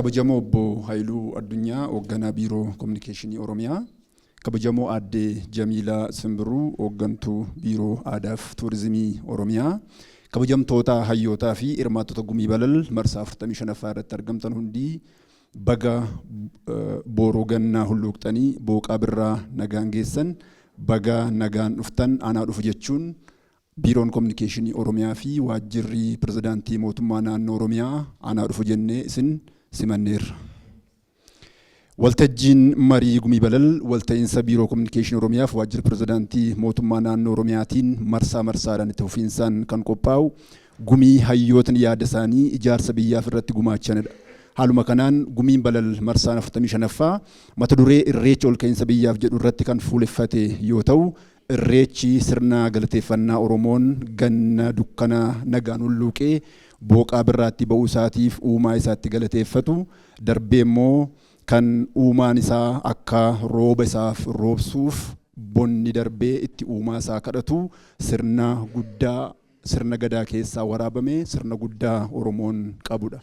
Kabajamoo Obbo Haayiluu Addunyaa, hoogganaa Biiroo Kominikeeshinii Oromiyaa. Kabajamoo Aadde Jamiilaa Simbiruu, hooggantuu Biiroo Aadaaf Tuurizimii Oromiyaa. Kabajamtoota hayyootaa fi hirmaattota Gumii Balal marsaa 45ffaa irratti argamtan hundii, baga booroo gannaa hulluuqxanii booqaa birraa nagaan geessan, baga nagaan dhuftan, anaa dhufu jechuun Biiroon Kominikeeshinii Oromiyaa fi Waajjirri Pirezidaantii Mootummaa Naannoo Oromiyaa anaa dhufu jennee isin simanneerra. Waltajjiin marii Gumii Balal walta'iinsa Biiroo Kominikeeshinii Oromiyaa fi Waajjira Pirezidaantii Mootummaa Naannoo Oromiyaatiin marsaa marsaadhaan itti fufiinsaan kan qophaa'u gumii hayyootni yaada isaanii ijaarsa biyyaaf irratti gumaachanidha. Haaluma kanaan Gumiin Balal marsaan 45ffaa mata duree Irreecha Olka'iinsa Biyyaaf jedhu irratti kan fuuleffate yoo ta'u, Irreechi sirna galateeffannaa Oromoon ganna dukkana nagaan hulluuqee booqaa birraatti ba'uu isaatiif uumaa isaa itti galateeffatu, darbee immoo kan uumaan isaa akka rooba isaaf roobsuuf bonni darbee itti uumaa isaa kadhatu, sirna guddaa sirna Gadaa keessaa waraabame, sirna guddaa Oromoon qabudha.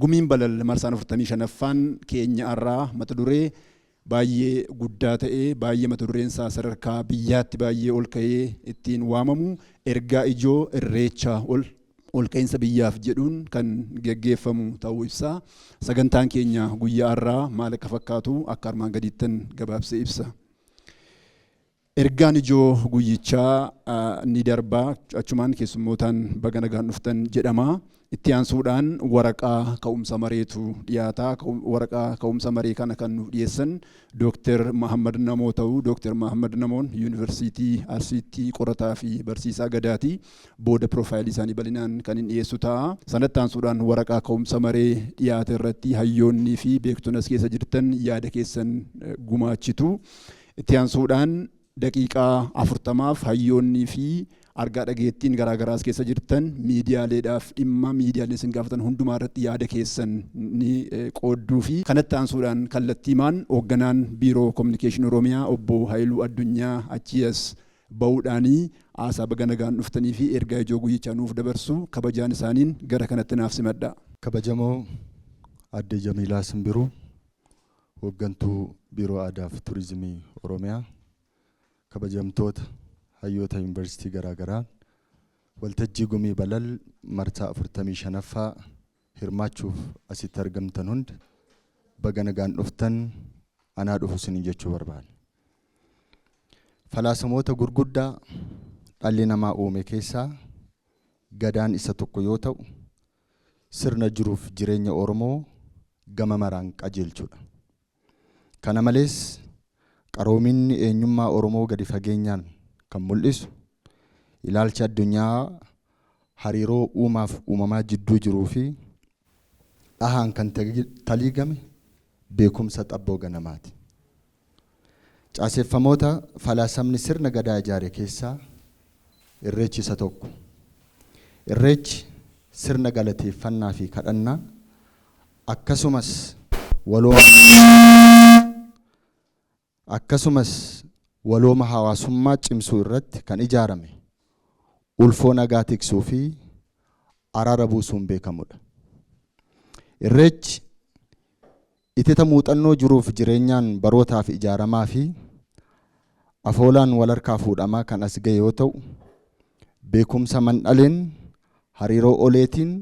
Gumiin Balal marsaan 45ffaan keenya har'aa mata duree baay'ee guddaa ta'e, baay'ee mata dureen isaa sadarkaa biyyaatti baay'ee ol ka'ee ittiin waamamu, ergaa ijoo Irreecha ol olka'iinsa biyyaaf jedhuun kan geggeeffamu ta'uu ibsa. Sagantaan keenya guyyaa har'aa maal akka fakkaatu akka armaan gadiittan gabaabsee ibsa. Ergaan ijoo guyyichaa ni darba, achumaan keessummootaan baga nagaan dhuftan jedhama. Itti aansuudhaan waraqaa ka'umsa mareetu dhiyaata. Waraqaa ka'umsa maree kana kan nuuf dhiyeessan Dooktar Mahammad Namoo ta'u. Dooktar Mahammad Namoon Yuunivarsiitii Arsiitti qorataa fi barsiisaa Gadaati. Booda piroofaayilii isaanii bal'inaan kan hin dhiyeessu ta'a. Sanatti aansuudhaan waraqaa ka'umsa maree dhiyaate irratti hayyoonnii fi beektonni as keessa jirtan yaada keessan gumaachitu. Itti aansuudhaan daqiiqaa 40f hayyoonnii fi argaa dhageettiin garaa garaa as keessa jirtan miidiyaaleedhaaf dhimma miidiyaaleen isin gaafatan hundumaa irratti yaada keessan ni qoodduu fi kanatti aansuudhaan kallattiimaan hoogganaan Biiroo Kominikeeshinii Oromiyaa Obbo Hayiluu Addunyaa achii as ba'uudhaanii haasaa baga nagaan dhuftanii fi ergaa ijoo guyyichaa nuuf dabarsu, kabajaan isaaniin gara kanatti naaf simadhaa. Kabajamoo Aadde Jamiilaa Simbiruu, Hooggantuu Biiroo Aadaa fi Turizimii Oromiyaa, kabajamtoota hayyoota yuunivarsiitii garaa garaa waltajjii Gumii Balal marsaa 45ffaa hirmaachuuf asitti argamtan hundi, baga nagaan dhuftan, anaa dhufu isiniin jechuu barbaada. Falaasamoota gurguddaa dhalli namaa uume keessaa Gadaan isa tokko yoo ta'u, sirna jiruuf jireenya Oromoo gama maraan qajeelchudha. Kana malees, qaroominni eenyummaa Oromoo gadi fageenyaan kan mul'isu, ilaalcha addunyaa hariiroo uumaaf uumamaa jidduu jiruufi dhahaan kan taliigame beekumsa xabboo ganamaati. Caaseffamoota falaasamni sirna Gadaa ijaare keessaa Irreechi isa tokko. Irreechi sirna galateeffannaafi kadhannaa akkasumas walooma akkasumas walooma hawaasummaa cimsuu irratti kan ijaarame ulfoo nagaa tiksuufi araara buusuun beekamudha. Irreechi itita muuxannoo jiruuf jireenyaan barootaaf ijaaramaafi afoolaan walharkaa fuudhamaa kan as gahe yoo ta'u, beekumsa mandhaleen hariiroo oleetiin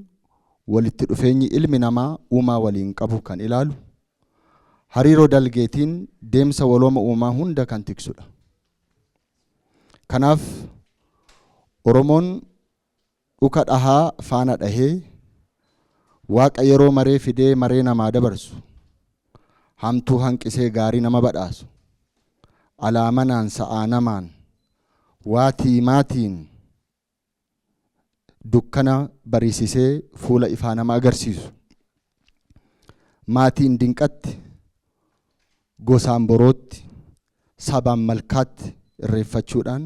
walitti dhufeenyi ilmi namaa uumaa waliin qabu kan ilaalu, hariiroo dalgeetiin deemsa walooma uumaa hunda kan tiksudha. Kanaaf Oromoon dhuka dhahaa faana dhahee, Waaqa yeroo maree fidee maree namaa dabarsu, hamtuu hanqisee gaarii nama badhaasu, alaa manaan sa'aa namaan, waatii maatiin dukkana bariisisee fuula ifaa nama agarsiisu, maatiin dinqatti, gosaan borootti, sabaan malkaatti irreeffachuudhaan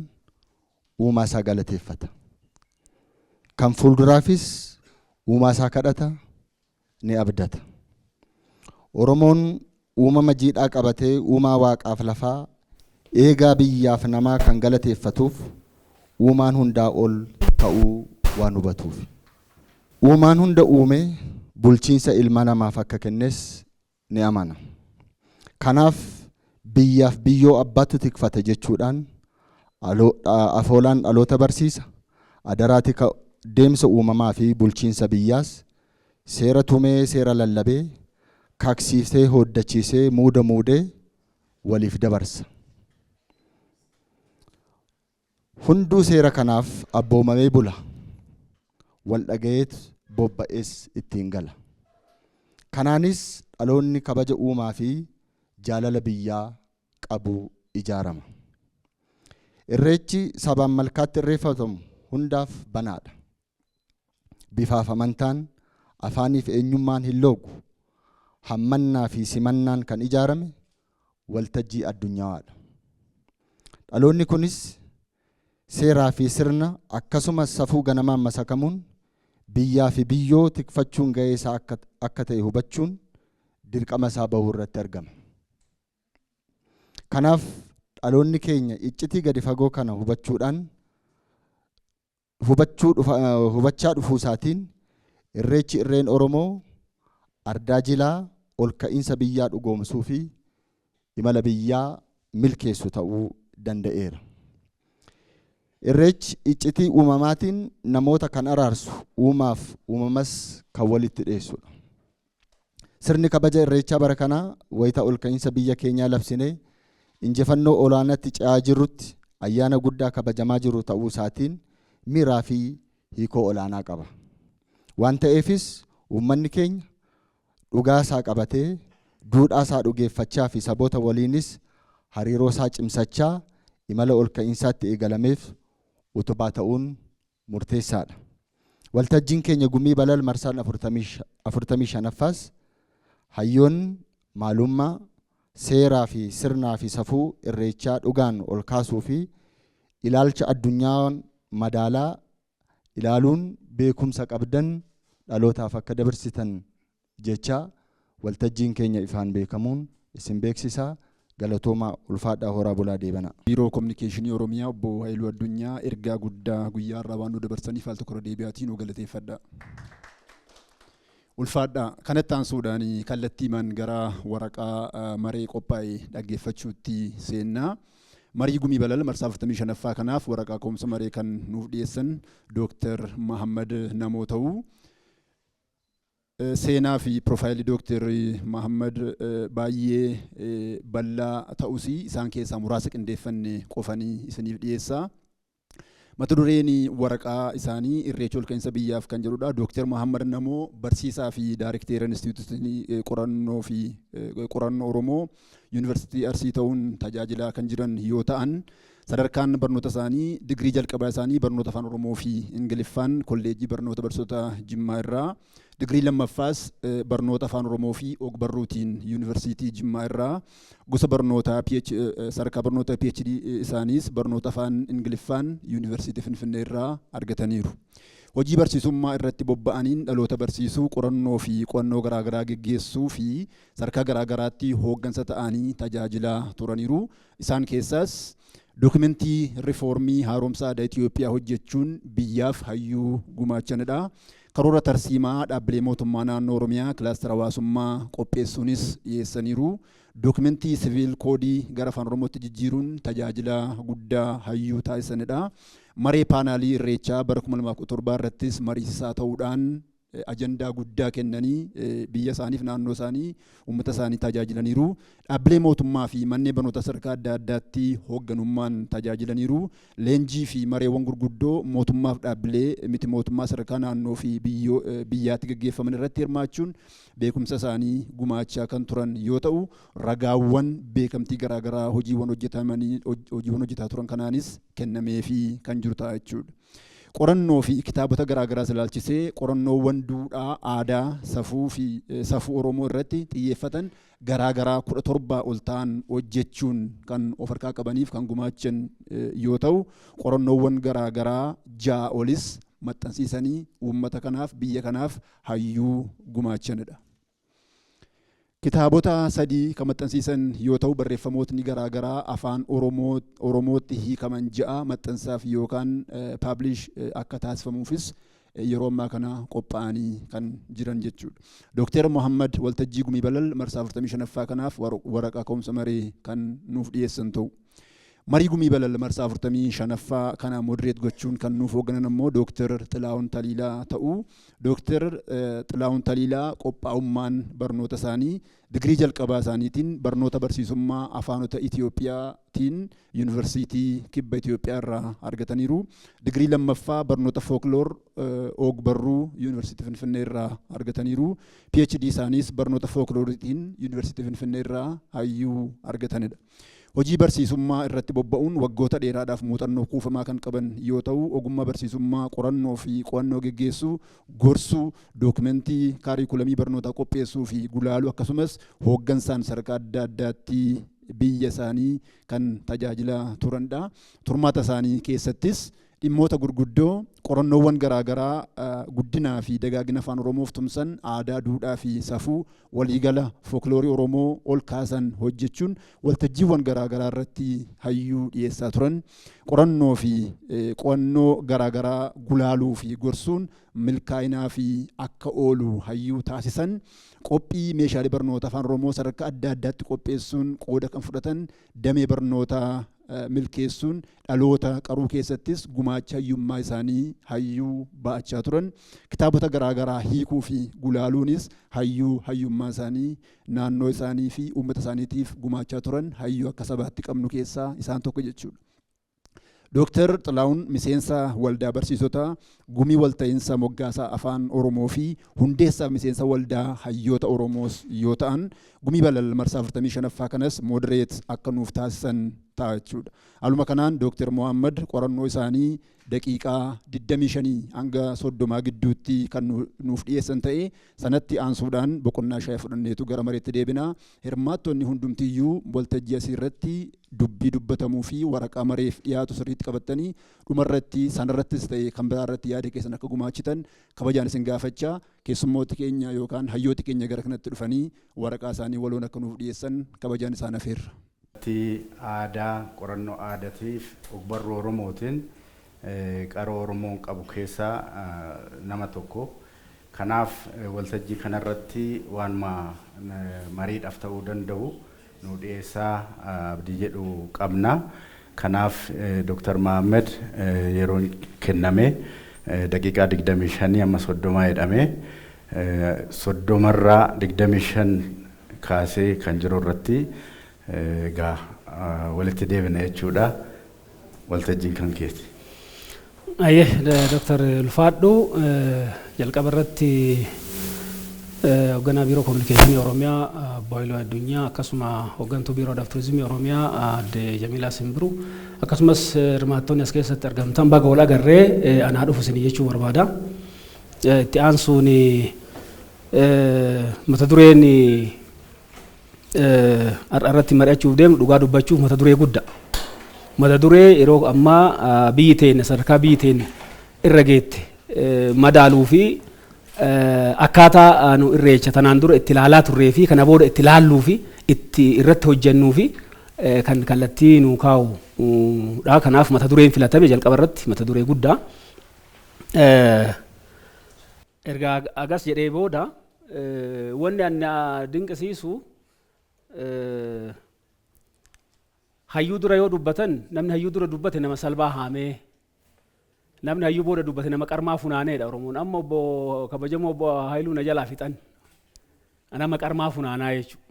uumaa isaa galateeffata. Kan fuulduraafis uumaa isaa kadhata, ni abdata. Oromoon uumama jiidhaa qabatee uumaa waaqaaf lafaa, eegaa biyyaaf namaa kan galateeffatuuf uumaan hundaa ol ta'uu waan hubatuufi. Uumaan hunda uume bulchiinsa ilma namaaf akka kennes ni amana. Kanaaf biyyaaf biyyoo abbaatu tikfata jechuudhaan afoolaan dhaloota barsiisa. Adaraa tika deemsa uumamaa fi bulchiinsa biyyaas seera tumee seera lallabee kaksiisee hooddachiisee muuda muudee waliif dabarsa. Hunduu seera kanaaf abboomamee bula. Wal dhagayeet bobba'ees ittiin gala. Kanaanis dhaloonni kabaja uumaa fi jaalala biyyaa qabu ijaarama. Irreechi sabaan malkaatti irreeffatamu hundaaf banaadha. Bifaaf amantaan, afaaniif eenyummaan hin loogu. Hammannaa fi simannaan kan ijaarame waltajjii addunyaadha. Dhaloonni kunis seeraa fi sirna akkasumas safuu ganamaan masakamuun biyyaa fi biyyoo tikfachuun gahee isaa akka ta'e hubachuun dirqama isaa bahuu irratti argama. Kanaaf dhaloonni keenya iccitii gadi fagoo kana hubachuudhaan hubachaa dhufuu isaatiin irreechi irreen Oromoo ardaa jilaa ol ka'iinsa biyyaa dhugoomsuu fi imala biyyaa milkeessu ta'uu danda'eera. Irreechi iccitii uumamaatiin namoota kan araarsu uumaaf uumamas kan walitti dhiyeessudha. Sirni kabaja irreechaa bara kanaa wayita ol ka'iinsa biyya keenyaa labsinee injifannoo olaanaatti ce'aa jirrutti ayyaana guddaa kabajamaa jiru ta'uu isaatiin miiraa fi hiikoo olaanaa qaba. Waan ta'eefis uummanni keenya dhugaa isaa qabatee duudhaa isaa dhugeeffachaa fi saboota waliinis hariiroo isaa cimsachaa imala ol ka'iinsaatti eegalameef utubaa ta'uun murteessaadha. Waltajjiin keenya Gumii Balal marsaan 45ffaas hayyoonni maalummaa seeraa fi sirnaa fi safuu irreechaa dhugaan ol kaasuu fi ilaalcha addunyaan madaalaa ilaaluun beekumsa qabdan dhalootaaf akka dabarsitan jecha waltajjiin keenya ifaan beekamuun isin beeksisaa. Galatoomaa, ulfaadhaa, horaa bulaa, deebanaa. Biiroo Kominikeeshinii Oromiyaa Obbo Haayiluu Addunyaa ergaa guddaa guyyaa irraa waan nu dabarsaniif al tokko deebi'aatii nu galateeffadha. Ulfaadhaa. Kanatti aansuudhaan kallattiimaan gara waraqaa maree qophaa'e dhaggeeffachuutti seennaa. Marii Gumii Balal marsaa 45ffaa kanaaf waraqaa ka'umsa maree kan nuuf dhiyeessan Dooktar Mahammad Namoo ta'u. Seenaa fi piroofaayilii Dooktar Mahammad baay'ee bal'aa ta'us isaan keessaa muraasa qindeeffanne qofanii isiniif dhiyeessa. Mata dureen waraqaa isaanii Irreecha olka'iinsa biyyaaf kan jedhudha. Dooktar Mahammad Namoo barsiisaa fi daarekteera Inistituutii qorannoo fi qorannoo Oromoo Yuunivarsiitii Arsii ta'uun tajaajilaa kan jiran yoo ta'an, sadarkaan barnoota isaanii digirii jalqabaa isaanii barnoota Afaan Oromoo fi Ingiliffaan Kolleejjii Barnoota Barsiisota Jimmaa irraa, digirii lammaffaas barnoota Afaan Oromoo fi ogbarruutiin Yuunivarsiitii Jimmaa irraa, gosa barnootaa sadarkaa barnoota PhD isaaniis barnoota Afaan Ingiliffaan Yuunivarsiitii Finfinnee irraa argataniiru. Hojii barsiisummaa irratti bobba'aniin dhaloota barsiisuu, qorannoo fi qo'annoo garaagaraa geggeessuu fi sadarkaa garaagaraatti hooggansa ta'anii tajaajilaa turaniiru. Isaan keessaas dookimentii rifoormii haaromsa aadaa Itoophiyaa hojjechuun biyyaaf hayyuu gumaachanidha. Karoora tarsiimaa dhaabbilee mootummaa naannoo Oromiyaa kilaastara hawaasummaa qopheessuunis dhiyeessaniiru. Dookimentii siviil koodii gara Afaan Oromootti jijjiiruun tajaajila guddaa hayyuu taasisanidha. Maree paanaalii Irreechaa bara 2017 irrattis mariisisaa ta'uudhaan ajandaa guddaa kennanii biyya isaaniif, naannoo isaanii, uummata isaanii tajaajilaniiru. Dhaabbilee mootummaa fi manneen barnoota sadarkaa adda addaatti hoogganummaan tajaajilaniiru. Leenjii fi mareewwan gurguddoo mootummaaf dhaabbilee miti mootummaa sadarkaa naannoo fi biyyaatti gaggeeffaman irratti hirmaachuun beekumsa isaanii gumaachaa kan turan yoo ta'u, ragaawwan beekamtii garaagaraa hojiiwwan hojjetamanii hojiiwwan hojjetaa turan kanaanis kennameefii kan jiru ta'a jechuudha. Qorannoo fi kitaabota garaagaraas ilaalchisee qorannoowwan duudhaa, aadaa, safuu fi safuu Oromoo irratti xiyyeeffatan garaagaraa 17 ol ta'an hojjechuun kan of harkaa qabaniif kan gumaachan yoo ta'u, qorannoowwan garaagaraa 6 olis maxxansiisanii uummata kanaaf, biyya kanaaf hayyuu gumaachanidha. Kitaabota 3 kan maxxansiisan yoo ta'u, barreeffamootni garaagaraa Afaan Oromootti hiikaman 6 maxxansaaf yookaan publish akka taasifamuufis yeroo ammaa kana qophaa'anii kan jiran jechuudha. Dookter Mohammad waltajjii Gumii Balal marsaa 45ffaa kanaaf waraqaa ka'umsa maree kan nuuf dhiyeessan ta'u. Marii Gumii Balal marsaa 45ffaa kana moderate gochuun kan nuuf hoogganan ammoo Dookter Xilaahun Taliilaa ta'u. Dookter Xilaahun Taliilaa qophaa'ummaan barnoota isaanii digirii jalqabaa isaaniitiin barnoota barsiisummaa afaanota Itiyoophiyaatiin Yuunivarsiitii Kibba Itiyoophiyaa irraa argataniiru. Digirii lammaffaa barnoota fookloor og-barruu Yuunivarsiitii Finfinnee irraa argataniiru. PhD isaaniis barnoota fooklooriitiin Yuunivarsiitii Finfinnee irraa hayyuu argatanidha. Hojii barsiisummaa irratti bobba'uun waggoota dheeraadhaaf muuxannoo kuufamaa kan qaban yoo ta'u, ogummaa barsiisummaa, qorannoo fi qo'annoo geggeessuu, gorsuu, dookimentii kaariikulamii barnootaa qopheessuu fi gulaaluu akkasumas hooggansaan sadarkaa adda addaatti biyya isaanii kan tajaajilaa turandha. Turmaata isaanii keessattis dhimmoota gurguddoo qorannoowwan garaa garaa guddinaa fi dagaagina Afaan Oromoof tumsan, aadaa, duudhaa fi safuu waliigala fookloorii Oromoo ol kaasan hojjechuun waltajjiiwwan garaa garaa irratti hayyuu dhiyeessaa turan. Qorannoo fi qo'annoo garaa garaa gulaaluu fi gorsuun milkaa'inaa fi akka oolu hayyuu taasisan. Qophii meeshaalee barnoota Afaan Oromoo sadarkaa adda addaatti qopheessuun qooda kan fudhatan, damee barnootaa milkeessuun dhaloota qaruu keessattis gumaacha hayyummaa isaanii hayyuu ba'achaa turan. Kitaabota garaa garaa hiikuu fi gulaaluunis hayyuu hayyummaa isaanii naannoo isaanii fi uummata isaaniitiif gumaachaa turan, hayyuu akka sabaatti qabnu keessaa isaan tokko jechuudha. Dooktar Xilaahun miseensa waldaa barsiisotaa, gumii walta'iinsa moggaasa Afaan Oromoo fi hundeessaa miseensa waldaa hayyoota Oromoos yoo ta'an, Gumii Balal marsaa 45ffaa kanas moderate akka nuuf taasisan ta'a jechuudha. Haaluma kanaan Dooktar Mohammad qorannoo isaanii daqiiqaa 25 hanga 30 gidduutti kan nuuf dhiyeessan ta'ee, sanatti aansuudhaan boqonnaa shaayii fudhanneetu gara mareetti deebina. Hirmaattonni hundumtiyyuu waltajjii asii irratti dubbii dubbatamuu fi waraqaa mareef dhiyaatu sirriitti qabattanii dhumarratti sanarrattis ta'e kan biraa irratti yaada keessan akka gumaachitan kabajaan isin gaafachaa, keessummooti keenya yookaan hayyooti keenya gara kanatti dhufanii waraqaa isaanii waloon akka nuuf dhiyeessan kabajaan isaan afeerra. Aadaa, qorannoo aadatiif ogbarruu Oromootiin qaroo Oromoon qabu keessaa nama tokko. Kanaaf waltajjii kanarratti waanuma mariidhaaf ta'uu danda'u nu dhiyeessaa abdii jedhu qabna. Kanaaf Dr. Mahammed yeroon kenname daqiiqaa 25 amma 30 jedhame, 30rraa 25 kaasee kan jiru irratti egaa walitti deebina jechuudha. Waltajjiin kan keeti. Ayyee, Dr. Ulfaadhu, jalqaba irratti hoogganaa Biiroo Kominikeeshinii Oromiyaa Obbo Haayiluu Addunyaa, akkasuma hooggantuu Biiroo Aadaa fi Turizimii Oromiyaa Aadde Jamiilaa Simbiru, akkasumas hirmaattonni as keessatti argamtan, baga wal agarree, anaa dhufu isinii jechuu barbaada. Itti aansuun mata dureen har'a irratti mari'achuuf deemnu dhugaa dubbachuuf mata duree guddaa. Mata duree yeroo ammaa biyyi teenya sadarkaa biyyi teenya irra geette madaaluu fi akkaataa nu irreecha tanaan dura itti ilaalaa turree fi kana booda itti ilaalluu fi itti irratti hojjennuu fi kan kallattii nu kaa'u dha. Kanaaf mata dureen filatame jalqaba irratti mata duree guddaa. Erga agas jedhee booda, wanni ani na dinqisiisu, hayyuu dura yoo dubbatan, namni hayyuu dura dubbate nama salbaa haamee, namni hayyuu booda dubbate nama qarmaa funaaneedha Oromoon. Amma obbo kabajamoo obbo Haayiluu na jalaa fixan, nama qarmaa funaanaa jechuudha.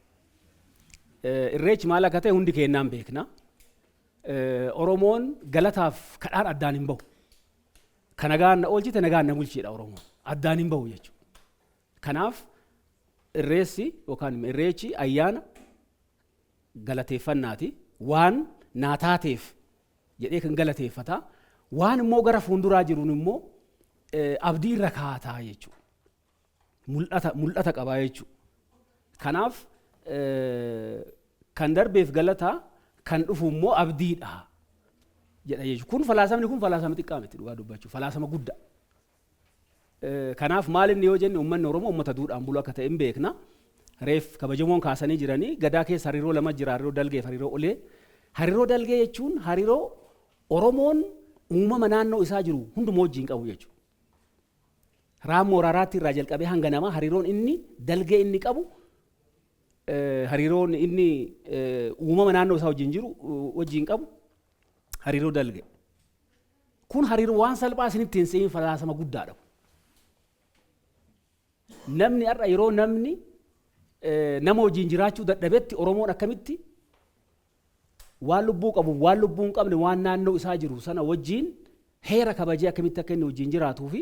Irreechi maal akka ta'e hundi keenyaan beekna. Oromoon galataaf kadhaan addaan hin bahu. Ka nagaan na oolchite nagaan na bulchiidha Oromoon. Addaan hin bahu jechuudha. Kanaaf irreessi yookaan irreechi ayyaana galateeffannaati. Waan naa taateef jedhee kan galateeffata. Waan immoo gara fuulduraa jiruun immoo abdii irra kaataa jechuudha. Mul'ata qabaa jechuudha. Kanaaf kan darbeef galata, kan dhufu immoo abdiidha jedha jechuudha. Kun falaasamni kun falaasama xiqqaa miti, dhugaa dubbachuu falaasama guddaa. Kanaaf maal inni yoo jenne, uummanni Oromoo uummata duudhaan bulu akka ta'e hin beekna. Reef kabajamoon kaasanii jiranii, gadaa keessa hariiroo lama jira: hariiroo dalgee fi hariiroo olee. Hariiroo dalgee jechuun hariiroo Oromoon uumama naannoo isaa jiru hunduma wajjin qabu jechuudha. Raammoo raaraatti irraa jalqabee hanga namaa hariiroon inni dalgee inni qabu, hariiroon inni uumama naannoo isaa wajjin jiru wajjin qabu hariiroo dalge. Kun hariiroo waan salphaa isinitti hin se'in, falaasama guddaadha. Namni har'a yeroo namni nama wajjin jiraachuu dadhabetti, Oromoon akkamitti waan lubbuu qabu, waan lubbuu hin qabne, waan naannoo isaa jiru sana wajjin heera kabajee akkamitti akka inni wajjin jiraatuu fi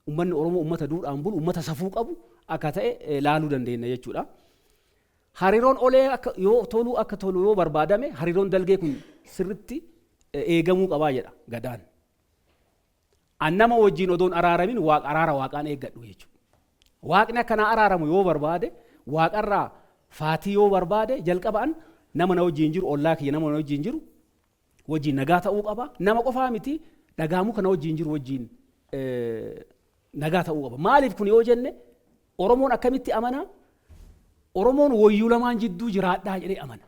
uummanni Oromoo uummata duudhaan bulu, uummata safuu qabu akka ta'e laaluu dandeenya jechuudha. Hariiroon olee akka yoo tolu, akka tolu yoo barbaadame, hariiroon dalgee kun sirritti eegamuu qabaa jedha Gadaan. An nama wajjin odoon araaramin waaqa araara waaqaan eeggadhu jechuudha. Waaqni akkanaa araaramu yoo barbaade, waaqarraa faatii yoo barbaade, jalqaba an nama na wajjin jiru, ollaa kiyya nama na wajjin jiru wajjin nagaa ta'uu qaba. Nama qofaa miti, dhagaa muka na wajjin jiru wajjin nagaa ta'uu qaba. Maaliif kun yoo jenne, Oromoon akkamitti amana? Oromoon wayyuu lamaan jidduu jiraadhaa jedhee amana.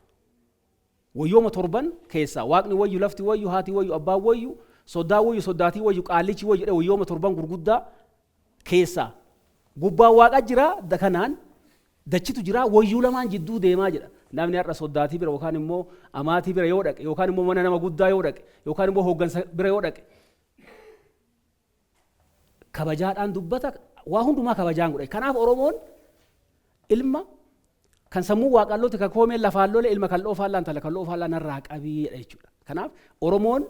Wayyooma torban keessaa waaqni wayyu, lafti wayyu, haati wayyu, abbaan wayyu, soddaa wayyu, soddaatii wayyu, qaallichi wayyu jedhee wayyooma torban gurguddaa keessaa gubbaan waaqa jira, kanaan dachitu jira, wayyuu lamaan jidduu deemaa jedha. Namni har'a soddaatii bira yookaan immoo amaatii bira yoo dhaqe, yookaan immoo mana nama guddaa yoo dhaqe, yookaan immoo hooggansa bira yoo dhaqe, kabajaadhaan dubbata, waa hundumaa kabajaan godhe. Kanaaf Oromoon ilma kan sammuu waaqallooti kan koomeen lafaan lole, ilma kan faallaa, intala kan faallaa narraa qabii jedha jechuudha. Kanaaf Oromoon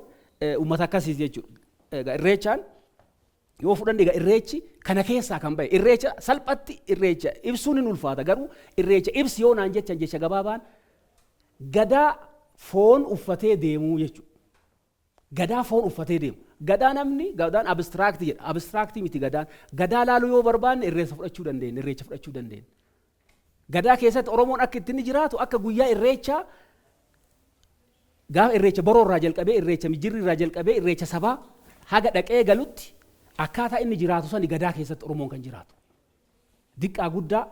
uummata akkasiis jechuudha. Egaa Irreechaan yoo fudhanne, egaa Irreechi kana keessaa kan bahe. Irreecha salphatti Irreecha ibsuun hin ulfaata, garuu Irreecha ibsi yoo naan jechan, jecha gabaabaan Gadaa foon uffatee deemuu jechuudha. Gadaa foon uffatee deemu. Gadaa namni Gadaan abstract jedha. Abstract miti Gadaan. Gadaa laaluu yoo barbaanne Irreessa fudhachuu dandeenya. Irreecha fudhachuu dandeenya. Gadaa keessatti Oromoon akka ittiin jiraatu, akka guyyaa Irreechaa, gaafa Irreecha boroo irraa jalqabee, Irreecha mijirri irraa jalqabee, Irreecha sabaa haga dhaqee galutti akkaataa inni jiraatu sani Gadaa keessatti Oromoon kan jiraatu. Diqqaa guddaa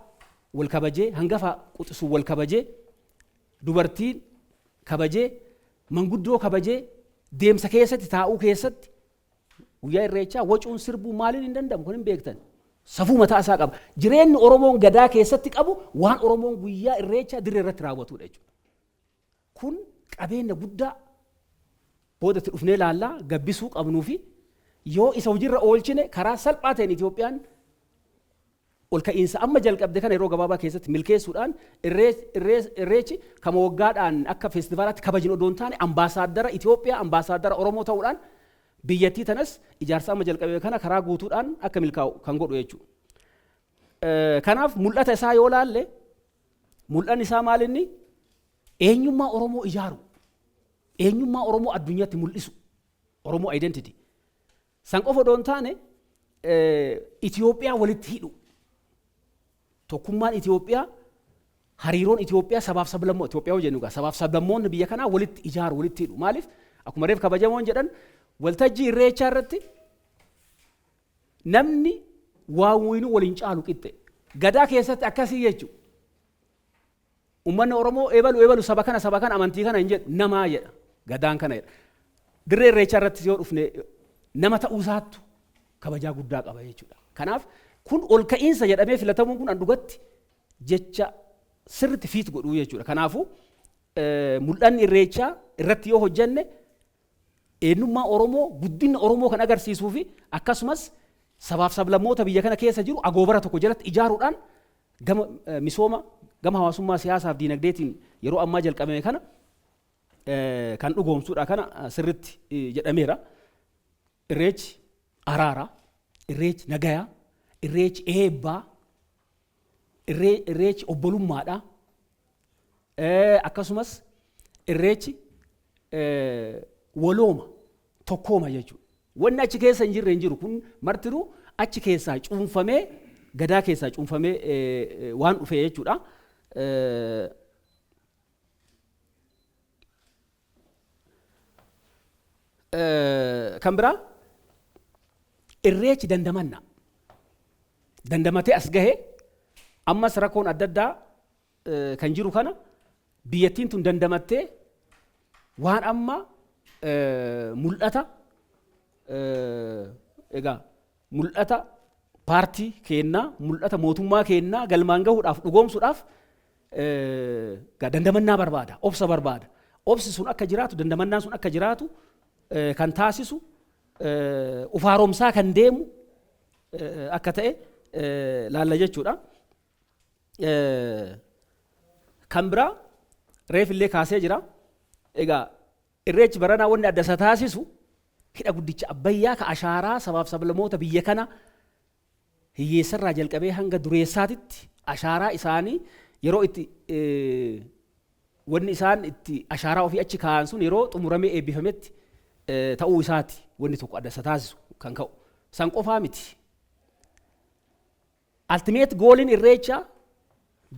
wal kabajee, hangafa quxisuu wal kabajee, dubartiin kabajee, manguddoo kabajee, deemsa keessatti, taa'uu keessatti, guyyaa Irreechaa wacuun sirbuu maaliin hin danda'amu, kun hin beektan. Safuu mataa isaa qaba. Jireenyi Oromoon Gadaa keessatti qabu waan Oromoon guyyaa Irreechaa dirree irratti raawwatudha jechuudha. Kun qabeenya guddaa boodatti dhufnee laallaa gabbisuu qabnuu fi yoo isa hojiirra oolchine, karaa salphaa ta'een Itoophiyaan ol ka'iinsa amma jalqabde kana yeroo gabaabaa keessatti milkeessuudhaan, Irreechi kama waggaadhaan akka feestivaalaatti kabajnu odoo hin taane, ambaasaaddara Itoophiyaa, ambaasaaddara Oromoo ta'uudhaan biyyattii tanas ijaarsa amma jalqabe kana karaa guutuudhaan akka milkaa'u kan godhu jechuudha. Kanaaf mul'ata isaa yoo laalle, mul'anni isaa maal inni? Eenyummaa Oromoo ijaaru, eenyummaa Oromoo addunyaatti mul'isu, Oromoo identity. San qofa odoo hin taane, Itoophiyaa walitti hidhu. Tokkummaan Itoophiyaa, hariiroon Itoophiyaa sabaaf sablammoo Itoophiyaa yoo jennu, sabaaf sablammoonni biyya kanaa walitti ijaaru, walitti hidhu. Maaliif? Akkuma reef kabajamoon jedhan, waltajjii Irreechaa irratti namni waa wayinuu waliin caalu qixxe. Gadaa keessatti akkasii jechuudha. Uummanni Oromoo ebalu ebalu, saba kana, saba kana, amantii kana hin jedhu, namaa jedha. Gadaan kana jedha. Dirree Irreechaa irratti yoo dhufne, nama ta'uu isaattu kabajaa guddaa qaba jechuudha. Kanaaf kun ol ka'iinsa jedhamee filatamuun kun an dhugatti jecha sirritti fit godhuu jechuudha. Kanaafuu mul'anni Irreechaa irratti yoo hojjenne, eenyummaa Oromoo, guddina Oromoo kan agarsiisuu fi akkasumas sabaaf sablammoota biyya kana keessa jiru agoobara tokko jalatti ijaaruudhaan gama misooma, gama hawaasummaa, siyaasaaf diinagdeetiin yeroo ammaa jalqabame kana kan dhugoomsuudha, kana sirritti jedhameera. Irreechi araara, Irreechi nagaya, Irreechi eebbaa, Irreechi obbolummaadha. Akkasumas Irreechi walooma, tokkooma jechuudha. Wanni achi keessa hin jirre hin jiru, kun martinuu achi keessaa cuunfamee, Gadaa keessaa cuunfamee waan dhufe jechuudha. Kan biraa Irreechi dandamanna. Dandamatee as gahe. Ammas rakkoon adda addaa kan jiru kana biyyattiin tun dandamattee waan amma mul'ata, egaa mul'ata paartii keennaa, mul'ata mootummaa keennaa galmaan gahuudhaaf, dhugoomsuudhaaf dandamannaa barbaada, obsa barbaada. Obsi sun akka jiraatu, dandamannaan sun akka jiraatu kan taasisu, ufaaromsaa kan deemu akka ta'e laalla jechuudha. Kan biraa reefillee kaasee jira. Egaa Irreechi baranaa wanni adda isa taasisu hidha guddicha Abbayyaa ka ashaaraa sabaaf sablamoota biyya kana hiyyeessarraa jalqabee hanga dureessaatitti ashaaraa isaanii yeroo itti wanni isaan itti ashaaraa ofii achi kaa'an sun yeroo xumuramee eebbifametti ta'uu isaati wanni tokko adda isa taasisu kan ka'u. San qofaa miti. Ultimate goaliin Irreechaa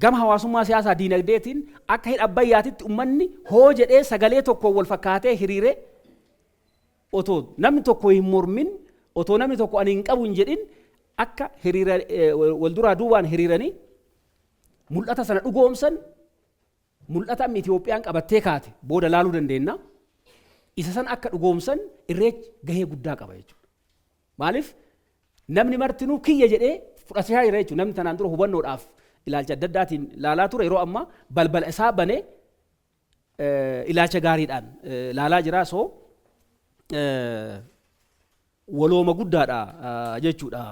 gama hawaasummaa, siyaasaa, diinagdeetiin akka hidha Abbayyaatitti uummanni hoo jedhee sagalee tokkoon wal fakkaatee hiriiree, otoo namni tokko hin mormin, otoo namni tokko ani hin qabu hin jedhin, akka hiriira wal duraa duubaan hiriiranii mul'ata sana dhugoomsan. Mul'ata amma Itoophiyaan qabattee kaate booda laaluu dandeenya. Isa san akka dhugoomsan Irreechi gahee guddaa qaba jechuudha. Maaliif? Namni martinuu kiyya jedhee fudhachaa jira jechuudha. Namni tanaan dura hubannoodhaaf ilaalcha adda addaatiin laalaa ture yeroo ammaa balbala isaa banee ilaalcha gaariidhaan laalaa jira. So walooma guddaadha jechuudha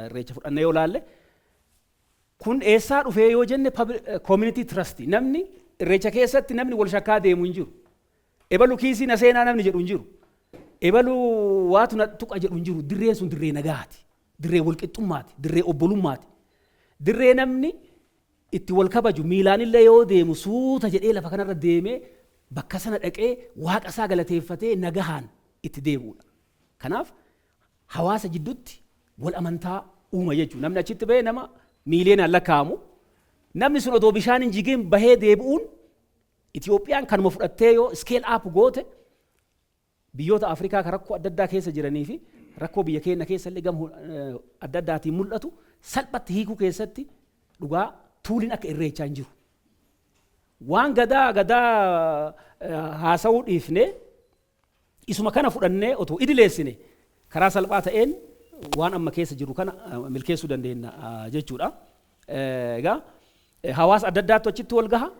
Irreecha fudhannee yoo laalle. Kun eessaa dhufee yoo jenne, community trust. Namni Irreecha keessatti namni wal shakkaa deemu hin jiru. Ebalu kiisii na seenaa namni jedhu hin jiru. Ebalu waatu na tuqa jedhu hin jiru. Dirreen sun dirree nagaati. Dirree walqixxummaati. Dirree obbolummaati. Dirree namni itti wal kabaju, miilaanillee yoo deemu suuta jedhee lafa kanarra deemee bakka sana dhaqee waaqa isaa galateeffatee nagahaan itti deebi'udha. Kanaaf hawaasa jidduutti wal amantaa uuma jechuudha. Namni achitti bahee nama miiliyoonaan lakkaa'amu. Namni sun otoo bishaan hin jigin bahee deebi'uun, Itoophiyaan kanuma fudhattee yoo scale up goote, biyyoota Afrikaa kan rakkoo adda addaa keessa jiranii fi rakkoo biyya keenya keessa illee gama adda addaatiin mul'atu salphatti hiikuu keessatti dhugaa tooliin akka Irreechaa hin jiru. Waan gadaa haasa'uu dhiifnee isuma kana fudhannee otoo idileessine karaa salphaa ta'een waan amma keessa jiru kana milkeessuu dandeenya jechuudha. Egaa hawaasa adda addaatu achitti wal gaha.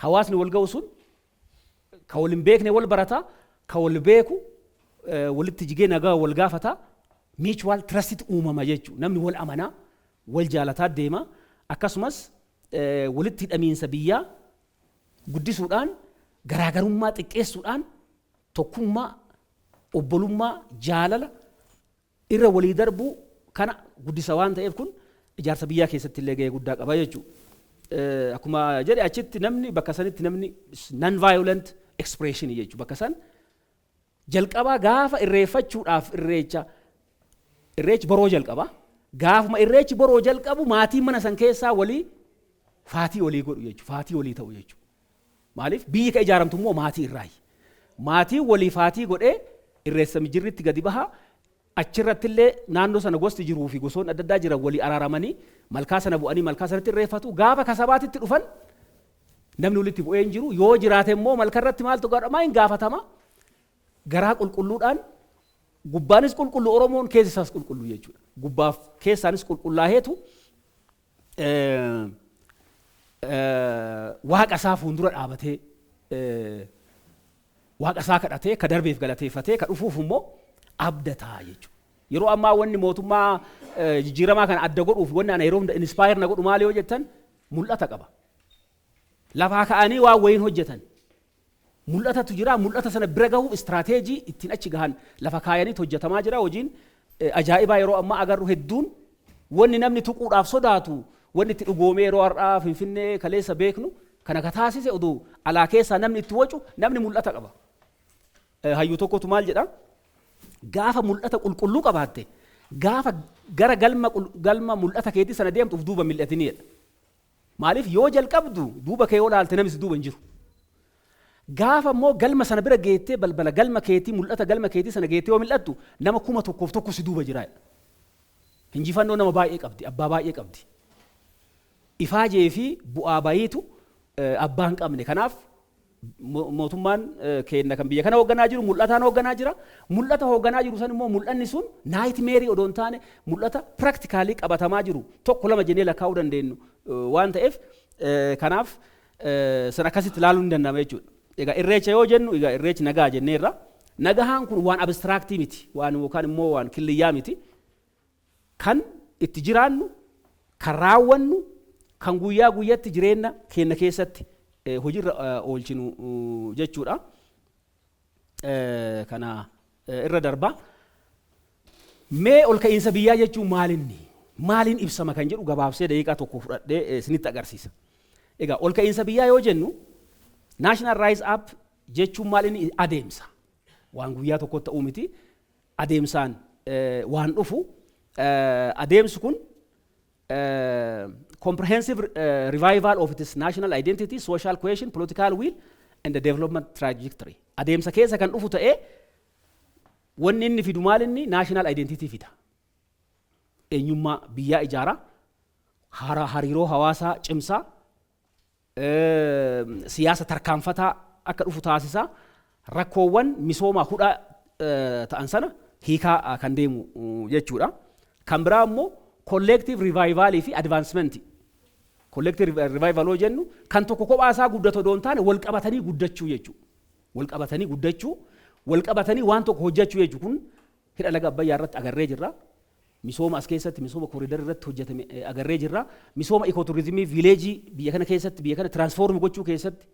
Hawaasni wal ga'u sun ka wal hin beekne wal barata, ka wal beeku walitti jigee nagaa wal gaafata. Mutual trustitu uumama jechuudha. Namni wal amanaa, wal jaalataa deema. Akkasumas walitti hidhamiinsa biyyaa guddisuudhaan, garaagarummaa xiqqeessuudhaan, tokkummaa, obbolummaa, jaalala irra walii darbuu kana guddisa waan ta'eef, kun ijaarsa biyyaa keessatti illee gahee guddaa qaba jechuudha. Akkuma jedhe, achitti namni bakka sanitti namni non violent expression jechuudha. Bakka san jalqabaa gaafa irreeffachuudhaaf irreecha, Irreechi boroo jalqaba. Gaafuma Irreechi boroo jalqabu maatiin mana san keessaa walii faatii walii godhu jechuudha. Faatii walii ta'u jechuudha. Maaliif? Biyyi ka ijaaramtu immoo maatii irraayi. Maatiin walii faatii godhee irreessa mijirritti gadi baha. Achirratti illee naannoo sana gosti jiruu fi gosoonni adda addaa jiran walii araaramanii malkaa sana bu'anii malkaa sanatti irreeffatu. Gaafa kasabaatitti dhufan namni walitti bu'ee hin jiru. Yoo jiraate immoo malka irratti maaltu godhama? Hin gaafatama. Garaa qulqulluudhaan, gubbaanis qulqullu Oromoon, keessi isaas qulqulluu jechuudha. Gubbaaf keessaanis qulqullaaheetu waaqa isaa fuuldura dhaabatee, waaqa isaa kadhatee, ka darbeef galateeffatee, ka dhufuuf immoo abdataa jechuudha. Yeroo ammaa wanni mootummaa jijjiiramaa kana adda godhuuf, wanni ana yeroo hunda inspire na godhu maali yoo jettan, mul'ata qaba. Lafaa ka'anii waan wayiin hojjetan. Mul'atatu jira, mul'ata sana bira gahuuf istiraateejii ittiin achi gahan lafa kaayaniit hojjetamaa jira. Hojiin ajaa'ibaa yeroo ammaa agarru hedduun, wanni namni tuquudhaaf sodaatu, wanni itti dhugoomee yeroo har'aa Finfinnee kaleessa beeknu kana ka taasise, oduu alaa keessaa namni itti wacu, namni mul'ata qaba. Hayyuu tokkotu maal jedha? Gaafa mul'ata qulqulluu qabaatte, gaafa gara galma mul'ata keetii sana deemtu uf duuba mil'atinii jedha. Maaliif? Yoo jalqabdu duuba kee yoo laalte namni si duuba hin jiru. Gaafa immoo galma sana bira geettee, balbala galma keetii, mul'ata galma keetii sana geettee yoo mil'attu, nama 1001 si duuba jira. Injifannoo nama baay'ee qabdi, abbaa baay'ee qabdi. Ifaajee fi bu'aa bayiitu abbaa hin qabne. Kanaaf Mootummaan keenya kan biyya kana hoogganaa jiru mul'ataan hoogganaa jira. Mul'ata hoogganaa jiru san immoo mul'anni sun nightmare odoo hin taane, mul'ata practically qabatamaa jiru, tokko lama jennee lakkaa'uu dandeenyu waan ta'eef, kanaaf san akkasitti ilaaluun ni danda'ama jechuudha. Egaa Irreecha yoo jennu, egaa Irreechi nagaa jenneerra. Nagahaan kun waan abstract miti, waan yookaan immoo waan killiyyaa miti. Kan itti jiraannu, kan raawwannu, kan guyyaa guyyatti jireenya keenya keessatti hojiirra oolchinu jechuudha. Kana irra darba. Mee ol ka'iinsa biyyaa jechuun maalinni? Maaliin ibsama kan jedhu gabaabsee daqiiqaa tokko fudhadhee isinitti agarsiisa. Egaa ol ka'iinsa biyyaa yoo jennu, national rise up jechuun maalinni? Adeemsa. Waan guyyaa tokko ta'uu miti. Adeemsaan waan dhufu. Adeemsi kun comprehensive revival of its national identity, social cohesion, political will and the development trajectory. Adeemsa keessa kan dhufu ta'ee, wanni inni fidu maal inni? National identity fida. Eenyummaa biyyaa ijaara, hariiroo hawaasaa cimsaa, siyaasa tarkaanfataa akka dhufu taasisaa, rakkoowwan misoomaa hudhaa ta'an sana hiikaa kan deemu jechuudha. Kan biraa immoo collective revival fi advancement. Collective revival yoo jennu, kan tokko kophaa isaa guddatu odoo hin taane, wal qabatanii guddachuu jechuudha. Wal qabatanii guddachuu, wal qabatanii waan tokko hojjechuu jechuudha. Kun hidha laga Abbayyaa irratti agarree jirra. Misooma as keessatti misooma corridor irratti hojjetame agarree jirra. Misooma ecotourism village biyya kana keessatti, biyya kana transform gochuu keessatti,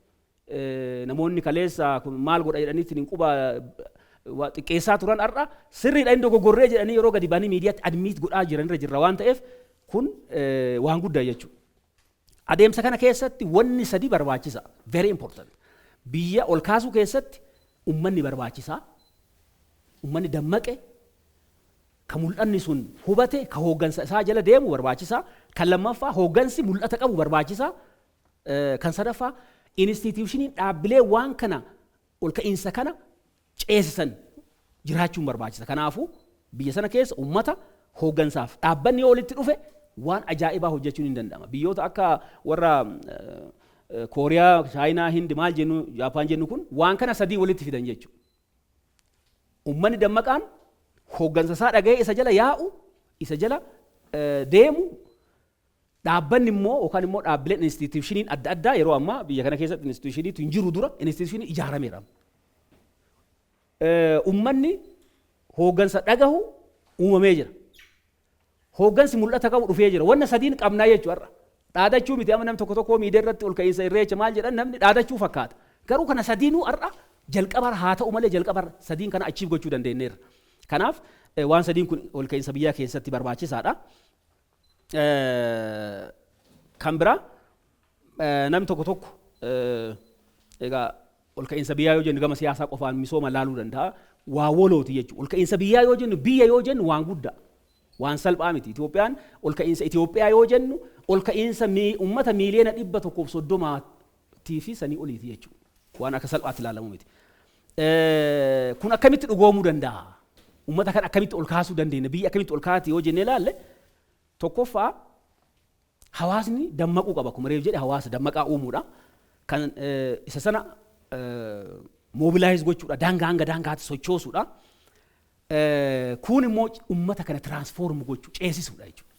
namoonni kaleessa kun maal godha jedhanii hin quba xiqqeessaa turan, har'a sirriidha, inni dogoggorree jedhanii yeroo gadi ba'anii miidiyaatti admit godhaa jiran irra jirra waan ta'eef, kun waan guddaa jechuudha. Adeemsa kana keessatti wanni sadi barbaachisa. Very important. Biyya ol kaasuu keessatti ummanni barbaachisaa. Ummanni dammaqe, ka mul'anni sun hubate, ka hooggansa isaa jala deemu barbaachisaa. Kan lammaffaa, hooggansi mul'ata qabu barbaachisaa. Kan sadaffaa, institutioniin dhaabbilee waan kana ol ka'iinsa kana ceesisan jiraachuun barbaachisa. Kanaafuu biyya sana keessa ummata, hooggansaaf dhaabbanni yoo walitti dhufe, waan ajaa'ibaa hojjechuun hin danda'ama. Biyyoota akka warra Kooriyaa, Chaayinaa, Hindi maal jennu, Jaapaan jennu kun waan kana sadii walitti fidan jechuudha. Ummanni dammaqaan hooggansa isaa dhaga'ee isa jala yaa'u, isa jala deemu, dhaabbanni immoo yookaan immoo dhaabbileen institutioniin adda addaa, yeroo ammaa biyya kana keessatti institutioniitu hin jiru, dura institutioniin ijaarameera. Ummanni hooggansa dhagahu uumamee jira. Hooggansi mul'ata qabu dhufee jira. Wanna sadiin qabnaa jechuudha har'a. Dhaadachuu miti. Amma namni tokko tokko miidiyaa irratti ol ka'iinsa Irreecha maal jedhan, namni dhaadachuu fakkaata. Garuu kana sadiinuu har'a jalqabarra haa ta'u malee, jalqabarra sadiin kana achiif gochuu dandeenyeerra. Kanaaf waan sadiin kun ol ka'iinsa biyyaa keessatti barbaachisaadha. Kan biraa, namni tokko tokko egaa ol ka'iinsa biyyaa yoo jennu gama siyaasaa qofaan misooma laaluu danda'a. Waa walooti jechuudha. Ol ka'iinsa biyyaa yoo jennu, biyya yoo jennu, waan guddaa. Waan salphaa miti. Itoophiyaan, ol ka'iinsa Itoophiyaa yoo jennu, ol ka'iinsa uummata 130,000,000 fi sanii oliiti jechuudha. Waan akka salphaatti ilaalamu miti. Kun akkamitti dhugoomuu danda'a? Uummata kan akkamitti ol kaasuu dandeenya? Biyya akkamitti ol kaati yoo jennee ilaalle, tokkoffaa hawaasni dammaquu qaba. Akkuma reef jedhe, hawaasa dammaqaa uumuudha. Kan isa sana mobilize gochuudha. Daangaa hanga daangaatti sochoosuudha. Kun immoo uummata kana transform gochuu, ceesisuudha jechuudha.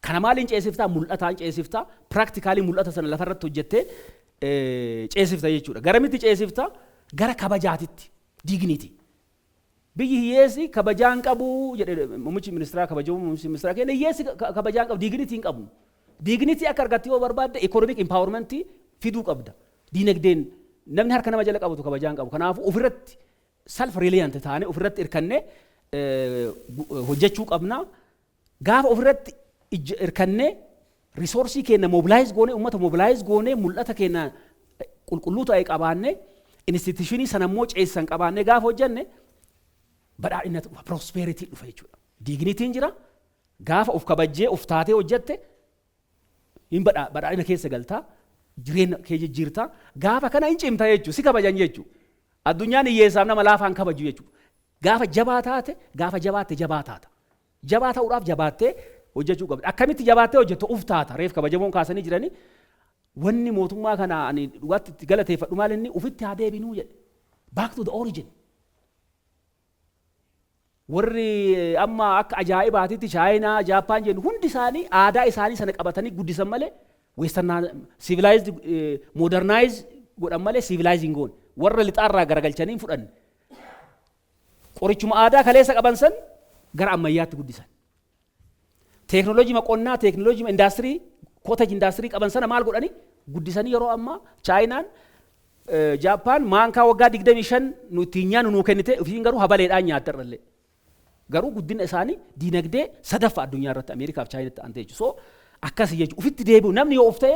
Kana maaliin ceesiftaa? Mul'ataan ceesiftaa. Practically mul'ata sana lafarratti hojjettee ceesifta jechuudha. Garamitti ceesiftaa? Gara kabajaatitti. Dignity. Biyyi hiyyeessi kabajaa hin qabu jedhe muummichi ministeeraa, kabajamoo muummichi ministeeraa keenya, hiyyeessi kabajaa hin qabu, dignity hin qabu. Dignity akka argattu yoo barbaadde, economic empowerment fiduu qabda. Diinagdeen namni harka nama jala qabatu kabajaa hin qabu. Kanaafuu ofirratti self reliant taane, ofirratti hirkannee hojjechuu qabna. Gaafa ofirratti hirkannee, resource keenya mobilize goonee, uummata mobilize goonee, mul'ata keenya qulqulluu ta'e qabaannee, institution sana immoo ceesisan qabaannee gaafa hojjenne, badhaadhina dhufa, prosperity dhufa jechuudha. Dignityn jira. Gaafa of kabajjee of taatee hojjette, hin badhaadhina keessa galtaa, jireenya kee jijjiirtaa, gaafa kana hin cimta jechuudha, si kabajan jechuudha. Addunyaan hiyyeessaaf nama laafaan kabaju jechuudha. Gaafa jabaa taate, gaafa jabaatte jabaa taata. Jabaa ta'uudhaaf jabaattee hojjechuu qabda. Akkamitti jabaattee hojjettu? Uf taata. Reef kabajamoon kaasanii jiranii. Wanni mootummaa kana ani dhugaatti itti galateeffadhu maal inni ufitti haa deebinuu jedhe. Back to the origin. Warri amma akka ajaa'ibaatitti Chaayinaa, Jaappaan jennu hundi isaanii aadaa isaanii sana qabatanii guddisan malee, western civilized modernize godhan malee civilize hin goone. Warra lixaarraa garagalchanii hin fudhanne. Qorichuma aadaa kaleessa qaban san gara ammayyaatti guddisan. Teeknooloojii qonnaa, teeknooloojii indaastirii, cottage industry qaban sana maal godhanii guddisanii? Yeroo ammaa Chaayinaan, Jaappaan maankaa waggaa 25 nu ittiin nyaannu nuu kennite, ofiin garuu habaleedhaan nyaatte irrallee. Garuu guddina isaanii diinagdee sadaffaa addunyaa irratti Ameerikaaf Chaayinaatti aantee jechuudha. So akkasii jechuudha. Ufitti deebi'u, namni yoo of ta'e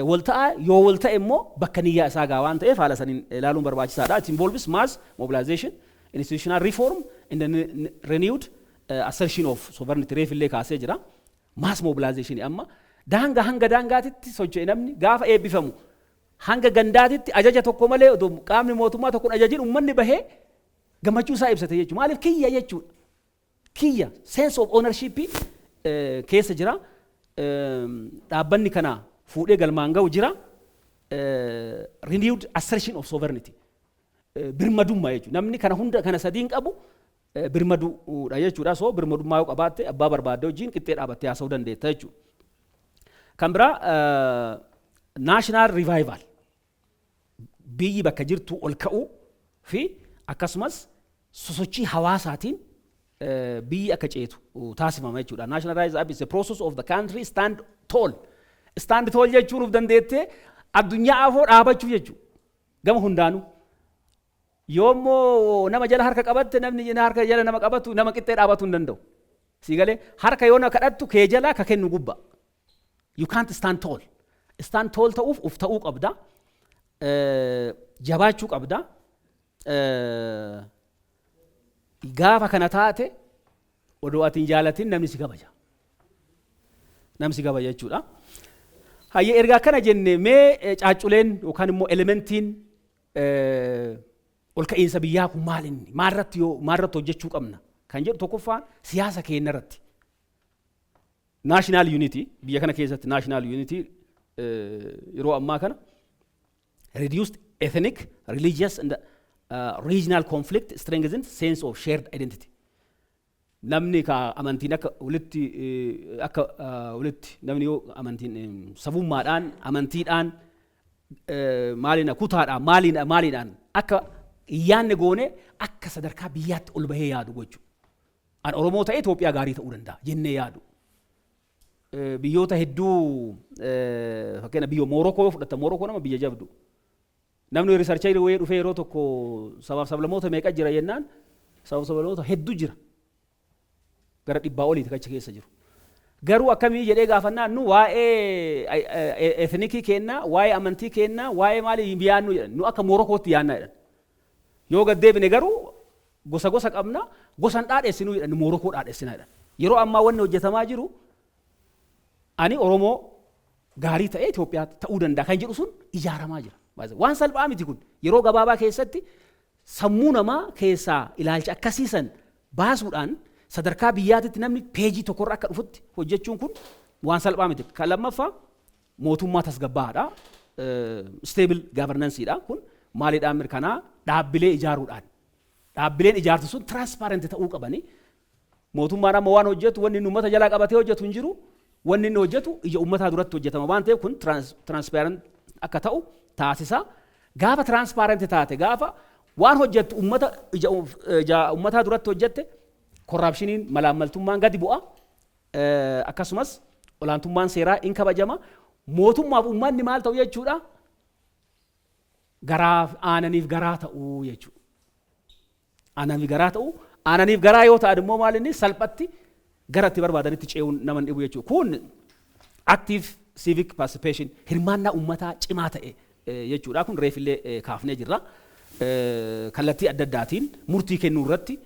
wal ta'a, yoo wal ta'e immoo bakka niyyaa isaa gaa waan ta'eef haala saniin ilaaluun barbaachisaadha. It involves mass mobilization, institutional reform and the renewed assertion of sovereignty reef illee kaasee jira. Mass mobilization amma daangaa hanga daangaatitti socho'e, namni gaafa eebbifamu hanga gandaatitti ajaja tokko malee, otoo qaamni mootummaa tokkoon ajajin, uummanni bahee gammachuu isaa ibsate jechuudha. Maaliif? Kiyya jechuudha. Kiyya, sense of ownership keessa jira. Dhaabbanni kana fuudhee galmaan ga'u jira. Renewed assertion of sovereignty. Birmadummaa jechuudha. Namni kana hunda kana sadiin qabu birmaduudha jechuudha. So birmadummaa yoo qabaatte abbaa barbaadde wajjin qixxee dhaabattee haasa'uu dandeetta jechuudha. Kan biraa national revival, biyyi bakka jirtu ol ka'uu fi akkasumas sosochii hawaasaatiin biyyi akka ceetu taasifama jechuudha. National rise up is a process of the country stand tall. Stand tall jechuun uf dandeettee addunyaa afoo dhaabachuu jechuudha. Gama hundaanuu. Yoommoo nama jala harka qabatte, namni harka jala nama qabatu nama qixxee dhaabatu hin danda'u. Si galee? Harka yoo na kadhattu kee jala ka kennu gubba. You can't stand tall. Stand tall ta'uuf uf ta'uu qabda. Jabaachuu qabda. Gaafa kana taate odoo ati hin jaalatin namni si kabaja. Namni si kabaja jechuudha. Hayyee, ergaa akkana jenne, mee caacculeen yookaan immoo elementiin ol ka'iinsa biyyaa kun maal inni maalirratti yoo maalirratti hojjechuu qabna kan jedhu, tokkoffaan siyaasa keenya irratti. National unity, biyya kana keessatti national unity yeroo ammaa kana reduced ethnic, religious and regional conflict, strengthened sense of shared identity. Namni ka amantiin akka walitti akka walitti namni yoo amantiin sabummaadhaan, amantiidhaan, maaliin, kutaadhaan, maaliin maaliidhaan akka yaanne goone, akka sadarkaa biyyaatti ol bahee yaadu gochuu. An Oromoo ta'ee Itoophiyaa gaarii ta'uu danda'a jennee yaadu. Biyyoota hedduu, fakkeenya biyya Moorokoo yoo fudhatta, Moorokoo nama biyya jabdu. Namni researcher wayii dhufee yeroo tokko sabaaf sablammoota meeqa jira jennaan, sabaaf sablammoota hedduu jira. Gara 100 oliiti achi keessa jiru. Garuu akkamii jedhee gaafannaan, nu waa'ee ethnic kennaa, waa'ee amantii kennaa, waa'ee maalii yaannu jedhan, nu akka Moorokootti yaannaa jedhan. Yoo gad deebine garuu gosa gosa qabna, gosan dhaadheessinuu jedhan, nu Moorokoo dhaadheessinaa jedhan. Yeroo ammaa wanni hojjetamaa jiru ani Oromoo gaarii ta'ee Itoophiyaa ta'uu danda'a kan jedhu sun ijaaramaa jira. Waan salphaa miti kun, yeroo gabaabaa keessatti sammuu namaa keessaa ilaalcha akkasiisan baasuudhaan sadarkaa biyyaatitti namni peejii tokkorra akka dhufutti hojjechuun kun waan salphaa miti. Kan lammaffaa mootummaa tasgabbaa'aadha. Stable governanceedha kun maaliidhaan mirkanaa? Dhaabbilee ijaaruudhaan. Dhaabbileen ijaartu sun transparent ta'uu qabani. Mootummaan amma waan hojjetu, wanni inni uummata jalaa qabatee hojjetu hin jiru. Wanni inni hojjetu ija uummataa duratti hojjetama waan ta'eef kun transparent akka ta'u taasisa. Gaafa transparent taate, gaafa waan hojjettu uummata ija uummataa duratti hojjette, corruptioniin, malaammaltummaan gadi bu'a. Akkasumas olaantummaan seeraa in kabajama. Mootummaaf uummanni maal ta'u jechuudha? Garaa aananiif garaa ta'uu jechuudha. Aananiif garaa ta'uu, aananiif garaa yoo ta'an immoo maal inni salphatti gara itti barbaadanitti ce'uun nama hin dhibu jechuudha. Kun active civic participation, hirmaannaa uummataa cimaa ta'e jechuudha. Kun reefillee kaafnee jirra. Kallattii adda addaatiin murtii kennuu irratti,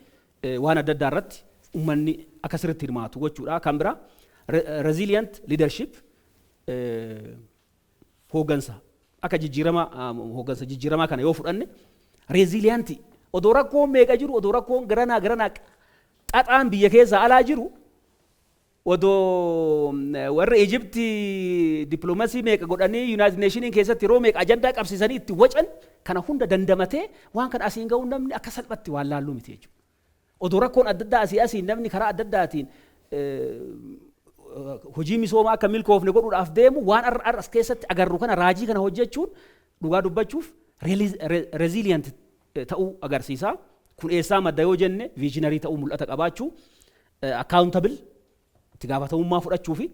waan adda addaa irratti uummanni akka sirriitti hirmaatu gochuudha. Kan biraa resilient leadership, hooggansa akka jijjiirama, hooggansa jijjiiramaa kana yoo fudhanne, resilient, odoo rakkoon meeqa jiru, odoo rakkoon garanaa garanaa xaxaan biyya keessa alaa jiru, Odoo warra Ijiptii dippiloomasii meeqa godhanii, United Nationiin keessatti yeroo meeqa ajandaa qabsiisanii itti wacan kana hunda dandamatee waan kana asiin ga'uun namni akka salphatti waan laalluu miti jechuudha. Odoo rakkoon adda addaa asii asiin namni karaa adda addaatiin hojii misoomaa akka milkoofne godhuudhaaf deemu, waan har'a as keessatti agarru kana, raajii kana hojjechuun dhugaa dubbachuuf resilient ta'uu agarsiisa. Kun eessaa madda yoo jenne, visionary ta'uu, mul'ata qabaachuu, accountable, itti gaafatamummaa fudhachuu fi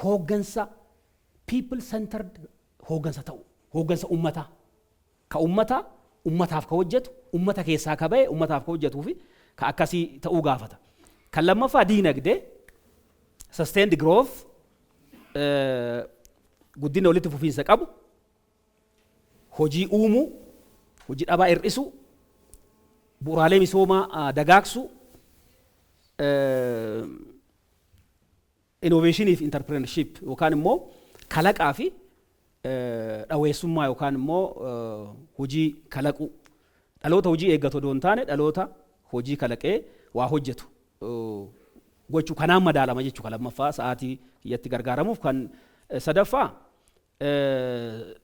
hooggansa people centered hooggansa ta'u, hooggansa ummataa, ka ummataa, ummataaf ka hojjetu, ummata keessaa ka ba'e, ummataaf ka hojjetuu fi ka akkasii ta'uu gaafata. Kan lammaffaa diinagdee, sustained growth, guddina walitti fufiinsa qabu, hojii uumuu, hojii dhabaa hir'isuu, bu'uuraalee misoomaa dagaagsuu, innovationii fi entrepreneurship yookaan immoo kalaqaa fi dhaweessummaa yookaan immoo hojii kalaquu, dhaloota hojii eeggatu odoo hin taane dhaloota hojii kalaqee waa hojjetu gochuu kanaan madaalama jechuu kan lammaffaa sa'aatii kiyyatti gargaaramuuf. Kan sadaffaa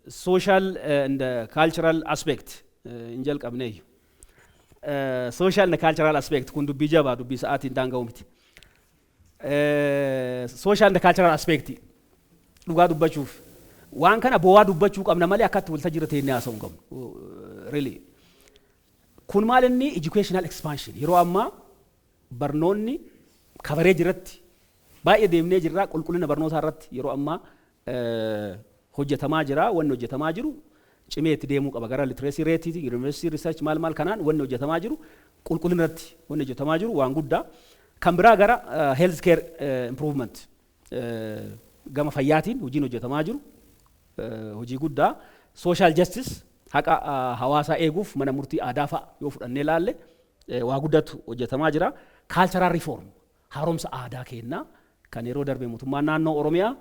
social and cultural aspect hin jalqabneeyyu. Social and cultural aspect kun dubbii jabaa, dubbii sa'aatiin daanga'u miti. Social and cultural aspect, dhugaa dubbachuuf waan kana boo'aa dubbachuu qabna malee akkatti waltajjii irra teennee haasa'uu hin qabnu. Really. Kun maal inni educational expansion, yeroo ammaa barnoonni coverage irratti baay'ee deemnee jirra. Qulqullina barnootaa irratti yeroo ammaa hojjetamaa jira. Wanni hojjetamaa jiru cimee itti deemuu qaba. Gara literacy rateiiti, university research, maal maal kanaan wanni hojjetamaa jiru, qulqullina irratti wanni hojjetamaa jiru waan guddaa. Kan biraa gara health care improvement, gama fayyaatiin hojiin hojjetamaa jiru hojii guddaa. Social justice, haqa hawaasaa eeguuf mana murtii aadaa fa'a yoo fudhannee laalle waa guddatu hojjetamaa jira. Cultural reform, haaromsa aadaa kennaa kan yeroo darbe mootummaan naannoo Oromiyaa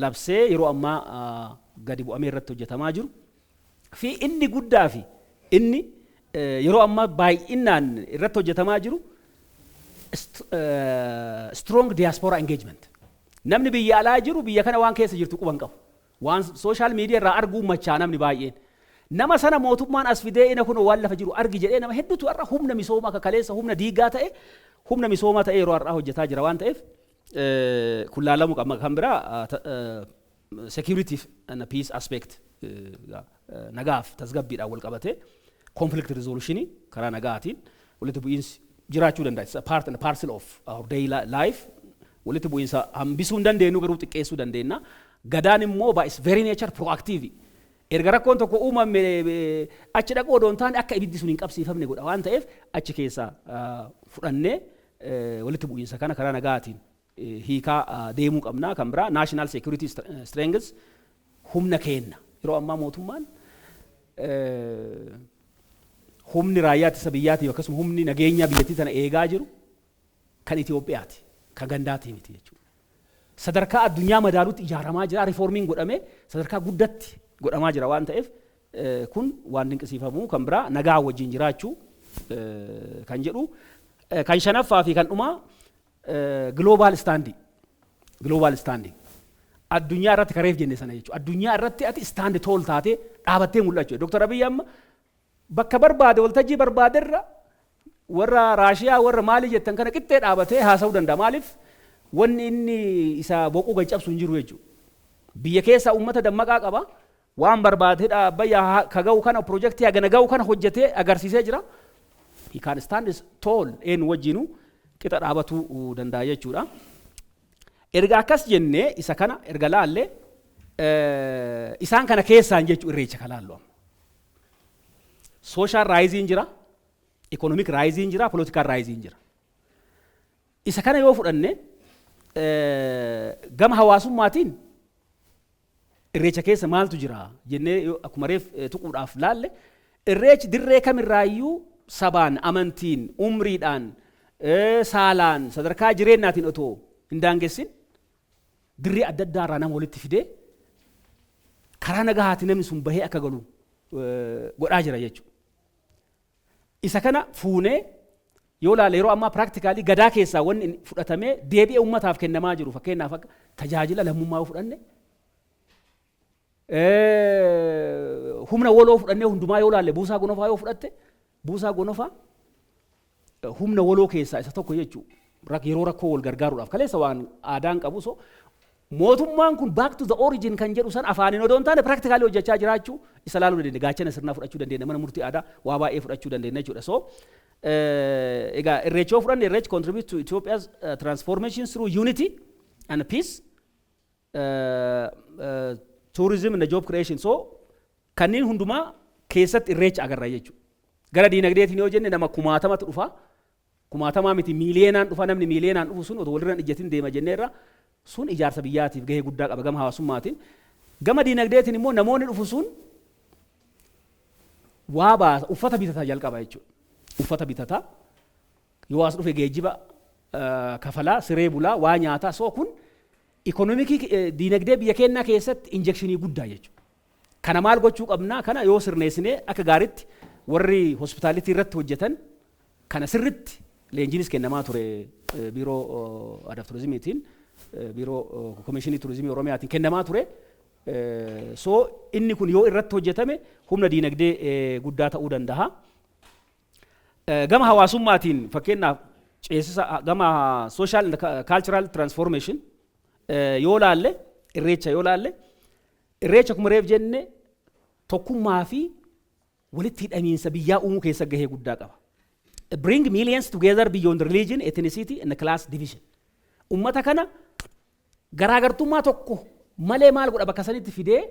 labsee yeroo ammaa gadi bu'amee irratti hojjetamaa jiru. Fi inni guddaa fi inni yeroo ammaa baay'inaan irratti hojjetamaa jiru strong diaspora engagement. Namni biyya alaa jiru biyya kana waan keessa jirtu quban qabu. Waan social media irraa arguu machaa namni baay'een. Nama sana mootummaan as fidee ina kun waan lafa jiru argi jedhee, nama hedduutu har'a humna misoomaa akka kaleessa humna diigaa ta'e humna misoomaa ta'e yeroo har'aa hojjetaa jira waan ta'eef kun laalamuu qaba. Kan biraa security and peace aspect, nagaaf tasgabbiidhaan wal qabatee conflict resolution, karaa nagaatiin walitti bu'iinsi jiraachuu danda'a. It's a part and parcel of our daily life. Walitti bu'iinsa hambisuu hin dandeenyu, garuu xiqqeessuu dandeenya. Gadaan immoo by its very nature proactive. Erga rakkoon tokko uumame achi dhaquu odoo hin taane akka ibiddi sun hin qabsiifamne godha waan ta'eef, achi keessaa fudhannee walitti bu'iinsa kana karaa nagaatiin hiikaa deemuu qabna. Kan biraa national security strengths, humna keenna. Yeroo ammaa mootummaan humni raayyaa ittisa biyyaatiif akkasuma humni nageenya biyyattii tana eegaa jiru kan Itoophiyaati, kan gandaatii miti jechuudha. Sadarkaa addunyaa madaalutti ijaaramaa jira, reformiin godhamee sadarkaa guddatti godhamaa jira waan ta'eef kun waan dinqisiifamuu. Kan biraa nagaa wajjin jiraachuu kan jedhu. Kan shanaffaa fi kan dhumaa global standing, global standing addunyaa irratti kareef jenne sana jechuudha. Addunyaa irratti ati stand tall taatee dhaabattee mul'achuu. Dr. Abiyyi amma bakka barbaade, waltajjii barbaaderra warra Raashiyaa, warra maalii jettan kana qixxee dhaabatee haasa'uu danda'a. Maaliif? Wanni inni isa boquu gad cabsu hin jiru jechuudha. Biyya keessa uummata dammaqaa qaba. Waan barbaade abbayyaa ka ga'u kana, piroojeektii hagana ga'u kana hojjetee agarsiisee jira. He can stand tall, eenyu wajjinuu qixa dhaabatuu danda'a jechuudha. Erga akkas jennee, isa kana erga laallee, isaan kana keessaan jechuu Irreecha ka laallu amma. Social riseiin jira, economic riseiin jira, political riseiin jira. Isa kana yoo fudhanne, gama hawaasummaatiin Irreecha keessa maaltu jira jennee akkuma reef tuquudhaaf laalle, Irreechi dirree kamirraayyuu sabaan, amantiin, umriidhaan, saalaan, sadarkaa jireenyaatiin otoo hin daangessin dirree adda addaa irraa nama walitti fidee karaa nagahaatiin namni sun bahee akka galu godhaa jira jechuudha. Isa kana fuunee Yoo ilaale, yeroo ammaa practically Gadaa keessaa wanni fudhatamee deebi'ee uummataaf kennamaa jiru, fakkeenyaaf akka tajaajila lammummaa yoo fudhanne, humna waloo fudhannee hundumaa yoo ilaalle, Buusaa Gonofaa yoo fudhatte, Buusaa Gonofaa humna waloo keessaa isa tokko jechuudha. Yeroo rakkoo wal gargaaruudhaaf kaleessa waan aadaan qabu. So mootummaan kun back to the origin kan jedhu san afaaniin odoo hin taane practically hojjechaa jiraachuu isa laaluu dandeenya. Gaachana sirnaa fudhachuu dandeenya. Mana murtii aadaa waa baay'ee fudhachuu dandeenya jechuudha. So egaa Irreecha yoo fudhanne, Irreechi contribute to Ethiopia's transformation through unity and peace, tourism and job creation. So kanneen hundumaa keessatti Irreecha agarra jechuudha. Gara diinagdeetiin yoo jenne, nama kumaatamatu dhufa. Kumaatamaa miti, miiliyeenaan dhufa. Namni miiliyeenaan dhufu sun otoo walirra ijjatin deema jenneerra. Sun ijaarsa biyyaatiif gahee guddaa qaba gama hawaasummaatiin. Gama diinagdeetiin immoo namoonni dhufu sun waa baasa, uffata bitataa jalqaba jechuudha. Uffata bitataa, yoo as dhufe geejjiba kafalaa, siree bulaa, waa nyaataa. So kun economic diinagdee biyya keenyaa keessatti injection guddaa jechuudha. Kana maal gochuu qabnaa? Kana yoo sirneessinee akka gaariitti warri hospitality irratti hojjetan kana sirritti leenjiinis kennamaa ture, Biiroo Aadaa fi Turizimiitiin, Biiroo Komishinii Turizimii Oromiyaatiin kennamaa ture. So inni kun yoo irratti hojjetame humna diinagdee guddaa ta'uu danda'a. Gama hawaasummaatiin, fakkeenyaaf ceesisa gama social and cultural transformation yoo laalle, Irreecha yoo laalle, Irreecha kuma reef jenne tokkummaa fi walitti hidhamiinsa biyyaa uumuu keessa gahee guddaa qaba. Bring millions together beyond religion, ethnicity and class division. Ummata kana garaagartummaa tokko malee maal godha? Bakka sanitti fidee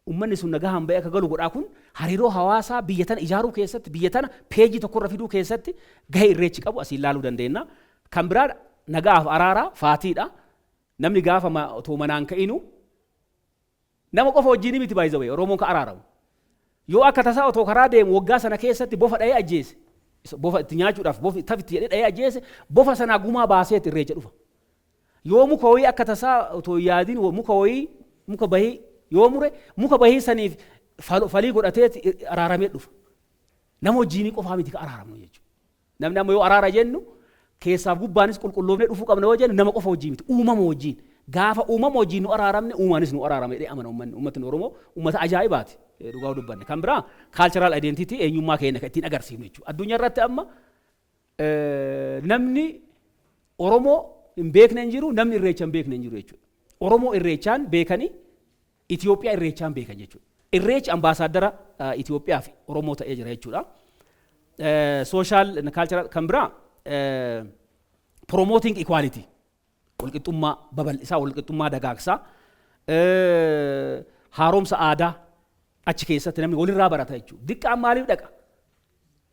ummanni sun nagaa bahee akka galu godhaa. Kun hariiroo hawaasaa biyya tana ijaaruu keessatti, biyya tana peejii tokkorra fiduu keessatti gahee Irreechi qabu asiin ilaaluu dandeenya. Kan biraa nagaaf araaraa faatiidha. Namni gaafa otoo manaan ka'inu nama qofa wajjin miti baay'ee Oromoon ka araaramu. Yoo akka tasaa otoo karaa deemu waggaa sana keessatti bofa dha'ee ajjeese, bofa itti nyaachuudhaaf bofi tafitti jedhee dha'ee ajjeese, bofa sanaa gumaa baaseet Irreecha dhufa. Yoo muka wayii akka tasaa otoo yaadin muka wayii, muka bahii yoo mure, muka bahii saniif falii godhateet araaramee dhufa. Nama wajjiinii qofaa miti ka araaramnu jechuudha. Namni amma yoo araara jennu keessaaf gubbaanis qulqulloofnee dhufuu qabna yoo jennu, nama qofa wajjin miti, uumama wajjin. Gaafa uumama wajjin nu araaramne, uumaanis nu araarame jedhee amana uummanni. Uummatni Oromoo uummata ajaa'ibaati dhugaa dubbanne. Kan biraa cultural identity, eenyummaa keenya kan ittiin agarsiifnu jechuudha. Addunyaa irratti amma namni Oromoo hin beekne hin jiru, namni Irreecha hin beekne hin jiru jechuudha. Oromoo Irreechaan beekanii, Itoophiyaa Irreechaan beekan jechuudha. Irreechi ambaasaaddara Itoophiyaa fi Oromoo ta'ee jira jechuudha. Social cultural kan biraa promoting equality, walqixxummaa babal'isaa, walqixxummaa dagaagsaa, haaromsa aadaa achi keessatti namni walirraa barata jechuudha. Diqqaan maaliif dhaqa?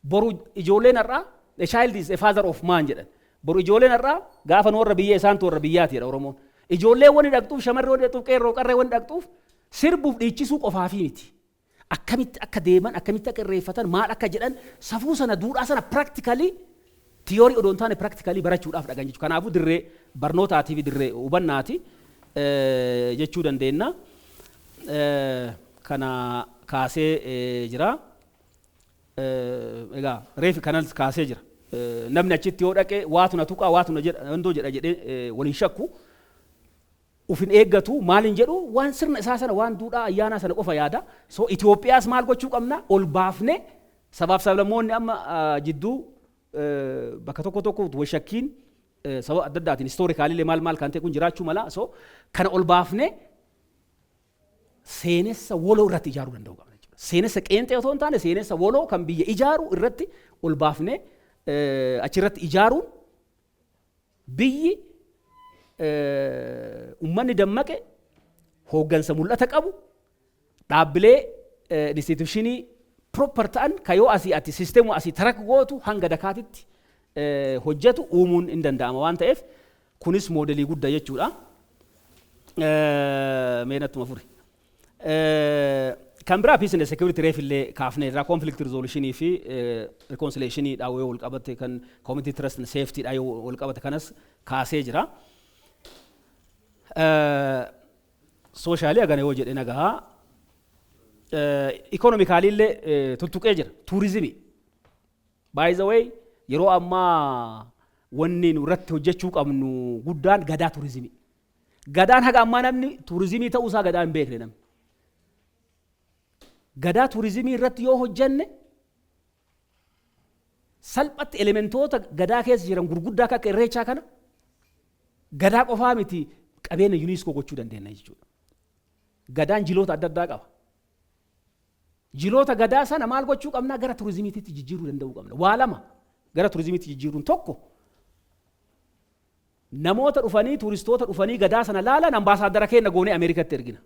Boru ijoolleen har'aa, "A child is a father of man" jedhan. Boru ijoolleen har'aa gaafa nu warra biyya isaantu warra biyyaati jedha Oromoon. Ijoolleen wani dhaqxuuf, shamarree wani dhaqxuuf, qeerroo qarree wani dhaqxuuf sirbuuf dhiichisuu qofaafii miti. Akkamitti akka deeman, akkamitti akka irreeffatan, maal akka jedhan, safuu sana, duudhaa sana practically, theory odoo hin taane practically barachuudhaaf dhaqan jechuudha. Kanaafuu dirree barnootaatii fi dirree hubannaati jechuu dandeenya. Kana kaasee jira. Egaa reefi kanas kaasee jira. Namni achitti yoo dhaqe waatu na tuqaa, waatu na jedha, wandoo jedha jedhee waliin shakku. Ufin eeggatu, maal hin jedhu, waan sirna isaa sana, waan duudhaa ayyaanaa sana qofa yaada. So Itoophiyaas maal gochuu qabna? Ol baafne sabaaf sablammoonni amma jidduu bakka tokko tokko wal shakkiin sababa adda addaatiin historically maal maal kan ta'e kun jiraachuu mala. So kana ol baafne seenessa woloo irratti ijaaruu danda'uu qabna jechuudha. Seenessa qeenxee otoo hin taane, seenessa woloo kan biyya ijaaru irratti ol baafne achirratti ijaaruun, biyyi ummanni dammaqe, hooggansa mul'ata qabu, dhaabbilee institution proper ta'an ka yoo asii ati system asii tarak gootu hanga dakaatitti hojjetu uumuun hin danda'ama waan ta'eef, kunis model guddaa jechuudha. Mee nattuma furi. Kan biraa peace and security reef illee kaafne irraa, conflict resolution fi reconciliation dha yoo wal qabate, kan community trust and safety dha yoo wal qabate, kanas kaasee jira. Social hagana yoo jedhe nagahaa. Economically illee tuttuqee jira. Turizimii. By the way, Yeroo ammaa wanni nu irratti hojjechuu qabnu guddaan gadaa turizimii. Gadaan haga ammaa namni turizimii ta'uusaa gadaa hin beekne namni. Gadaa turizimii irratti yoo hojjenne, salphatti elementoota gadaa keessa jiran gurguddaa akka Irreechaa kana gadaa qofaa miti, qabeenya UNESCO gochuu dandeenya jechuudha. Gadaan jiloota adda addaa qaba. Jiloota gadaa sana maal gochuu qabnaa? Gara turizimiitti jijjiiruu danda'uu qabna. Waa lama gara turizimiitti jijjiiruun: tokko, namoota dhufanii, turistoota dhufanii gadaa sana laalan ambaasaaddara keenya goonee Ameerikatti ergina.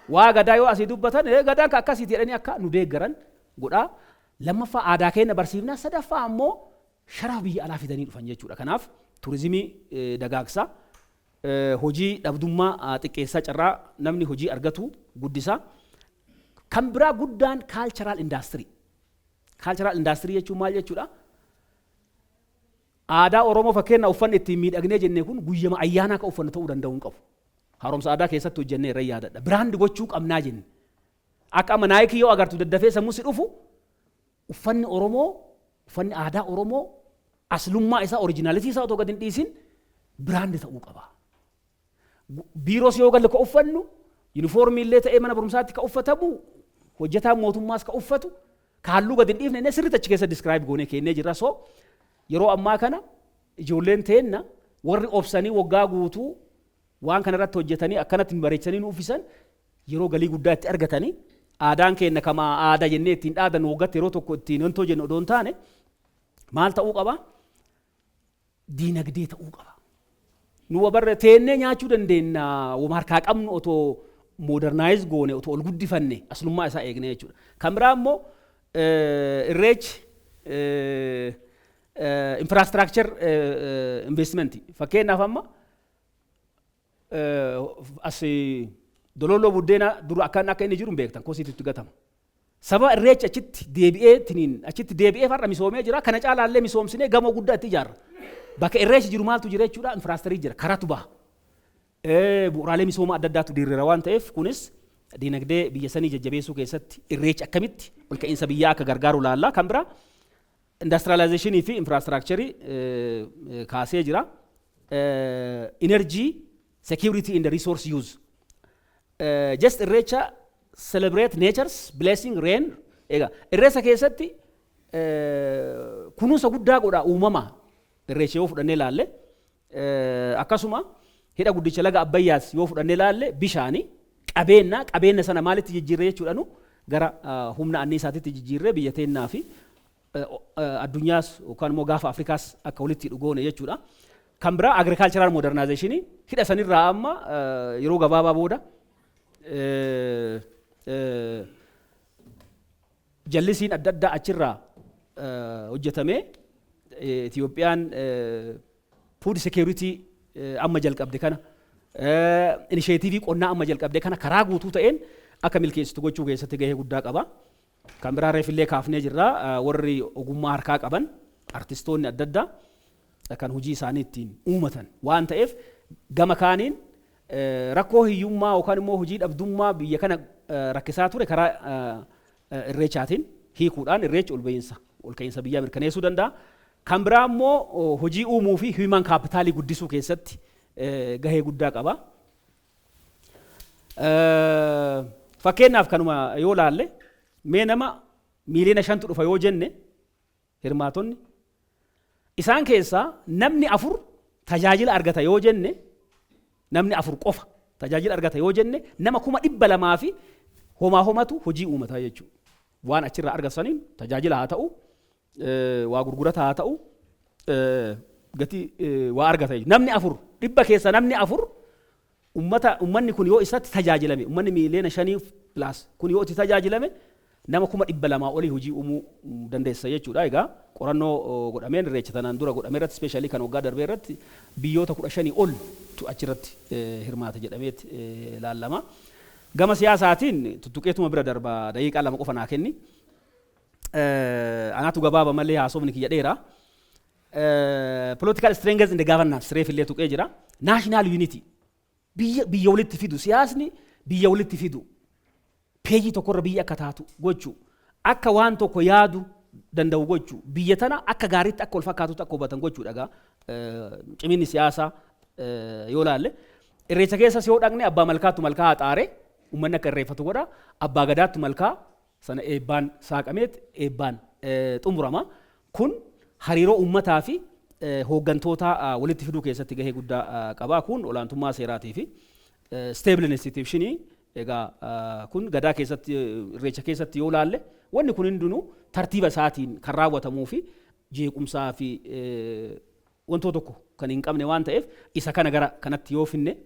Waa gadaa yoo asii dubbatan, "Gadaan akkasiiti" jedhanii akka nu deeggaran godhaa. Lammaffaa, aadaa keenya barsiifnaa. Sadaffaa ammoo sharafa biyya alaa fidanii dhufan jechuudha. Kanaaf turizimii dagaagsaa, hojii dhabdummaa xiqqeessaa, carraa namni hojii argatu guddisaa. Kan biraa guddaan cultural industry. Cultural industry jechuun maal jechuudha? Aadaa Oromoo, fakkeenya uffanni ittiin miidhagnee jennee kun, guyyama ayyaanaa akka uffannu ta'uu danda'uu hin qabu. Haaromsa aadaa keessatti hojjennee irra yaadadha. Brand gochuu qabnaa jenne. Akka amma Nike yoo agartu daddafee sammuu si dhufu, uffanni Oromoo, uffanni aadaa Oromoo aslummaa isaa, originality isaa otoo gadi hin dhiisin brand ta'uu qaba. Biiroos yoo galle ka uffannu, yuunifoormii illee ta'ee mana barumsaatti ka uffatamu, hojjetaan mootummaas ka uffatu, ka halluu gadi hin dhiifne inni sirriitti achi keessa describe goonee kennee jirra. So yeroo ammaa kana ijoolleen teenna warri obsanii waggaa guutuu waan kana irratti hojjetanii akkanatti bareechanii nu uffisan, yeroo galii guddaa itti argatanii, aadaan keenya kama aadaa jennee ittiin dhaadannu waggaatti yeroo tokko ittiin wantoo jennu odoo hin taane, maal ta'uu qaba? Diinagdee ta'uu qaba. Nu barre teennee nyaachuu dandeenya wama harkaa qabnu otoo modernize goone, otoo ol guddifanne, aslummaa isaa eegne jechuudha. Kan biraa immoo Irreechi infrastructure investment. Fakkeenyaaf amma as Dololoo buddeena dura akka inni jiru hin beektan, kosiitu itti gatama. Sababa Irreechi achitti deebi'ee tiniin achitti deebi'ee har'a misoomee jira. Kana caalaallee misoomsinee gamoo guddaa itti ijaarra. Bakka Irreechi jiru maaltu jira jechuudha? Infrastructure jira, karatu baha. Bu'uuraalee misoomaa adda addaatu diriira waan ta'eef, kunis diinagdee biyya sanii jajjabeessuu keessatti Irreechi akkamitti ol ka'iinsa biyyaa akka gargaaru laalla. Kan biraa industrialization fi infrastructure kaasee jira. Energy security in the resource use. Just Irreecha celebrate nature's blessing, rain. Egaa Irreessa keessatti kunuunsa guddaa godha uumama Irreecha yoo fudhannee laalle, akkasuma hidha guddicha laga Abbayyaas yoo fudhannee laalle, bishaani qabeenna sana maalitti jijjiirree jechuudha? Nu gara humna anniisaatitti jijjiirree biyya teennaa fi addunyaas yookaan immoo gaafa Afrikaas akka walitti dhugoone jechuudha. Kan biraa agricultural modernization, hidha sanirraa amma yeroo gabaabaa booda jallisiin adda addaa achirraa hojjetamee Itiyoophiyaan food security amma jalqabde kana, initiative qonnaa amma jalqabde kana karaa guutuu ta'een akka milkeessitu gochuu keessatti gahee guddaa qaba. Kan biraa reefillee kaafnee jirra, warri ogummaa harkaa qaban, artistoonni adda addaa kan hojii isaanii ittiin uumatan waan ta'eef, gama kaaniin rakkoo hiyyummaa yookaan immoo hojii dhabdummaa biyya kana rakkisaa ture karaa Irreechaatiin hiikuudhaan Irreechi ol ka'iinsa biyyaa mirkaneessuu danda'a. Kan biraa immoo hojii uumuu fi human capital guddisuu keessatti gahee guddaa qaba. Fakkeenyaaf kanuma yoo laalle, mee nama 5 miiliyoona dhufa yoo jenne, hirmaatonni isaan keessaa namni afur tajaajila argata yoo jenne, namni afur qofa tajaajila argata yoo jenne, nama 200,000 fi homaa homatu hojii uumata jechuudha. Waan achirraa argatu saniin tajaajila haa ta'u, waa gurgurata haa ta'u, gatii waa argata jechuudha. Namni afur, dhibba keessa namni afur, ummanni kun yoo isatti tajaajilame, ummanni 5 miiliyoona plus kun yoo itti tajaajilame, nama 200,000 olii hojii uumuu dandeessa jechuudha. Egaa qorannoo godhameen Irreecha tanaan dura godhame irratti, specially kan waggaa darbee irratti, biyyoota 15 oltu achirratti hirmaata jedhameet laallama. Gama siyaasaatiin tuttuqeetuma bira darba, daqiiqaa 2 qofa naa kenni. Anaatu gabaaba malee haasofni kiyya dheeraa. Political strength in the governance reef illee tuqee jira. National unity, biyya biyya walitti fidu, siyaasni biyya walitti fidu, peejii tokkorra biyya akka taatu gochuu, akka waan tokko yaadu. danda'u gochuu, biyya tana akka gaariitti akka wal fakkaatutti akka hubatan gochuudha. Egaa ciminni siyaasaa yoo laalle, Irreecha keessas yoo dhaqne, abbaa malkaattu malkaa haxaaree uummanni akka irreeffatu godha. Abbaa gadaattu malkaa sana eebbaan saaqameet eebbaan xumurama. Kun hariiroo uummataa fi hooggantoota walitti fiduu keessatti gahee guddaa qaba. Kun olaantummaa seeraatii fi stable institutionii. Egaa kun gadaa keessatti, Irreecha keessatti yoo laalle, wanni kun hundinuu tartiiba isaatiin kan raawwatamuu fi jeequmsaa fi wantoota tokko kan hin qabne waan ta'eef, isa kana gara kanatti yoo finne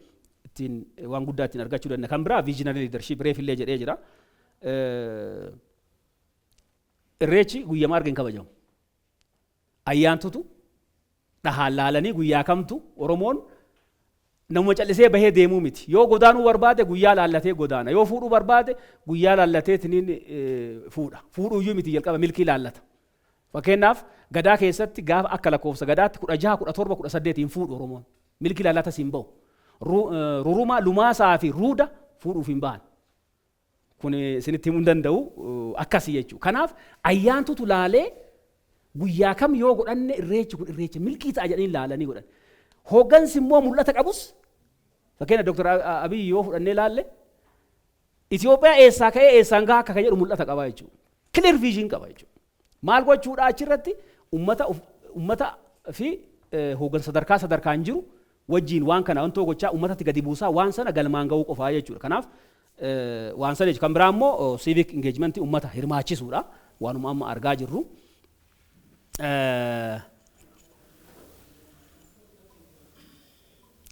ittiin waan guddaa ittiin argachuu danda'a. Kan biraa visionary leadership reefillee jedhee jira. Irreechi guyyama arga hin kabajamu. Ayyaantutu dhahaan laalanii guyyaa kamtu. Oromoon namuma callisee bahee deemuu miti. Yoo godaanuu barbaade guyyaa laallatee godaana. Yoo fuudhuu barbaade guyyaa laallatee tiniin fuudha. Fuudhuu iyyuu miti, jalqaba milkii laallata. Fakkeenyaaf, gadaa keessatti gaafa akka lakkoofsa gadaatti 16, 17, 18 fuudhu Oromoon. Milkii laallata siin bahu. Ruruma, lumaasaa fi ruuda fuudhuuf hin bahan. Kun isinitti himuu hin danda'u, akkasii jechuudha. Kanaaf ayyaantutu laalee guyyaa kam yoo godhanne irreechi kun irreecha milkii ta'a jedhanii laalanii godhan. Hooggansi immoo mul'ata qabus, fakkeenya Dr. Abiyyi yoo fudhannee laalle, Itoophiyaa eessaa ka'ee eessaan gahaa akka jedhu mul'ata qaba jechuudha. Clear vision qaba jechuudha. Maal gochuudha? Achirratti ummata fi hooggansa sadarkaa sadarkaan jiru wajjiin waan kana wantoo gochaa ummatatti gadi buusaa waan sana galmaan gahuu qofaa jechuudha. Kanaaf waan sana jechuudha. Kan biraa immoo civic engagement, ummata hirmaachisuudha. Waanuma amma argaa jirru.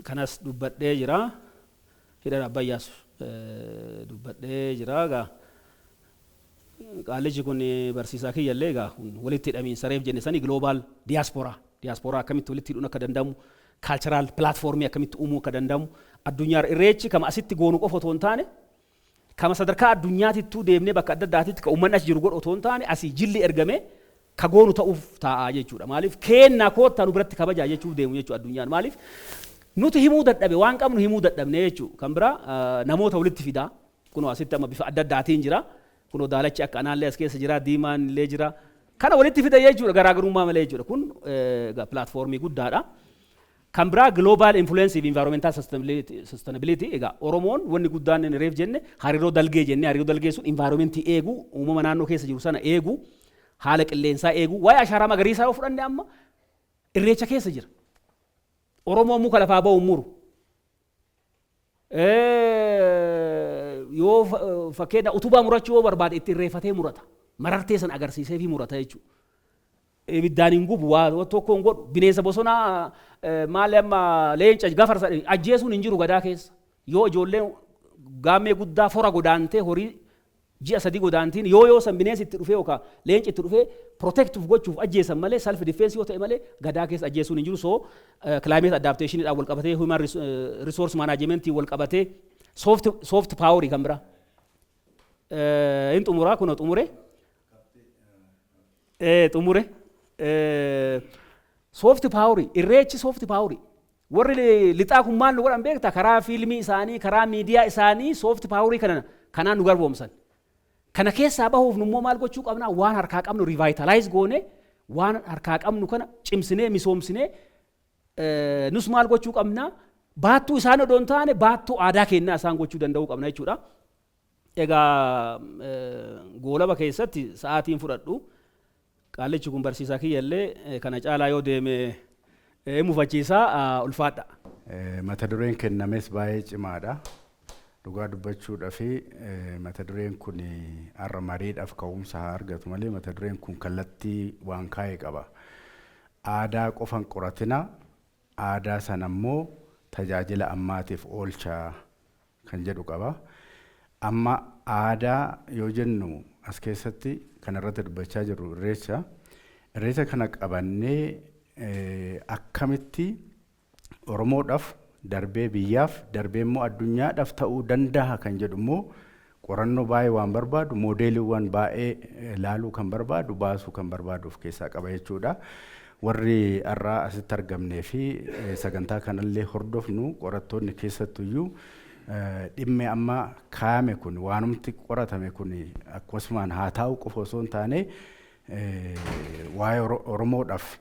Kanas dubbadhee jira. Hidha Abbayyaas dubbadhee jira. Egaa qaalichi kun barsiisaa kiyyallee, egaa walitti hidhamiinsa reef jenne sani, global diaspora. Diaspora akkamitti walitti hidhuun akka danda'amu, cultural platformii akkamitti uumuu akka danda'amu, addunyaa irreechi kama asitti goonu qofa otoo hin taane, kama sadarkaa addunyaatittuu deemnee bakka adda addaatitti ka uummanni as jiru godhu otoo hin taane, asii jilli ergamee ka goonu ta'uuf taa'aa jechuudha. Maaliif? Keennaa koottaa nu biratti kabajaa jechuuf deemu jechuudha addunyaan. Maaliif? Nuti himuu dadhabe, waan qabnu himuu dadhabne jechuudha. Kan biraa namoota walitti fidaa. Kunoo asitti amma bifa adda addaatiin jira. Kunoo daalachi akka anaallee as keessa jira, diimaan illee jira. Kana walitti fida jechuudha, garaagarummaa malee jechuudha. Kun platformii guddaadha. Kan biraa global influence fi environmental sustainability. Egaa Oromoon wanni guddaan inni reef jenne hariiroo dalgee jenne, hariiroo dalgee sun environmentii eeguu, uumama naannoo keessa jiru sana eeguu, haala qilleensaa eeguu. Waa'ee ashaaraa magariisaa yoo fudhanne, amma irreecha keessa jira. Oromoon muka lafaa ba'u muru. Yoo fakkeenya utubaa murachuu yoo barbaade, itti irreeffatee murata. Marartee sana agarsiisee fi murata jechuudha. Ibiddaan hin gubu, waa tokko hin godhu. Bineensa bosonaa maali, amma leenca, gafarsa ajjeesuun hin jiru gadaa keessa. Yoo ijoolleen gaammee guddaa fora godaantee, horii ji'a 3 godaantiin, yoo san bineensi itti dhufee yookaan leenci itti dhufee protectuuf gochuuf ajjeesan malee, self defense yoo ta'e malee, gadaa keessa ajjeesuun hin jiru. So climate adaptation wal qabatee, human resource management wal qabatee, soft power kan biraa. In xumuraa, kunoo xumure. Xumure. Soft power, irreechi soft power. Warri lixaa kun maal nu godhan beektaa? Karaa fiilmii isaanii, karaa miidiyaa isaanii soft power kana kanaan nu garboomsan. Kana keessaa bahuuf nummoo maal gochuu qabna? Waan harkaa qabnu revitalize goone, waan harkaa qabnu kana cimsinee misoomsinee, nus maal gochuu qabna? Baattuu isaan odoo hin taane, baattuu aadaa kennaa isaan gochuu danda'uu qabna jechuudha. Egaa goolaba keessatti sa'aatiin fudhadhu. Qaalichi kun barsiisaa kiyyallee kana caalaa yoo deeme mufachiisaa, ulfaadha. Mata dureen kennames baay'ee cimaadha. Dhugaa dubbachuudhaa fi mata dureen kun har'a mariidhaaf ka'umsa haa argatu malee, mata dureen kun kallattii waan kaa'e qaba. Aadaa qofan qoratina, aadaa sana immoo tajaajila ammaatiif oolchaa kan jedhu qaba. Amma aadaa yoo jennu, as keessatti kan irratti dubbachaa jirru irreecha. Irreecha kana qabannee akkamitti Oromoodhaaf darbee biyyaaf darbee immoo addunyaadhaaf ta'uu danda'a kan jedhu immoo qorannoo baay'ee waan barbaadu, moodeeliiwwan baay'ee laaluu kan barbaadu, baasuu kan barbaadu of keessaa qaba jechuudha. Warri har'aa asitti argamnee fi sagantaa kanallee hordofnu, qorattoonni keessattuyyuu, dhimmi amma kaa'ame kun, waanumti qoratame kun akkasumaan haa taa'u qofa osoo hin taane waa'ee Oromoodhaaf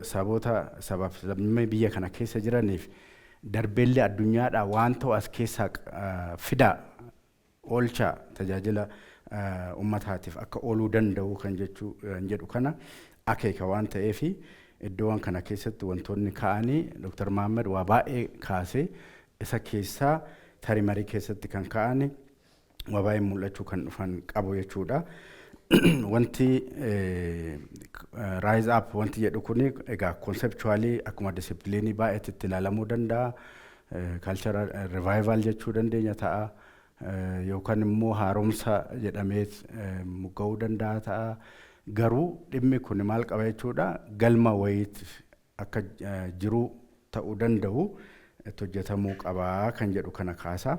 saboota sabaaf sablammii biyya kana keessa jiraniif darbeellee addunyaadhaa waan ta'u as keessaa fidaa oolchaa tajaajila uummataatiif akka ooluu danda'u kan jechuu kan jedhu kana akeeka waan ta'eefi iddoowwan kana keessatti wantoonni ka'anii Dr. Mahammad waa baay'ee kaasee isa keessaa tarii marii keessatti kan ka'ani waa baay'ee mul'achuu kan dhufan qabu jechuudha. Wanti Rise Up wanti jedhu kuni egaa conceptually akkuma discipline baay'eetti itti ilaalamuu danda'a. Cultural revival jechuu dandeenya ta'a. Yookaan immoo haaromsa jedhamee mogga'uu danda'a ta'a. Garuu dhimmi kun maal qaba jechuudha, galma wayiit akka jiru ta'uu danda'u itti hojjetamuu qabaa kan jedhu kana kaasa.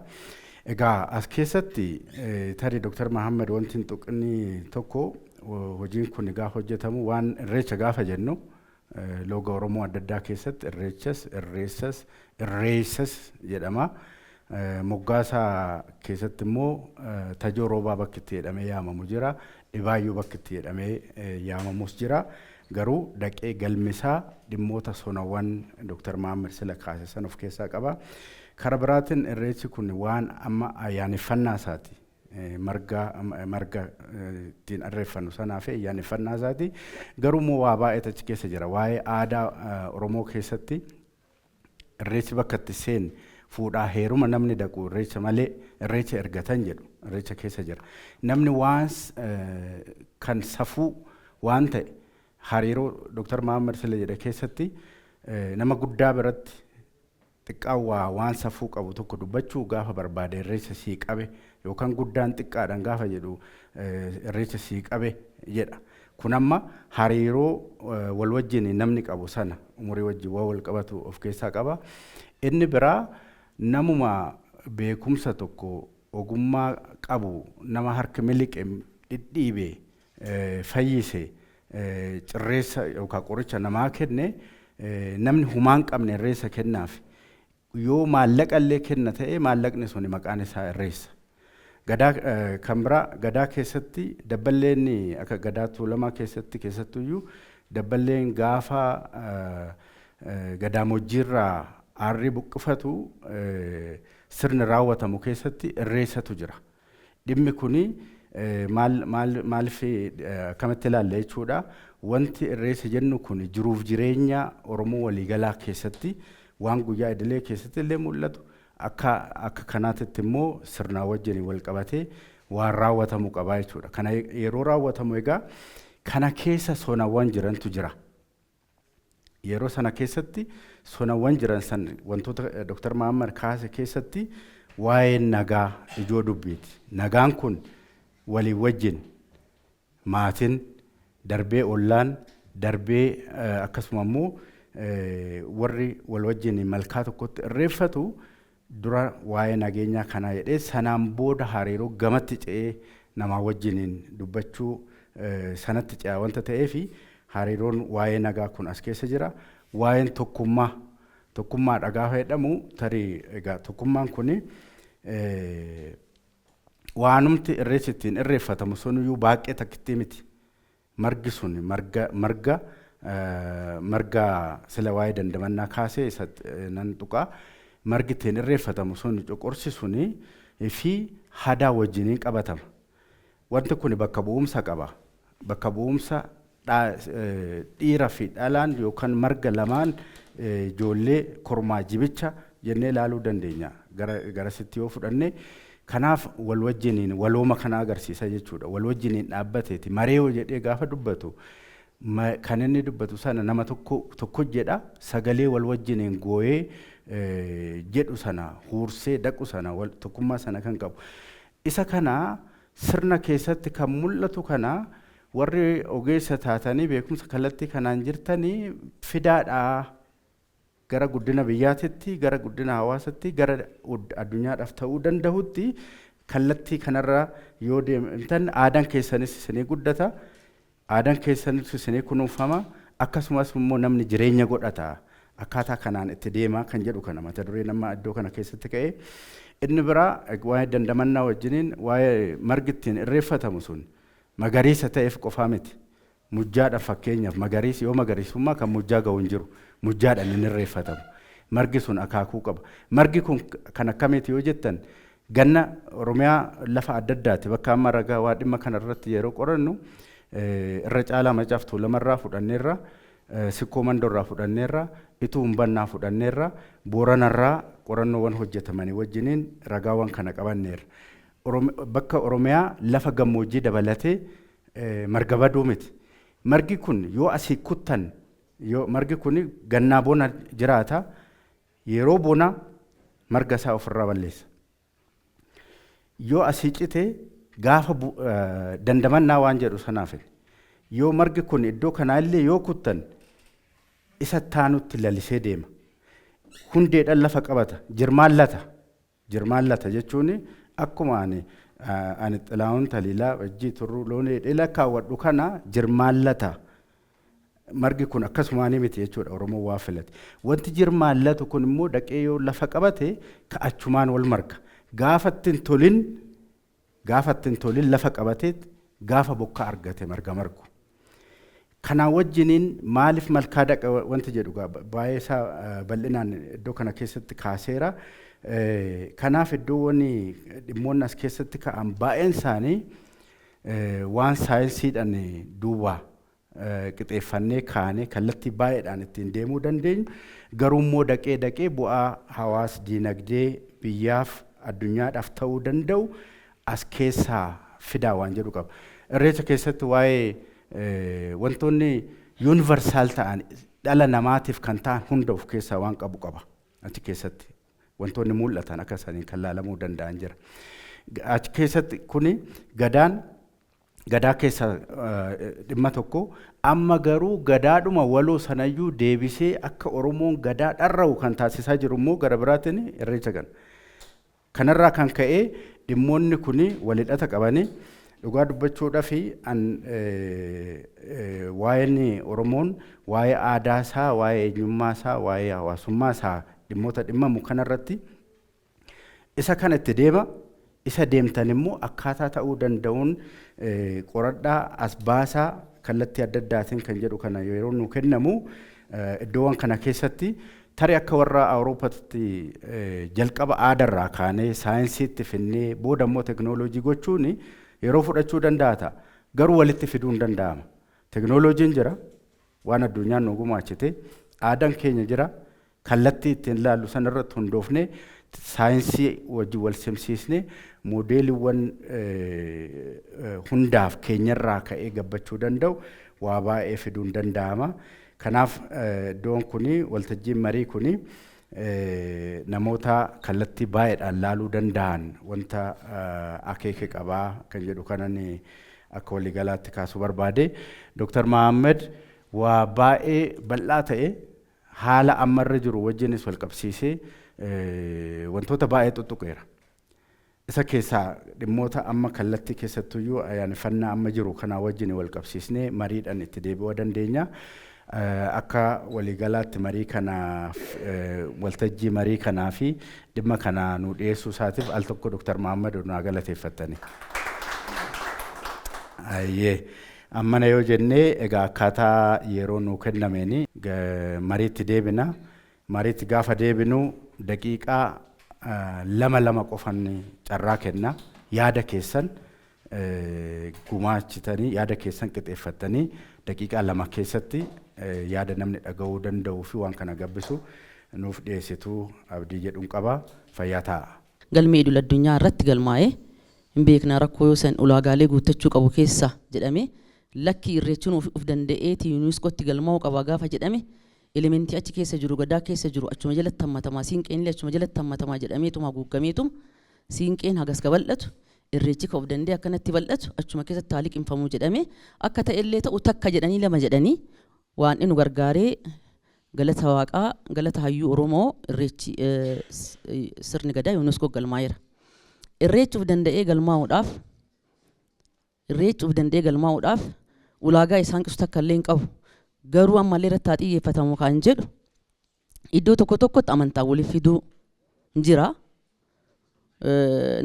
Egaa as keessatti tarii Dr. Mahammad wanti hin tuqni tokko, hojiin kun gaafa hojjetamu waan irreecha gaafa jennu looga Oromoo adda addaa keessatti irreechas, irreessas, irreessas jedhama. Moggaasa keessatti immoo tajoo roobaa bakki itti jedhamee yaamamu jira. Dhibaayyuu bakki itti jedhamee yaamamus jira. Garuu dhaqee galmisaa dhimmoota sonawwan Dr. Mahammad sila kaase san of keessaa qaba. Kara biraatiin irreechi kun waan amma ayyaaneffannaa isaati. Marga ittiin irreeffannu sanaa fi ayyaaneffannaa isaati. Garuu immoo waa baay'eetu achi keessa jira. Waa'ee aadaa Oromoo keessatti irreechi bakka itti seenne fuudhaa heeruma namni dhaqu irreecha malee irreecha ergatan jedhu irreecha keessa jira. Namni waan kan safuu waan ta'e hariiroo Dr. Mahammad Sile jedhe keessatti nama guddaa biratti xiqqaan waa waan safuu qabu tokko dubbachuu gaafa barbaade irreecha sii qabe, yookaan guddaan xiqqaadhaan gaafa jedhu irreecha sii qabe jedha. Kun amma hariiroo wal wajjin namni qabu sana umurii wajjin waan wal qabatu of keessaa qaba. Inni biraa namuma beekumsa tokko ogummaa qabu, nama harka miliqe dhidhiibe fayyise, cirreessa yookaan qoricha namaa kenne, namni humaan qabne irreessa kennaaf. Yoo maallaqa illee kenna ta'e maallaqni suni maqaan isaa irreessa. Gadaa kan biraa, gadaa keessatti dabballeen akka gadaa Tuulamaa keessatti keessattuyyuu dabballeen gaafa gadaamojjiirraa aarrii buqqifatu sirni raawwatamu keessatti irreessatu jira. Dhimmi kuni maal maal maaliif akkamitti ilaalla jechuudha. Wanti irreessa jennu kun jiruuf jireenya Oromoo waliigalaa keessatti waan guyyaa idilee keessatti illee mul'atu, akka kanaatitti immoo sirnaa wajjin wal qabatee waan raawwatamu qabaa jechuudha. Kana yeroo raawwatamu egaa kana keessa sonawwan jirantu jira. Yeroo sana keessatti sonawwan jiran san wantoota Dr. Mahammad kaase keessatti waa'een nagaa ijoo dubbiiti. Nagaan kun walii wajjin maatiin darbee ollaan darbee akkasuma immoo warri wal wajjin malkaa tokkotti irreeffatu dura waa'ee nageenyaa kanaa jedhee sanaan booda hariiroo gamatti ce'ee namaa wajjiniin dubbachuu sanatti ce'a wanta ta'eefi hariiroon waa'ee nagaa kun as keessa jira. Waa'een tokkummaa, tokkummaadha gaafa jedhamu tarii egaa tokkummaan kuni waanumti irreessi ittiin irreeffatamu sunuyyuu baaqee takkittii miti. Margi sun marga sila waa'ee dandamannaa kaasee isa nan tuqaa. Margi ittiin irreeffatamu sun, coqorsi suni fi hadaa wajjiniin qabatama. Wanti kun bakka bu'umsa qaba. Bakka bu'umsa dhiira fi dhalaan yookaan marga lamaan ijoollee kormaa jibicha jennee ilaaluu dandeenya. Garasitti yoo fudhanne kanaaf wal wajjiniin walooma kana agarsiisa jechuudha. Wal wajjiniin dhaabbateeti maree jedhee gaafa dubbatu kan inni dubbatu sana nama tokko tokko jedha, sagalee wal wajjiniin gooyee jedhu sana huursee dhaqu sana tokkummaa sana kan qabu. Isa kana sirna keessatti kan mul'atu kana warri ogeessa taatanii beekumsa kallattii kanaan jirtanii fidaadhaa gara guddina biyyaatitti, gara guddina hawaasatti, gara addunyaadhaaf ta'uu danda'utti kallattii kanarra yoo deemtan aadaan keessanis isinii guddata, aadaan keessanis isinii kunuunfama, akkasumas immoo namni jireenya godhata. Akkaataa kanaan itti deemaa kan jedhu kana mata duree nama iddoo kana keessatti ka'e. Inni biraa waa'ee dandamannaa wajjiniin waa'ee margi ittiin irreeffatamu sun Magariisa ta'eef qofaa miti. Mujjaadhaaf fakkeenyaaf magariisi yoo magariisummaa kan mujjaa ga'u hin jiru. Mujjaadhaan hin irreeffatamu. Margi sun akaakuu qaba. Margi kun kan akkamiiti yoo jettan, ganna Oromiyaa lafa adda addaati. Bakka amma ragaa waa dhimma kana irratti yeroo qorannu irra caalaa Macaaf Tuulamarraa fudhanneerra, Sikkoo Mandorraa fudhanneerra, Ituu Humbannaa fudhanneerra, Booranarraa qorannoowwan hojjetamanii wajjiniin ragaawwan kana qabanneerra. Bakka Oromiyaa lafa gammoojjii dabalatee marga baduu miti. Margi kun yoo asii kuttan, yoo margi kun gannaa bona jiraata, yeroo bona marga isaa ofirraa balleessa. Yoo asii cite gaafa dandamannaa waan jedhu sanaaf, yoo margi kun iddoo kanaa illee yoo kuttan isa taanutti lalisee deema. Hundeedhaan lafa qabata. Jirmaan lata. Jirmaan lata jechuun akkuma ani Xilaahun Taliilaa Bajjii Turruu loon hidhee lakkaawwadhu kana jirmaan lata. Margi kun akkasumaanii miti jechuudha, Oromoon waa filate. Wanti jirmaan latu kun immoo dhaqee yoo lafa qabate ka'achumaan wal marga. Gaafa ittiin tolin lafa qabatee gaafa bokkaa argate marga margu. Kanaa wajjiniin maaliif malkaa dhaqa wanti jedhu baay'ee isaa bal'inaan iddoo kana keessatti kaaseera. Kanaaf iddoowwan dhimmoonni as keessatti ka'an baay'een isaanii waan saayinsiidhaan duubaa qixeeffannee kaanee kallattii baay'eedhaan ittiin deemuu dandeenyu, garuu immoo dhaqee dhaqee bu'aa hawaas diinagdee biyyaaf addunyaadhaaf ta'uu danda'u as keessaa fidaa waan jedhu qaba. Irreecha keessatti waa'ee wantoonni universal ta'an, dhala namaatiif kan ta'an hunda of keessaa waan qabu qaba achi keessatti. Wantoonni mul'atan akka saniin kan laalamuu danda'an jira. Achi keessatti kuni gadaan gadaa keessa dhimma tokko, amma garuu gadaadhuma waloo sanayyuu deebisee akka Oromoon gadaa dharra'u kan taasisaa jiru immoo gara biraatiin irreecha kana. Kanarraa kan ka'e dhimmoonni kuni walhidhata qabanii, dhugaa dubbachuudhaa fi waa'een Oromoon waa'ee aadaa isaa, waa'ee eenyummaa isaa, waa'ee hawaasummaa isaa dhimmoota dhimmamu kanarratti isa kana itti deema. Isa deemtan immoo akkaataa ta'uu danda'uun qoradhaa as baasaa kallattii adda addaatiin kan jedhu kana yeroo nu kennamu, iddoowwan kana keessatti tarii akka warra Awuroopaatti jalqaba aadaarraa kaanee saayinsiitti finnee booda immoo teknooloojii gochuun yeroo fudhachuu danda'a ta'a. Garuu walitti fiduu hin danda'ama. Teknooloojiin jira, waan addunyaan nu gumaachite, aadaan keenya jira, kallattii ittiin ilaallu sanarratti hundoofnee saayinsii wajjin wal simsiisnee moodeeliiwwan hundaaf keenyarraa ka'ee gabbachuu danda'u waa baay'ee fiduun danda'ama. Kanaaf iddoon kuni, waltajjiin marii kuni, namoota kallattii baay'eedhaan laaluu danda'an wanta akeeke qabaa kan jedhu kanan akka waliigalaatti kaasuu barbaade. Dr. Mahammed waa baay'ee bal'aa ta'e haala ammarra jiru wajjinis wal qabsiisee wantoota baay'ee tuttuqeera. Isa keessaa dhimmoota amma kallattii keessattuyyuu ayyaaneffannaa amma jiru kanaa wajjin wal qabsiisnee mariidhaan itti deebi'uu dandeenya. Akka waliigalaatti marii kanaaf, waltajjii marii kanaa fi dhimma kana nu dhiyeessuu isaatiif al tokko Dr. Mahammad naa galateeffattani. Ayyee. Ammana yoo jennee, egaa akkaataa yeroo nuu kennameeni mariitti deebina. Mariitti gaafa deebinu daqiiqaa lama lama qofan carraa kenna. Yaada keessan gumaachitanii, yaada keessan qixeeffattanii, daqiiqaa 2 keessatti yaada namni dhaga'uu danda'uu fi waan kana gabbisu nuuf dhiyeessituu abdii jedhuun qaba. Fayyaa ta'a. Galmee idil addunyaa irratti galmaa'ee hin beekna. Rakkoo yoo san ulaagaalee guuttachuu qabu keessa jedhame, lakki, irreechuun of danda'eeti yuuniskootti galmaa'uu qaba gaafa jedhame, elementii achi keessa jiru, gadaa keessa jiru achuma jalatti hammatamaa, siinqeen illee achuma jalatti hammatamaa jedhameetuma haguuggameetuma, siinqeen hagas ka bal'atu, irreechi ka of danda'e akkanatti bal'atu achuma keessatti haa liqimfamuu jedhame. Akka ta'ellee ta'u, takka jedhanii lama jedhanii waan inni nu gargaaree, galata waaqaa, galata hayyuu Oromoo, irreechi sirni gadaa yuuniskoo galmaa'eera. Irreechi of danda'ee galmaa'uudhaaf ulaagaa isaan qisu takka illee hin qabu. Garuu ammallee irratti haa xiyyeeffatamu kan jedhu, iddoo tokko tokkotti amantaa waliif fiduu jira.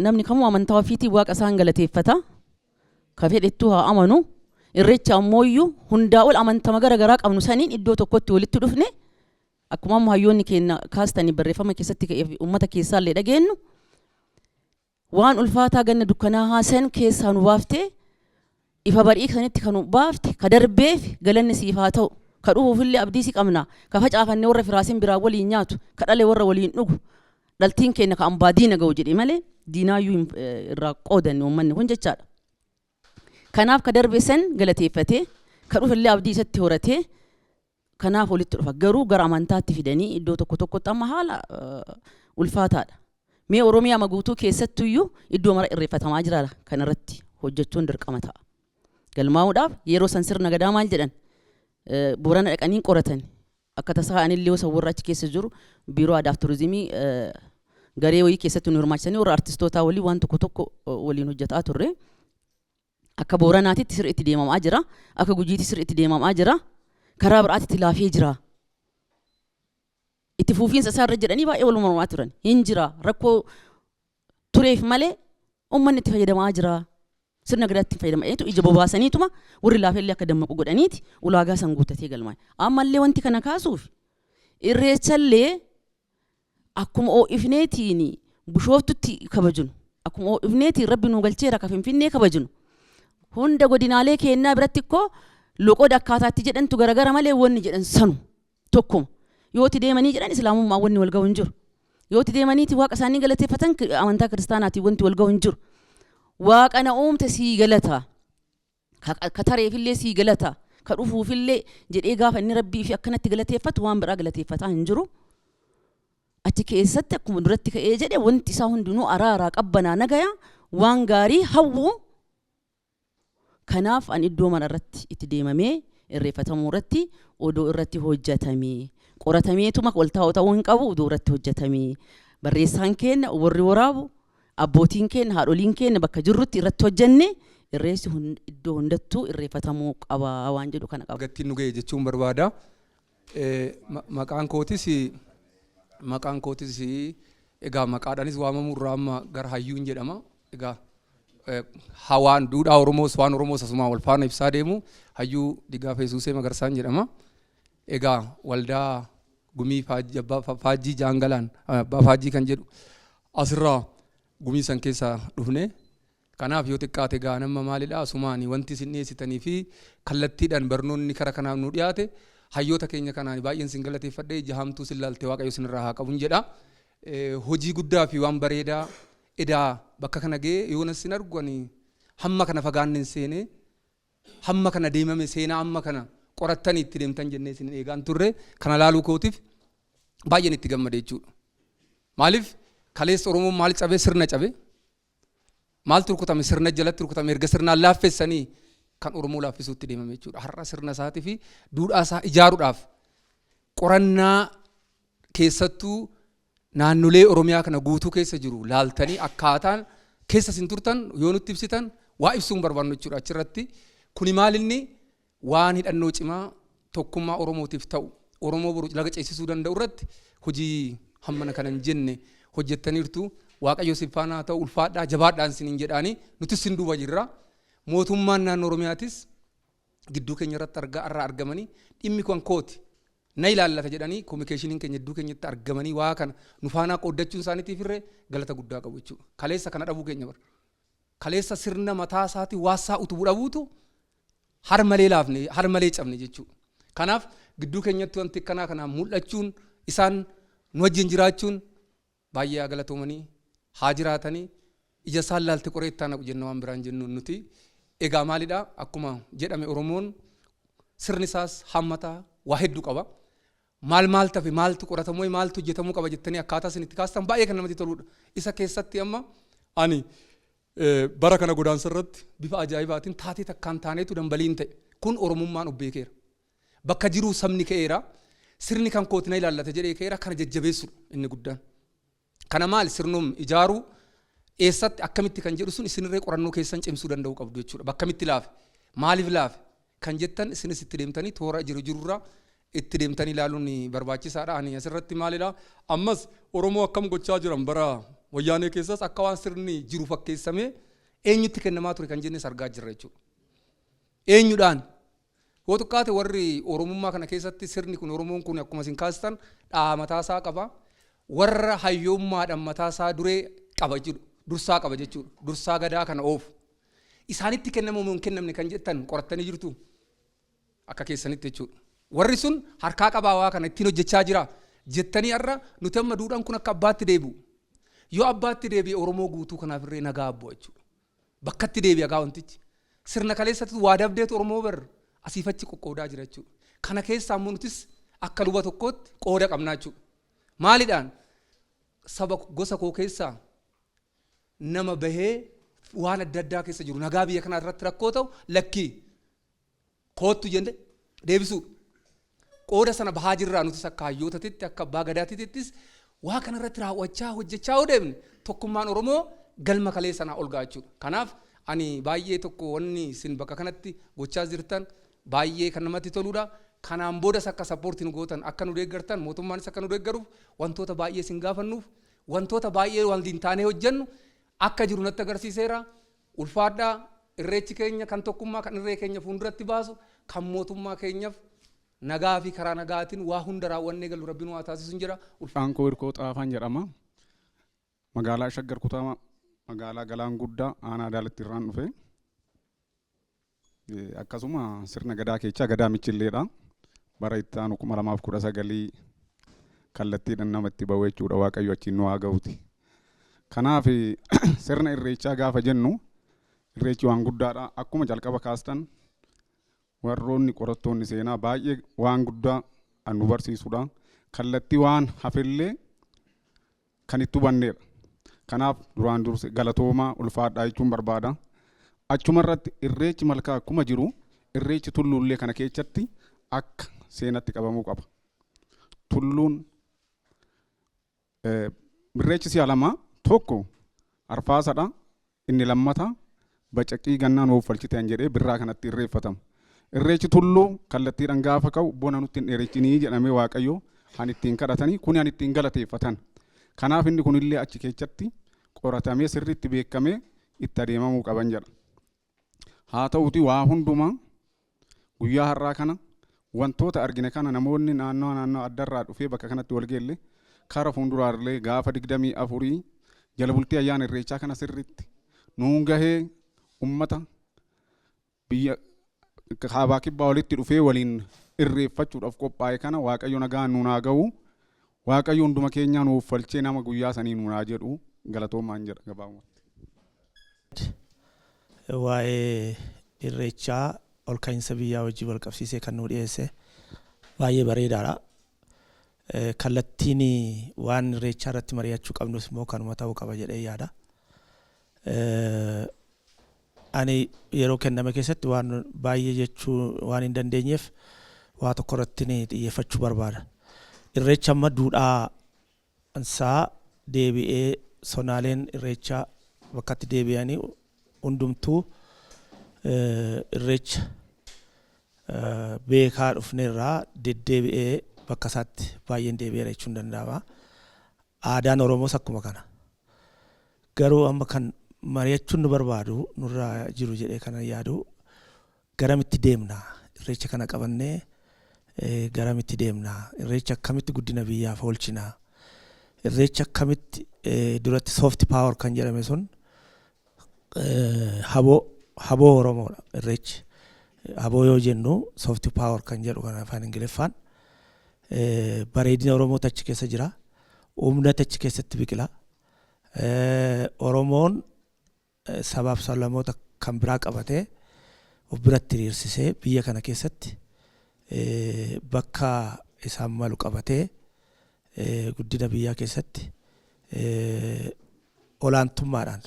Namni kamuu amantaa ofiitiin waaqa isaan galateeffata. Ka fedhettuu haa amanu. Irreecha ammooyyuu hundaa ol amantama gara garaa qabnu saniin iddoo tokkotti walitti dhufne, akkuma amma hayyoonni keenya kaastanii barreeffama keessatti ka'ee uummata keessaallee dhageenyu, waan ulfaataa ganna dukkanaa haasan keessaa nu baaftee ifa barii sanitti kan nu baafte, ka darbeef galanni siif haa ta'u, ka dhufuufillee abdii si qabna, ka facaafanne warra firaasin biraa waliin nyaatu, ka dhale warra waliin dhugu, dhaltiin keenya ka ambaa diina ga'u jedhe malee diinaayyuu irraa qoodanne uummanni kun jechaadha. Kanaaf ka darbe san galateeffatee, ka dhufillee abdii isatti horatee kanaaf walitti dhufa. Garuu gara amantaatti fidanii iddoo tokko tokkotti amma haala ulfaataadha. Mee Oromiyaa guutuu keessattuyyuu iddoo mara irreeffatamaa jira, kanarratti hojjechuun dirqama ta'a. Galmaa'uudhaaf yeroo san sirna gadaa maal jedhan, Boorana dhaqanii qoratan. Akka tasaa anillee osoo warra achi keessa jiru biiroo aadaaf turizimii garee wayii keessatti nu hirmaachisanii warra artistootaa waliin waan tokko tokko waliin hojjetaa turre. Akka Booranaatitti sirriitti deemamaa jira. Akka Gujiitti sirriitti deemamaa jira. Karaa biraatitti laafee jira. Itti fufiinsa isaarra jedhanii baay'ee wal mormaa turan. Hin jira, rakkoo tureef malee uummanni itti fayyadamaa jira. Sirna gadaatti fayyadama. Eetu ija bobaasaniituma warri laafeellee akka dammaqu godhaniiti ulaagaa san guuttatee galmaa'e. Ammallee wanti kana kaasuuf, irreechallee akkuma oo'ifneetiin Bishooftutti kabajnu, akkuma oo'ifneetiin Rabbi nu galcheera ka Finfinnee kabajnu, hunda godinaalee keenyaa biratti ikkoo loqoda akkaataatti jedhantu garagara malee wanni jedhan sanu tokkuma. Yooti deemanii jedhan islaamummaa wanni wal ga'u hin jiru. Yooti deemaniiti waaqa isaanii galateeffatan amantaa kiristaanaatiin wanti wal ga'u hin jiru. Waaqa na uumte sii galata. Ka tareefillee sii galata. Ka dhufuufillee jedhee gaafa inni rabbii fi akkanatti galateeffatu waan biraa galateeffataa hin jiru. Achi keessatti akkuma duratti ka'ee jedhe, wanti isaa hundinuu araaraa, qabbanaa, nagaya, waan gaarii hawwu. Kanaaf an iddoo mana irratti itti deemamee irreeffatamuu irratti odoo irratti hojjetamee, qoratameetuma wal taa'u ta'uu hin qabu, odoo irratti hojjetamee, barreessaan keenya, warri waraabu, abbootiin keenya, haadholiin keenya bakka jirrutti irratti hojjenne, irreessi iddoo hundattuu irreeffatamuu qaba waan jedhu kana qaba. Gattiin nu ga'e jechuun barbaada. Maqaan kootis egaa maqaadhaanis waamamuu irraa amma gara hayyuun jedhama. Egaa hawaan duudhaa Oromoos waan Oromoos asumaan wal faana ibsaa deemu, hayyuu Digaa Feesuusee Magarsaan jedhama. Egaa waldaa gumii Faajjii Jaangalaan Abbaa Faajjii kan jedhu asirraa gumii san keessaa dhufne. Kanaaf yoo xiqqaate egaa nama maalidha, asumaan wanti isin dhiyeessitanii fi kallattiidhaan barnoonni kara kanaaf nu dhiyaate, hayyoota keenya kanaan baay'een isin galateeffadhe, ija hamtuu isin laalte Waaqayyo isinirraa haa qabun jedha. Hojii guddaa fi waan bareedaa edaa bakka kana ga'ee yoona isin argu, ani hamma kana fagaanne hin seene, hamma kana deemame, seenaa hamma kana qorattanii itti deemtan jennee isin eegaan turre, kana laaluu kootiif baay'een itti gammade jechuudha. Maaliif, kaleessa Oromoon maal cabe? Sirna cabe. Maaltu rukutame? Sirna jalatti rukutame. Erga sirnaan laaffessanii kan Oromoo laaffisuutti deemame jechuudha. Har'a sirna isaatii fi duudhaa isaa ijaaruudhaaf qorannaa keessattuu naannolee Oromiyaa kana guutuu keessa jiru laaltanii, akkaataan keessa isin turtan yoo nutti ibsitan, waa ibsuun barbaannu jechuudha achirratti. Kuni maalinni waan hidhannoo cimaa tokkummaa Oromootiif ta'u, Oromoo boru laga ceesisuu danda'u irratti hojii hammana kana hin jenne hojjettaniirtu. Waaqayyo isin faana haa ta'u, ulfaadhaa, jabaadhaan isiniin jedhaanii, nutis isin duuba jirra. Mootummaan naannoo Oromiyaatis gidduu keenya irratti argaa irraa argamanii, dhimmi kan kooti, na ilaallata jedhanii, kominikeeshiniin keenya gidduu keenyatti argamanii waa kana nu faanaa qooddachuun isaaniitiif irree galata guddaa qabu jechuudha. Kaleessa kana dhabuu keenya bara. Kaleessa sirna mataa isaatii waasaa utubuu dhabuutu har malee laafne, har malee cabne jechuudha. Kanaaf gidduu keenyatti wanti akkanaa kanaan mul'achuun, isaan nu wajjin jiraachuun, baay'ee haa galatoomanii, haa jiraatanii, ija isaan laalte qoree itti naqu jenna, waan biraan jennuun nuti. Egaa maalidha, akkuma jedhame Oromoon sirni isaas hammataa waa hedduu qaba. Maal maal tafe, maaltu qoratamuu, maaltu hojjetamuu qaba jettanii akkaataa isin itti kaastan baay'ee kan namatti toludha. Isa keessatti amma ani bara kana godaansa irratti bifa ajaa'ibaatiin taatee takkaan taaneetu dambaliin ta'e. Kun Oromummaan of beekeera. Bakka jiruu sabni ka'eera. Sirni kan kooti, na ilaallata jedhee ka'eera, kana jajjabeessudha inni guddaan. Kana maal sirnoom ijaaruu eessatti akkamitti kan jedhu sun isinirree qorannoo keessan cimsuu danda'uu qabdu jechuudha. Bakkamitti laafe, maaliif laafe kan jettan isinis itti deemtanii toora jiru jirurraa itti deemtanii ilaaluun barbaachisaadha. Ani asirratti maalidha, ammas Oromoo akkam gochaa jiran, bara wayyaanee keessas akka waan sirni jiru fakkeessamee Eenyutti kennamaa ture kan jennes argaa jirra jechuudha. Eenyudhaan? Yoo xiqqaate warri Oromummaa kana keessatti sirni kun, Oromoon kun, akkuma isin kaastan dhahaa mataasaa qaba. Warra hayyoommaadhaan mataasaa duree qaba jechuudha. Dursaa qaba jechuudha. Dursaa gadaa kana oofu. Isaanitti kennamu moo hin kennamne kan jettan qorattanii jirtu? Akka keessanitti jechuudha. Warri sun harkaa qabaa, waa kana ittiin hojjechaa jira jettanii, har'a nuti amma duudhaan kun akka abbaatti deebi'u. Yoo abbaatti deebi'e, Oromoo guutuu kanaaf irree nagaa abbu'a jechuudha. Bakkatti deebi'a gaa wantichi. Sirna kaleessatti waa dabdeetu Oromoo bar asiifachi qoqqoodaa jira jechuudha. Kana keessaa immoo nutis akka luba tokkootti qooda qabnaa jechuudha. Maalidhaan? Saba gosa koo keessaa nama bahee waan adda addaa keessa jiru, nagaa biyya kanaa irratti rakkoo ta'u, lakkii koottu jenne deebisuudha. Qooda sana bahaa jirraa. Nutis akka hayyootatitti, akka abbaa gadaatittis waa kana irratti raawwachaa hojjechaa yoo deemne, tokkummaan Oromoo galma kalee sanaa ol ga'a jechuudha. Kanaaf ani baay'ee tokko wanni isin bakka kanatti gochaa jirtan baay'ee kan namatti toludha. Kanaan boodas akka support nu gootan, akka nu deeggartan, mootummaanis akka nu deeggaruuf wantoota baay'ee isin gaafannuuf, wantoota baay'ee waliin taanee hojjennu akka jiru natti agarsiiseera. Ulfaadhaa. Irreechi keenya kan tokkummaa, kan irree keenya fuulduratti baasu, kan mootummaa keenyaaf nagaa fi karaa nagaatiin waa hunda raawwannee galu Rabbiin waa taasisu hin jira. Maqaan koo Hirkoo Xaafaan jedhama. Magaalaa Shaggar, kutaa magaalaa Galaan Guddaa, aanaa Daalatti irraan dhufe. Akkasuma sirna gadaa keessaa gadaa michilleedha. Bara itti aanu 2019 kallattiidhaan nama itti bahu jechuudha, Waaqayyo achiin nu haa gahuuti. Kanaaf sirna irreechaa gaafa jennu, irreechi waan guddaadha. Akkuma jalqaba kaastan, warroonni qorattoonni seenaa baay'ee waan guddaa kan nu barsiisudha. Kallattii waan hafellee kan itti hubanneedha. Kanaaf duraan durse galatoomaa, ulfaadhaa jechuun barbaada. Achuma irratti irreechi malkaa akkuma jiru, irreechi tulluullee kana keessatti akka seenatti qabamuu qaba. Tulluun irreechi si'a lama, tokko arfaasadha, inni lammata bacaqii gannaan ooffalchitan jedhee birraa kanatti irreeffatama. Irreechi tulluu kallattiidhaan gaafa ka'u, bona nutti hin dheerechinii jedhamee Waaqayyo han ittiin kadhatanii kuni han ittiin galateeffatan. Kanaaf inni kunillee achi keessatti qoratamee sirriitti beekamee itti adeemamuu qaban jedha. Haa ta'uti, waa hundumaa guyyaa har'aa kana wantoota argine kana, namoonni naannoo naannoo addarraa dhufee bakka kanatti wal geelle, kara fuulduraallee gaafa 24 jala bultii ayyaana irreechaa kana sirriitti nuun gahee, ummata biyya kaabaa kibbaa walitti dhufee waliin irreeffachuudhaaf qophaa'e kana Waaqayyo nagaan nuun haa gahu. Waaqayyo hunduma keenyaa nuuf falchee nama guyyaa sanii nuun haa jedhu. Galatoomaan jedha gabaabumatti. Waa'ee irreechaa ol ka'iinsa biyyaa wajjin wal qabsiisee kan nuu dhiyeesse baay'ee bareedaadha. Kallattiin waan irreechaa irratti mari'achuu qabnus immoo kanuma ta'uu qaba jedhee yaada. Ani yeroo kenname keessatti waan baay'ee jechuu waan hin dandeenyeef, waa tokko irratti xiyyeeffachuu barbaada. Irreecha amma duudhaa isaa deebi'ee, sonaaleen irreechaa bakkatti deebi'anii, hundumtuu irreecha beekaa dhufneerraa deddeebi'ee bakka isaatti baay'een deebi'eera jechuun danda'ama. Aadaan Oromoos akkuma kana. Garuu amma kan mari'achuun nu barbaadu, nurraa jiru jedhee kanan yaadu, garamitti deemna? Irreecha kana qabannee garamitti deemna? Irreecha akkamitti guddina biyyaaf oolchina? Irreecha akkamitti duratti soft power kan jedhame sun, haboo haboo Oromoodha irreechi. Haboo yoo jennu, soft power kan jedhu kana afaan Ingiliffaan, bareedina Oromootu achi keessa jira. Humnatu achi keessatti biqila. Oromoon sabaaf sablammoota kan biraa qabatee of biratti hiriirsisee, biyya kana keessatti bakka isaan malu qabatee, guddina biyyaa keessatti olaantummaadhaan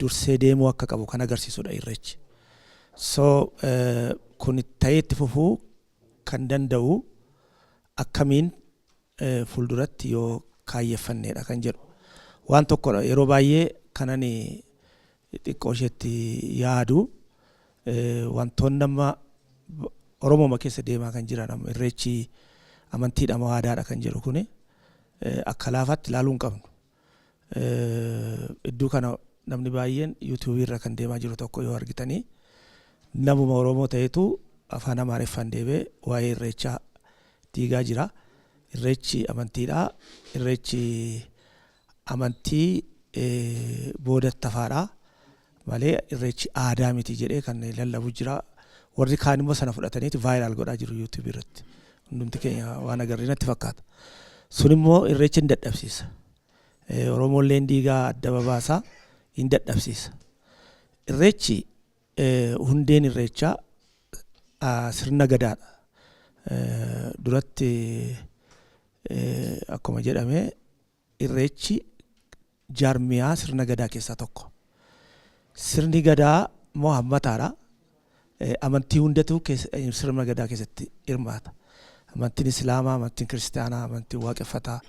dursee deemuu akka qabu kan agarsiisudha irreechi. So kun ta'ee itti fufuu kan danda'u akkamiin fuulduratti yoo kaayyeffanneedha kan jedhu. Waan tokkodha, yeroo baay'ee kanan xiqqoo isheetti yaadu, wantoonni amma Oromooma keessa deemaa kan jiran, amma irreechi amantiidha moo aadaadha kan jedhu kuni, akka laafaatti ilaaluu hin qabnu. Iddoo kana Namni baay'een yuutuubii irra kan deemaa jiru tokko yoo argitanii, namuma Oromoo ta'etu afaan Amaariffaan deebee waa'ee irreechaa diigaa jira. Irreechi amantiidha. Irreechi amantii boodatti hafaadha malee irreechi aadaa miti jedhee kan lallabu jira. Warri kaan immoo sana fudhataniiti viral godhaa jiru yuutuubii irratti. Hundumti keenya waan agarree natti fakkaata. Sun immoo irreecha hin dadhabsiisa. Oromoolleen diigaa adda babaasaa hin dadhabsiisa. Irreechi, hundeen irreechaa sirna gadaadha. Duratti akkuma jedhame irreechi jaarmiyaa sirna gadaa keessaa tokko. Sirni gadaa immoo hammataadha. Amantii hundatu sirna gadaa keessatti hirmaata. Amantiin Islaamaa, amantiin Kiristaanaa, amantiin Waaqeffataa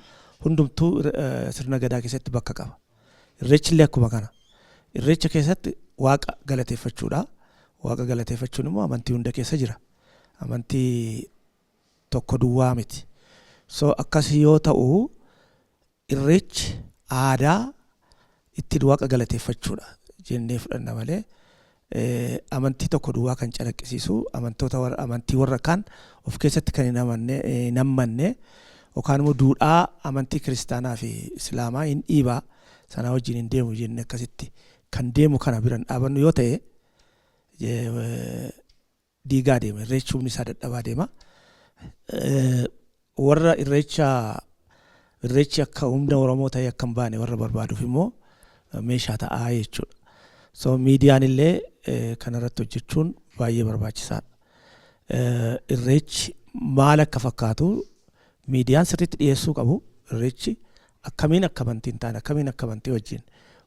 hundumtuu sirna gadaa keessatti bakka qaba. Irreechi illee akkuma kana. Irreecha keessatti waaqa galateeffachuudha. Waaqa galateeffachuun immoo amantii hunda keessa jira. Amantii tokko duwwaa miti. So akkas yoo ta'u, irreechi aadaa ittiin waaqa galateeffachuudha jennee fudhanna malee amantii tokko duwwaa kan calaqqisiisu, amantoota amantii warra kaan of keessatti kan hin amanne, hin hammanne, yookaan immoo duudhaa amantii kiristaanaa fi islaamaa hin dhiibaa, sanaa wajjin hin deemu jenne akkasitti kan deemu kana biran dhaabannu yoo ta'e, diigaa deema. Irreechi humni isaa dadhabaa deema. Warra irreecha, irreechi akka humna Oromoo ta'e akka hin baane warra barbaaduuf immoo meeshaa ta'aa jechuudha. So miidiyaan illee kanarratti hojjechuun baay'ee barbaachisaadha. Irreechi maal akka fakkaatu miidiyaan sirriitti dhiyeessuu qabu. Irreechi akkamiin akka amantii hin taane, akkamiin akka amantii wajjin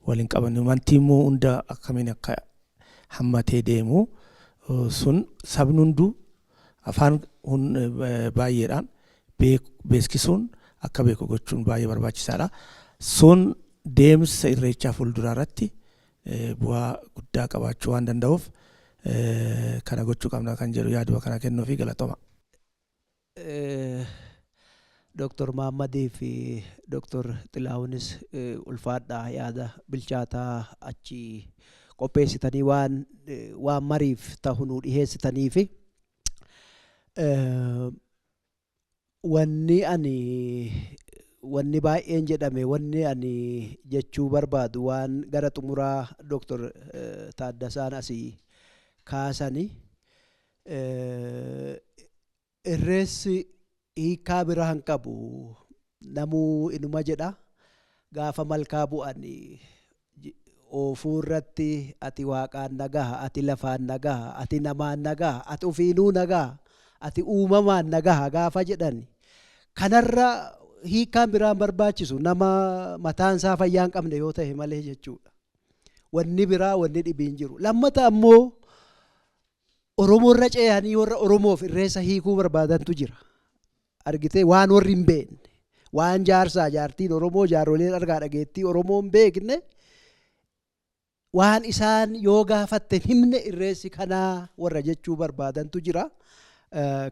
waliin qaban, amantii immoo hunda akkamiin akka hammatee deemu, sun sabni hunduu afaan baay'eedhaan beeksisuun akka beeku gochuun baay'ee barbaachisaadha. Sun deemsa irreechaa fuulduraa irratti bu'aa guddaa qabaachuu waan danda'uuf kana gochuu qabna kan jedhu yaaduma kana kennuufi galatoma. Dooktor Mahammadii fi Dooktor Xilahuunis ulfaadhaa, yaada bilchaataa achi qopheessitanii waan mariif ta'u nuu dhiheessitaniifi. Wanni ani, wanni baay'een jedhame, wanni ani jechuu barbaadu waan gara xumuraa Dooktor Taaddasaan asii kaasani. Irreessi hiikaa biraa hin qabu. Namuu inuma jedha. Gaafa malkaa bu'an oofuu irratti ati waaqaan nagaha, ati lafaan nagaha, ati namaan nagaha, ati ofiinuu nagaha, ati uumamaan nagaha gaafa jedhan, kanarra hiikaan biraan barbaachisu nama mataan isaa fayyaa hin qabne yoo ta'e malee jechuudha. Wanni biraa, wanni dhibiin jiru. Lammata ammoo Oromoo irra ce'anii warra Oromoof irreessa hiikuu barbaadantu jira. Argitee, waan warri hin beekne, waan jaarsaa jaartiin Oromoo, jaarroleen argaa dhageettii Oromoo hin beekne, waan isaan yoo gaafatte hin himne irreessi kanaa warra jechuu barbaadantu jira.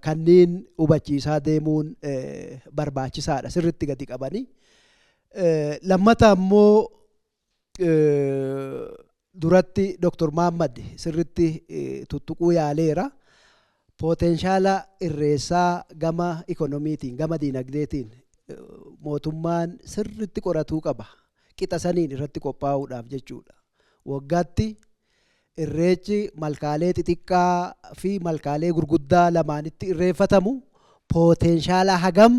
Kanneen hubachiisaa deemuun barbaachisaadha sirritti gadi qabanii. Lammata ammoo duratti Dr. Mahammad sirritti tuttuquu yaaleera. Potential irreessaa gama ikonomiitiin, gama diinagdeetiin mootummaan sirritti qoratuu qaba. Qixa saniin irratti qophaa'uudhaaf jechuudha. Waggaatti irreechi malkaalee xixiqqaa fi malkaalee gurguddaa lamaanitti irreeffatamu potential hagam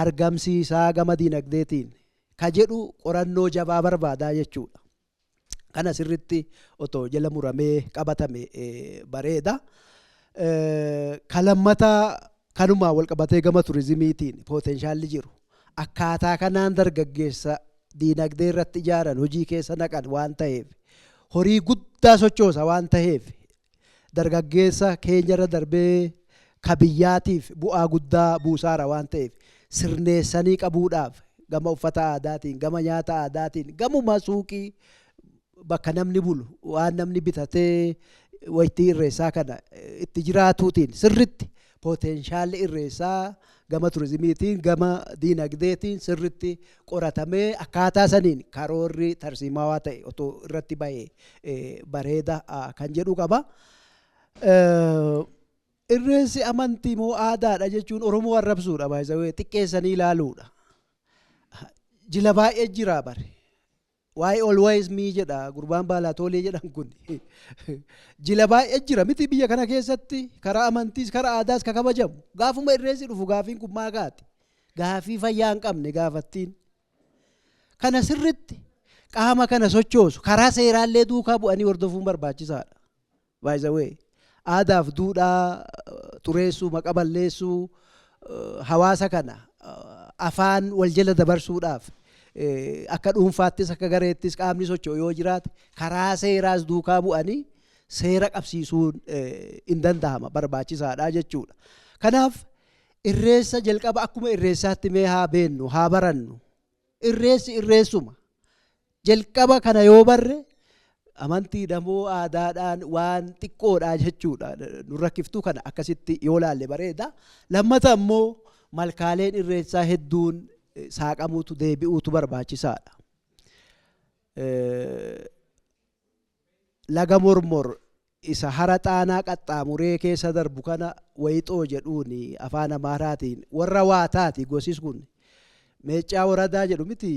argamsiisaa gama diinagdeetiin ka jedhu qorannoo jabaa barbaadaa jechuudha. Kana sirritti otoo jala muramee qabatame bareeda. Ka lammataa kanumaan wal qabatee gama turizimiitiin potentialli jiru. Akkaataa kanaan dargaggeessa diinagdee irratti ijaaran, hojii keessa naqan waan ta'eef, horii guddaa sochoosa waan ta'eef, dargaggeessa keenyarra darbee ka biyyaatiif bu'aa guddaa buusaara waan ta'eef, sirneessanii qabuudhaaf gama uffata aadaatiin, gama nyaata aadaatiin, gamuma suuqii bakka namni bulu, waan namni bitatee waytii irreessaa kana itti jiraatuutiin sirritti potentialli irreessaa Gama turizimiitiin, gama diinagdeetiin sirritti qoratamee akkaataa saniin karoorri tarsiimawaa ta'e otoo irratti bahee bareeda kan jedhu qaba. Irreessi amantii moo aadaadha jechuun Oromoo arrabsuudha, baay'isawee xiqqeessanii ilaaluudha. Jila baay'ee jira bare. Waa'ee "always me" jedha gurbaan baalaatoolee jedhan kun. Jila baay'ee jira miti biyya kana keessatti, karaa amantiis karaa aadaas ka kabajamu. Gaafuma irreessi dhufu gaafiin kun maa gaati? Gaafii fayyaa hin qabne gaafattiin. Kana sirritti qaama kana sochoosu karaa seeraallee duukaa bu'anii hordofuun barbaachisaadha. By the way, aadaaf duudhaa xureessuu, maqa balleessuu, hawaasa kana afaan wal jala dabarsuudhaaf akka dhuunfaattis akka gareettis qaamni socho'u yoo jiraate, karaa seeraas duukaa bu'anii seera qabsiisuun hin danda'ama, barbaachisaadha jechuudha. Kanaaf irreessa jalqaba akkuma irreessaatti mee haa beennu, haa barannu. Irreessi irreessuma. Jalqaba kana yoo barre amantiidha moo aadaadhaan waan xiqqoodha jechuudha. Nu rakkiftuu kana akkasitti yoo laalle bareeda. Lammata immoo malkaaleen irreessaa hedduun saaqamuutu deebi'uutu barbaachisaadha. Laga Mormor isa hara Xaanaa qaxxaamuree keessa darbu kana Wayixoo jedhuuni afaan Amaaraatiin, warra Waataati gosis kun. Meeccaa Waradaa jedhu miti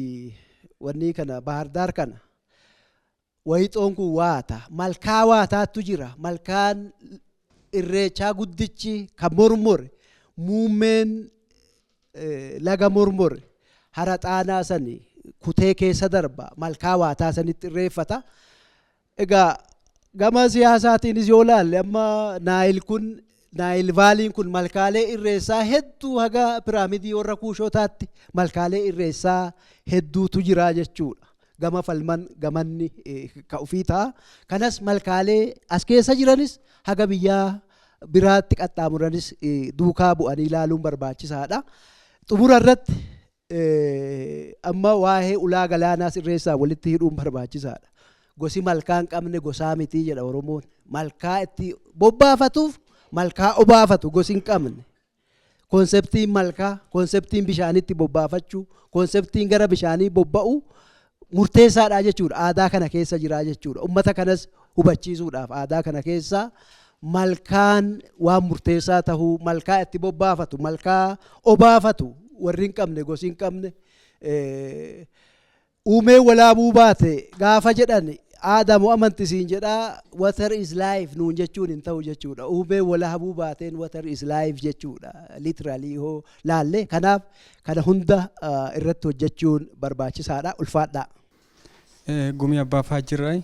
wanni kana, Bahardaar kana. Wayixoon kun Waata. Malkaa Waataattu jira. Malkaan irreechaa guddichi kan Mormore, muummeen laga Mormore hara Xaanaa sani kutee keessa darba, malkaa Waataa sanitti irreeffata. Egaa gama siyaasaatiinis yoo laalle, amma Naayil kun, Nile Valleyn kun malkaalee irreessaa hedduu, haga piraamidii warra Kuushotaatti malkaalee irreessaa hedduutu jira jechuudha. Gama falman gamanni ka ofii ta'a. Kanas malkaalee as keessa jiranis haga biyyaa biraatti qaxxaamuranis duukaa bu'anii ilaaluun barbaachisaadha. Xumura irratti amma waa'ee ulaa galaanaas irreessaa walitti hidhuun barbaachisaadha. Gosi malkaa hin qabne gosaa mitii jedha Oromoon. Malkaa itti bobbaafatuuf malkaa obaafatu gosi hin qabne. Conceptiin malkaa, conceptiin bishaanitti bobbaafachuu, conceptiin gara bishaanii bobba'u murteessaadha jechuudha. Aadaa kana keessa jira jechuudha. Uummata kanas hubachiisuudhaaf aadaa kana keessa malkaan waan murteessaa tahuu, malkaa itti bobbaafatu, malkaa obaafatu warri hin qabne gosi hin qabne. Uumee walaabuu baate gaafa jedhan aadaa moo amantisiin jedhaa, "Water is life" nuun jechuun hin ta'u jechuudha. Uumee walaabuu baateen "Water is life" jechuudha. Literally yoo laalle, kanaaf kana hunda irratti hojjechuun barbaachisaadha. Ulfaadhaa. Gumii Abbaa Faajjirraa.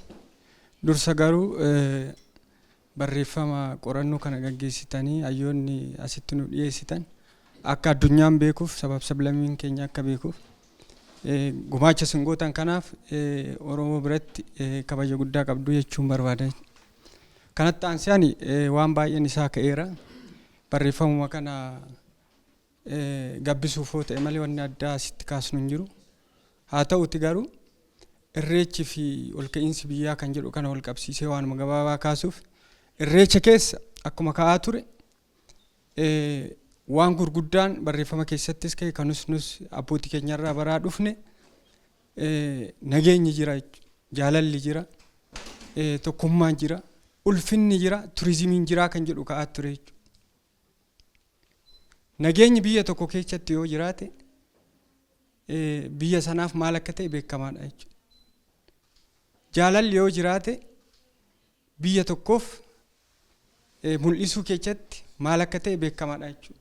Dursa garuu barreeffama qorannoo kana gaggeessitanii hayyoonni asitti nu dhiyeessitan akka addunyaan beekuuf, sabaaf sablammiin keenya akka beekuuf gumaacha isin gootan kanaaf Oromoo biratti kabaja guddaa qabdu jechuun barbaada. Kanatti aansee ani waan baay'een isaa ka'eera. Barreeffamuma kana gabbisuuf yoo ta'e malee wanni addaa asitti kaasnu hin jiru. Haa ta'uti garuu irreechi fi olka'iinsi biyyaa kan jedhu kana wal qabsiisee waanuma gabaabaa kaasuuf, irreecha keessa akkuma ka'aa ture waan gurguddaan barreeffama keessattis ka'e kanus nus abbootii keenyarraa baraa dhufne nageenyi jira, jaalalli jira, tokkummaan jira, ulfinni jira, turizimiin jira kan jedhu ka'aa ture jechuudha. Nageenyi biyya tokko keessatti yoo jiraate biyya sanaaf maal akka ta'e beekamaadha jechuudha. Jaalalli yoo jiraate biyya tokkoof mul'isuu keessatti maal akka ta'e beekamaadha jechuudha.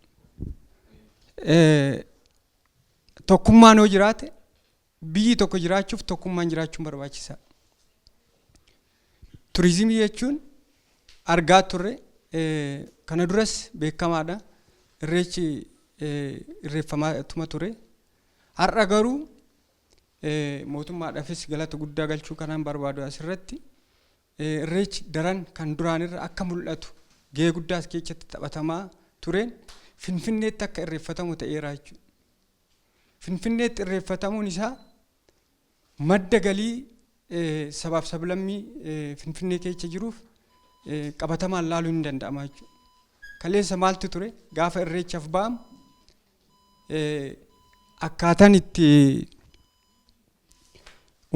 Tokkummaan yoo jiraate, biyyi tokko jiraachuuf tokkummaan jiraachuun barbaachisaadha. Turizimii jechuun argaa turre, kana duras beekamaadha. Irreechi irreeffamaatuma ture. Har'a garuu mootummaadhaafis galata guddaa galchuu kanaan barbaadu asirratti, irreechi daran kan duraanirra akka mul'atu gahee guddaas keessatti taphatamaa tureen Finfinneetti akka irreeffatamu ta'eera jechuudha. Finfinneetti irreeffatamuun isaa madda galii sabaaf sablammii Finfinnee keessa jiruuf qabatamaan laaluun hin danda'ama jechuudha. Kaleessa maaltu ture? Gaafa irreechaaf ba'amu Akkaataan itti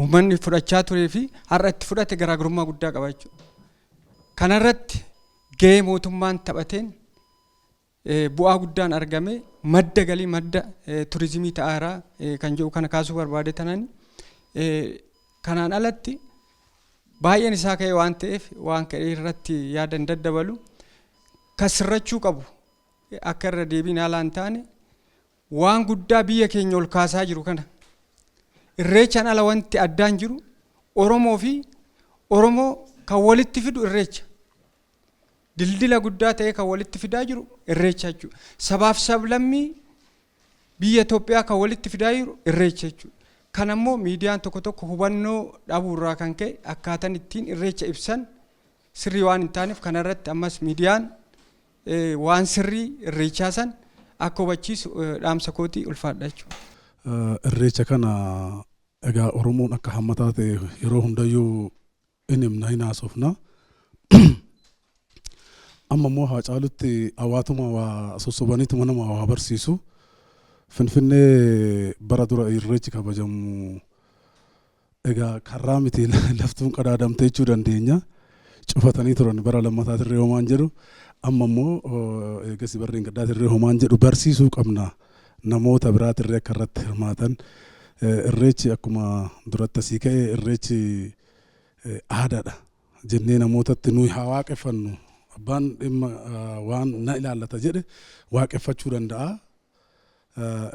uummanni fudhachaa turee fi har'a itti fudhate garaagarummaa guddaa qaba jechuudha. Kanarratti gahee mootummaan taphateen bu'aa guddaan argame, madda galii, madda turizimii ta'aaraa kan jedhu kana kaasuu barbaade tanani. Kanaan alatti baay'een isaa ka'e waan ta'eef, waan ka'e irratti yaada hin daddabalu. Kan sirrachuu qabu, akka irra deebiin haala hin taane, waan guddaa biyya keenya ol kaasaa jiru kana, Irreechaan ala wanti addaan jiru, Oromoo fi Oromoo kan walitti fidu Irreecha. Dildila guddaa ta'e kan walitti fidaa jiru Irreecha jechuudha. Sabaaf sablammii biyya Itoophiyaa kan walitti fidaa jiru Irreecha jechuudha. Kan ammoo miidiyaan tokko tokko hubannoo dhabuurraa kan ka'e akkaataan ittiin Irreecha ibsan sirrii waan hin taaneef, kanarratti ammas miidiyaan waan sirrii Irreechaa san akka hubachiisu dhaamsa kootii, ulfaadha jechuudha. Irreecha kana egaa Oromoon akka hammataa ta'e yeroo hundayyuu in himna, hin haasofna. Amma immoo haa caalutti hawaatuma waa sossobaniituma nama waa barsiisu. Finfinnee bara dura Irreechi kabajamu egaa karraa miti, laftuun qadaadamte jechuu dandeenya. Cufatanii turan. Bara lammataatirree homaan jedhu, amma immoo eegasi barri hin gaddaatirree homaan jedhu, barsiisuu qabna namoota biraatirree akka irratti hirmaatan. Irreechi akkuma duratti asii ka'e, Irreechi aadaadha jennee namootatti nuyi haa waaqeffannu. Abbaan dhimma waan na ilaallata jedhe waaqeffachuu danda'a.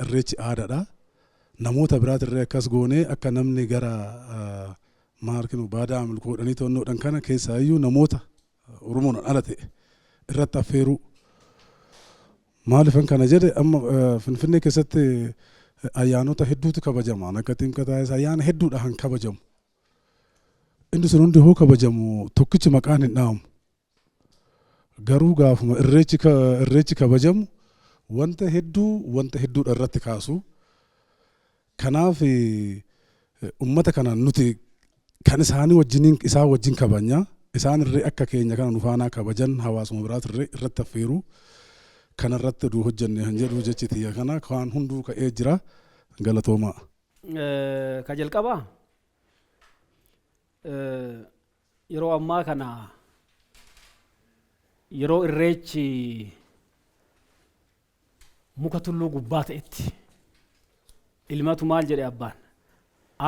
Irreechi aadaadha. Namoota biraatirree akkas goonee akka namni gara maarkinu baadaa amilkoodhanii to'annoodhaan kana keessaayyuu namoota Oromoon ala ta'e irratti affeeruu. Maaliifan kana jedhe? Amma Finfinnee keessatti ayyaanota hedduutu kabajama. Akka Ximqataa ayyaana hedduudha kan kabajamu. Inni sun hundi hoo kabajamu tokkichi maqaan hin dhaamu. Garuu gaafuma Irreechi kabajamu wanta hedduu, wanta hedduudha irratti kaasu. Kanaaf ummata kana nuti kan isaanii wajjiniin isaan wajjin kabajna. Isaan irree akka keenya kana nu faanaa kabajan, hawaasuma biraatirree irratti affeeru. Kanarratti oduu hojjenne kan jedhu jechi tiyya kana. Waan hunduu ka'ee jira. Galatoomaa. Ka jalqabaa, yeroo ammaa kana yeroo Irreechi muka tulluu gubbaa ta'etti, ilmatu maal jedhe? Abbaan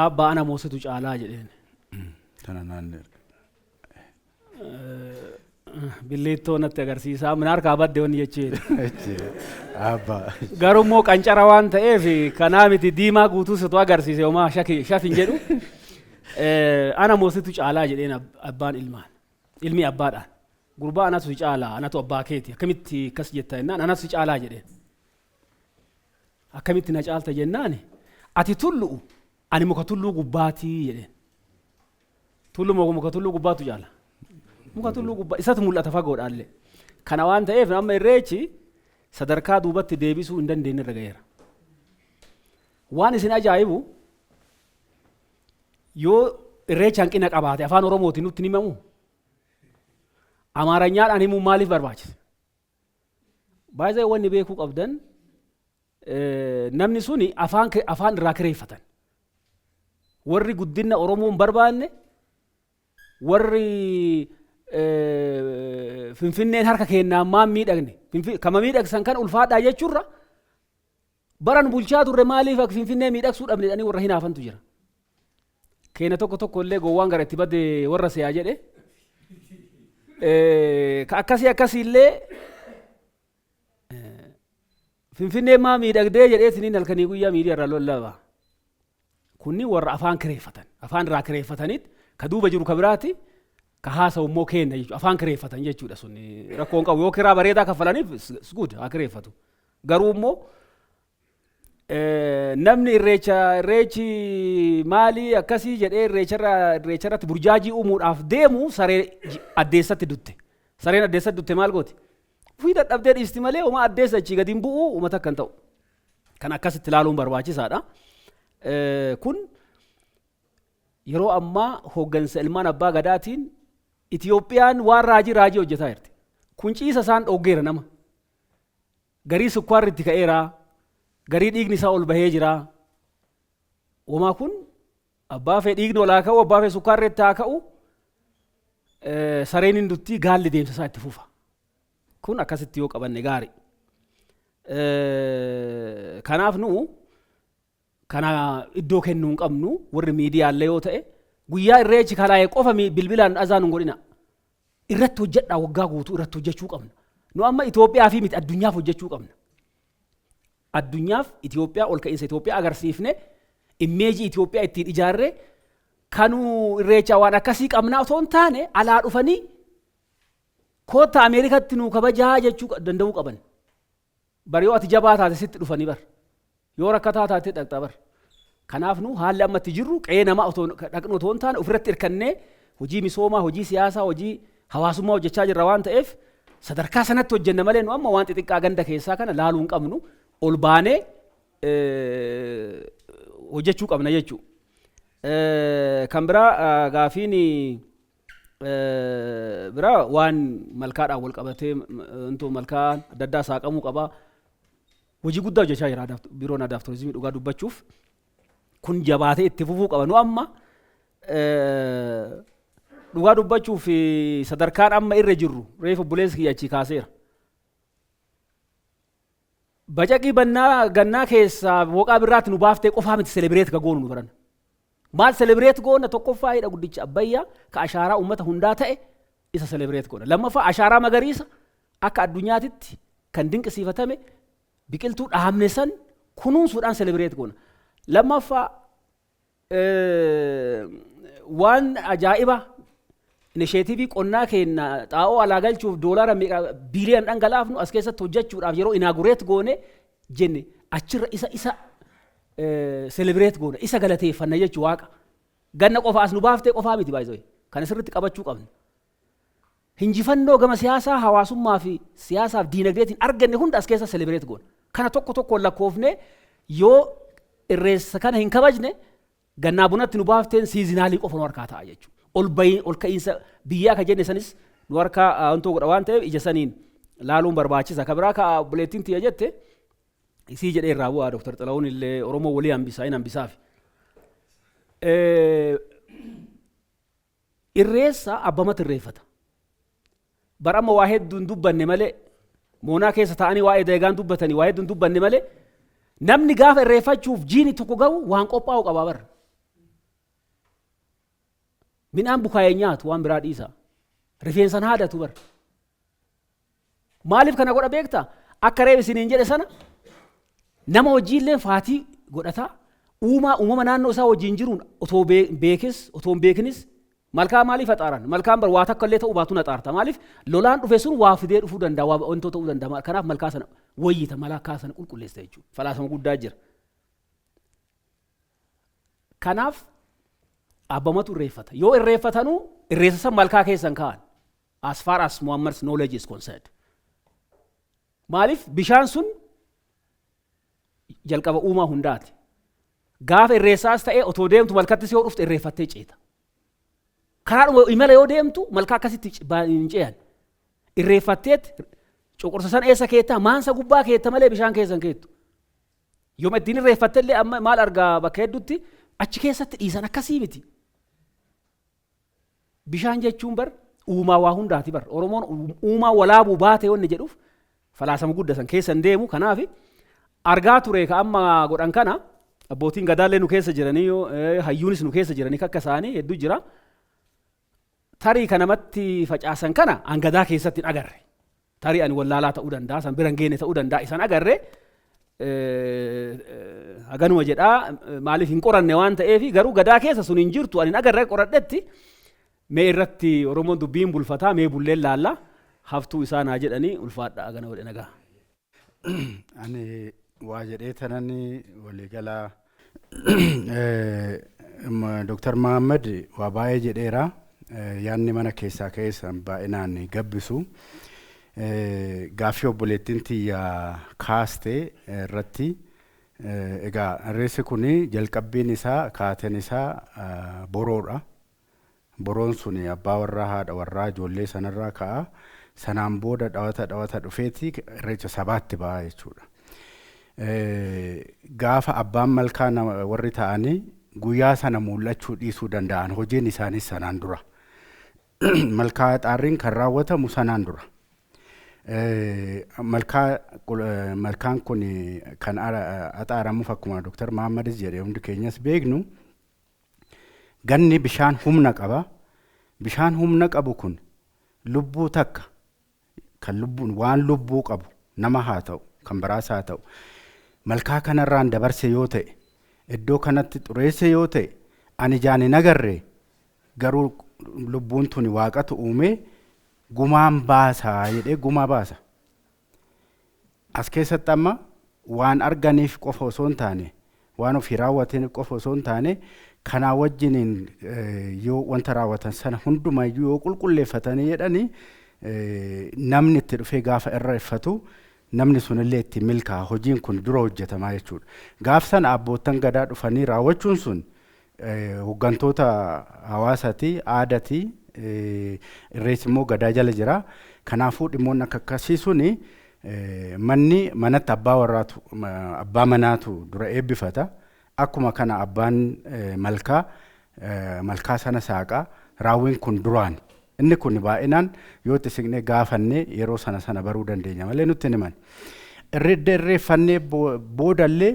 abbaa ana moositu caalaa jedheen. Tana naannoo. Billeettoo natti agarsiisaa mana harkaa badde wanni jechee. Abbaa. Garuu immoo qancara waan ta'eef kanaa miti, diimaa guutuu situ agarsiise, homaa shafin jedhu. Ana moositu caalaa jedheen abbaan ilmaan. Ilmi abbaadhaan. Gurbaa, anatu si caalaa, anatu abbaa keeti, akkamitti akkas jetta jennaan, anatu si caalaa jedheen. Akkamitti na caalta jennaan, ati tullu'u, ani muka tulluu gubbaatii jedheen. Tullu moo muka tulluu gubbaatu caala? Muka tulluu gubbaa isatu mul'ata fagoodhaallee. Kana waan ta'eef amma Irreechi sadarkaa duubatti deebisuu hin dandeenye irra ga'eera. Waan isin ajaa'ibu, yoo Irreecha hanqina qabaate Afaan Oromootiin nutti hin himamu. Amaaranyaadhaan himuun maaliif barbaachise? Baay'ee wanni beekuu qabdan, namni suni afaan irraa kireeffatan. Warri guddina Oromoo hin barbaanne, warri Finfinneen harka kennaan maan miidhagne, kama miidhagsan kan ulfaadhaa jechuurra, baran bulchaa turre maaliif akka Finfinnee miidhagsuu dhabne jedhanii warra hinaafantu jira. Keenya tokko tokko illee gowwaan gara itti badde warra se'aa jedhe. Ka akkasii akkasii illee Finfinnee maa miidhagdee jedhee isiniin halkanii guyyaa miidiyaa irraa lollaba. Kunni warra afaan kireeffatan. Afaan irraa kireeffataniit ka duuba jiru ka biraati, ka haasa'u immoo kenna jechuudha. Afaan kireeffatan jechuudha sun rakkoon qabu. Yoo kiraa bareedaa kaffalaniif, it's good, haa kireeffatu. Garuu immoo namni Irreecha, Irreechi maalii akkasii jedhee Irreecharratti burjaajii uumuudhaaf deemu, saree addeessatti dutte. Sareen addeessatti dutte maal gooti? Ufii dadhabdee dhiisti malee homaa addeessa achii gadi hin bu'u, uummata akka hin ta'u. Kan akkasitti ilaaluun barbaachisaadha. Kun yeroo ammaa hooggansa ilmaan abbaa gadaatiin Itiyoophiyaan waan raajii raajii hojjetaa jirti. Kun ciisa isaan dhooggeera nama. Garii sukkaarri itti ka'eera. Garii dhiigni isaa ol bahee jira. Womaa kun abbaa fee dhiigni ol haa ka'u, abbaa fee sukkaarri itti haa ka'u, sareen hin duttii, gaalli deemsa isaa itti fufa. Kun akkasitti yoo qabanne gaari. Kanaaf nu kana iddoo kennuu hin qabnu. Warri miidiyaallee yoo ta'e, guyyaa Irreechi kalaa'e qofa bilbilaan azaan hin godhina. Irratti hojjedhaa, waggaa guutuu irratti hojjechuu qabna. Nu amma Itoophiyaa fi miti, addunyaaf hojjechuu qabna. Addunyaaf Itoophiyaa, ol ka'iinsa Itoophiyaa agarsiifne, image Itoophiyaa ittiin ijaarree, kanuu Irreechaa waan akkasii qabnaa otoo hin taane, alaa dhufanii koottaa Ameerikatti nuu kabajaa jechuu danda'uu qaban. Bar yoo ati jabaa taate sitti dhufanii bar. Yoo rakkataa taate dhaqxa bar. Kanaaf nu haalli amma itti jirru, qe'ee namaa otoo dhaqnu otoo hin taane, ofirratti hirkannee hojii misoomaa, hojii siyaasaa, hojii hawaasummaa hojjechaa jirra waan ta'eef, sadarkaa sanatti hojjenna malee nu amma waan xixiqqaa ganda keessaa kana laaluu hin qabnu, ol baanee hojjechuu qabna jechuudha. Kan biraa, gaafiin biraa waan malkaadhaan wal qabatee, wantoota malkaan adda addaa saaqamuu qaba. Hojii guddaa hojjechaa jira Biiroon Aadaa fi Turizimii, dhugaa dubbachuuf. Kun jabaatee itti fufuu qaba. Nu amma dhugaa dubbachuuf sadarkaan amma irra jirru, reefu obboleessi kiyya achii kaaseera. Bacaqii bannaa gannaa keessaa booqaa birraatti nu baaftee qofaa miti celebrate ka goonu nu baran. Maal celebrate goona? Tokkoffaa hidha guddicha Abbayyaa ka ashaaraa uummata hundaa ta'e isa celebrate goona. Lammaffaa, ashaaraa magariisa akka addunyaatitti kan dinqisiifatame biqiltuu dhaabne san kunuunsuudhaan celebrate goona. Lammaffaa, waan ajaa'iba initiative qonnaa keenya xaa'oo alaa galchuuf doolaara meeqa biiliyan dhangalaafnu as keessatti hojjechuudhaaf yeroo inaugurate goone jenne, achirra isa celebrate goona, isa galateeffanna jechuu Waaqa. Ganna qofa as nu baaftee qofaa miti baay'ee kan sirriitti qabachuu qabna. Hinjifannoo gama siyaasaa, hawaasummaa fi siyaasaaf diinagdeetiin arganne hunda as keessa celebrate goona. Kana tokko tokkoon lakkoofne yoo Irreessa kana hin kabajne, gannaa bunatti nu baafteen seasonal qofa nu harkaa ta'a jechuudha. Ol bayi ol ka'iinsa biyyaa ka jenne sanis nu harkaa wantoo godha waan ta'eef, ija saniin laaluun barbaachisa. Ka biraa ka obboleettiin tiyya jette isii jedhee irraa bu'aa, Dr. Xila'uun illee Oromoo walii hambisaa hin hambisaafi. Irreessa abbamatu irreeffata. Bar amma waa hedduun dubbanne malee, moonaa keessa taa'anii waa'ee deegaan dubbatanii waa hedduun dubbanne malee, namni gaafa irreeffachuuf jiini tokko ga'u waan qophaa'u qabaa bar. Midhaan bukaa'ee nyaatu, waan biraa dhiisa. Rifeensan haadatu bar. Maaliif kana godha beektaa? Akka reef isiniin jedhe sana, nama hojiillee faatii godhataa, uumaa uumama naannoo isaa wajjin jiruun otoo beekis otoo hin beekinis malkaa maaliif haxaaran? Malkaan bar waa takka illee ta'uu baatu na xaarta. Maaliif? Lolaan dhufe sun waa fidee dhufuu danda'a, waa wantoota ta'uu danda'a. Kanaaf malkaa sana wayyita, malkaa sana qulqulleessa jechuudha. Falaasama guddaa jira. Kanaaf abbamatu irreeffata. Yoo irreeffatanuu irreessa san malkaa keessan kaa'an. As far as Muhammad's knowledge is concerned. Maaliif? Bishaan sun jalqaba uumaa hundaati. Gaafa irreessaas ta'ee otoo deemtu malkattis yoo dhufte irreeffattee ceeta. Karaadhuma imala yoo deemtu malkaa akkasitti hin ce'an. Irreeffatteet coqorsa san eessa keettaa? Maansa gubbaa keetta malee bishaan keessa hin keettu. Yooma ittiin irreeffattellee, amma maal argaa, bakka hedduutti achi keessatti dhiisan, akkasii miti. Bishaan jechuun bar uumaa waa hundaati bar. Oromoon uumaa walaabuu baate wanni jedhuuf falaasama guddaa san keessa hin deemu. Kanaaf argaa ture ka amma godhan kana, abbootiin gadaallee nu keessa jiranii, hayyuunis nu keessa jiranii, akka isaanii hedduu jira. Tarii ka namatti facaasan kana an gadaa keessatti hin agarre. Tarii ani wallaalaa ta'uu danda'a, san bira hin geenne ta'uu danda'a, isan agarre. Haganuma jedhaa, maaliif hin qoranne waan ta'eef, garuu gadaa keessa sun hin jirtu, ani hin agarre qoradhetti. Mee irratti Oromoon dubbiin bulfataa, mee bulleen laalla, haftuu isaa naa jedhanii, ulfaadha, hagana godhe nagaa. Ani waa jedhee tanan waliigalaa Dr. Mahammad waa baay'ee jedheera. Yaadni mana keessaa ka'es baay'inaan gabbisu. Gaaffii obboleettiin tiyya kaaste irratti, egaa irreessi kun jalqabbiin isaa, kaateen isaa boroodha. Boroon sun abbaa warraa, haadha warraa, ijoollee sanarraa ka'a. Sanaan booda dhawata dhawata dhufeeti irreecha sabaatti ba'a jechuudha. Gaafa abbaan malkaa warri ta'anii guyyaa sana mul'achuu dhiisuu danda'an, hojiin isaaniis sanaan dura. Malkaa xaarriin kan raawwatamu sanaan dura. Malkaan kun kan axaaramuuf, akkuma Dr. Mahammadis jedhe, hundi keenyas beeknu, ganni bishaan humna qaba. Bishaan humna qabu kun lubbuu takka kan lubbuun waan lubbuu qabu, nama haa ta'u, kan biraas haa ta'u, malkaa kanarraan dabarse yoo ta'e, iddoo kanatti xureesse yoo ta'e, ani ijaan hin agarre, garuu lubbuun tuni waaqatu uumee, gumaan baasaa jedhee gumaa baasa. As keessatti amma waan arganiif qofa osoo hin taane, waan ofii raawwataniif qofa osoo hin taane, kanaa wajjiniin yoo wanta raawwatan sana hundumayyuu yoo qulqulleeffatanii jedhanii, namni itti dhufee gaafa irreeffatu namni sunillee itti milkaa'a, hojiin kun dura hojjetamaa jechuudha. Gaaf sana abboottan gadaa dhufanii raawwachuun sun hooggantoota hawaasaati, aadaati, irreessi immoo gadaa jala jira. Kanaafuu dhimmoonni akka akkasii suni manni manatti abbaa warraatu, abbaa manaatu dura eebbifata. Akkuma kana abbaan malkaa malkaa sana saaqaa, raawwiin kun duraan. Inni kun baay'inaan yoo itti siqnee gaafannee yeroo sana sana baruu dandeenya malee nutti hin himan. Irreedda irreeffannee boodallee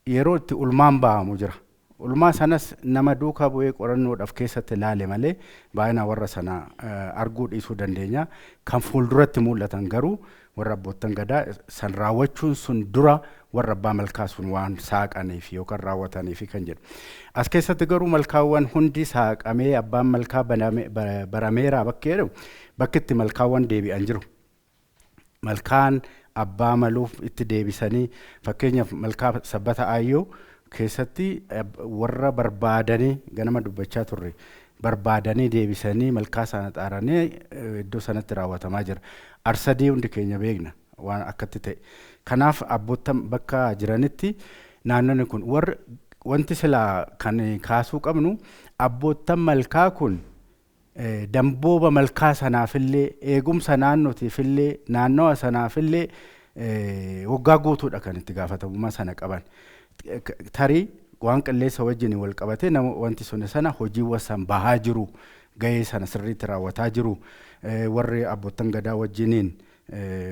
yeroo itti ulmaan ba'amu jira. Ulmaa sanas nama duukaa bu'ee qorannoodhaaf keessatti ilaale malee baay'inaan warra sana arguu dhiisuu dandeenya. Kan fuulduratti mul'atan garuu warra abboottan gadaa san raawwachuun sun dura warra abbaa malkaa sun waan saaqaniif yookaan raawwataniif kan jedhu. As keessatti garuu malkaawwan hundi saaqamee abbaan malkaa barameeraa bakki jedhu, bakki itti malkaawwan deebi'an jiru. Malkaan abbaa maluuf itti deebisanii, fakkeenyaaf malkaa Sabbata Aayyoo keessatti warra barbaadanii, ganama dubbachaa turre, barbaadanii deebisanii malkaa sana xaaranii iddoo sanatti raawwatamaa jira. Arsadii hundi keenya beekna waan akkatti ta'e. Kanaaf abboottan bakka jiranitti naannonni kun warri wanti silaa kan kaasuu qabnu, abboottan malkaa kun dambooba malkaa sanaafillee, eegumsa naannootiifillee, naannawa sanaafillee waggaa guutuudha kan itti gaafatamummaa sana qaban. Tarii waan qilleensa wajjin wal qabatee nama wanti sun sana hojiiwwan san bahaa jiru, gahee sana sirriitti raawwataa jiru, warri abboottan gadaa wajjiniin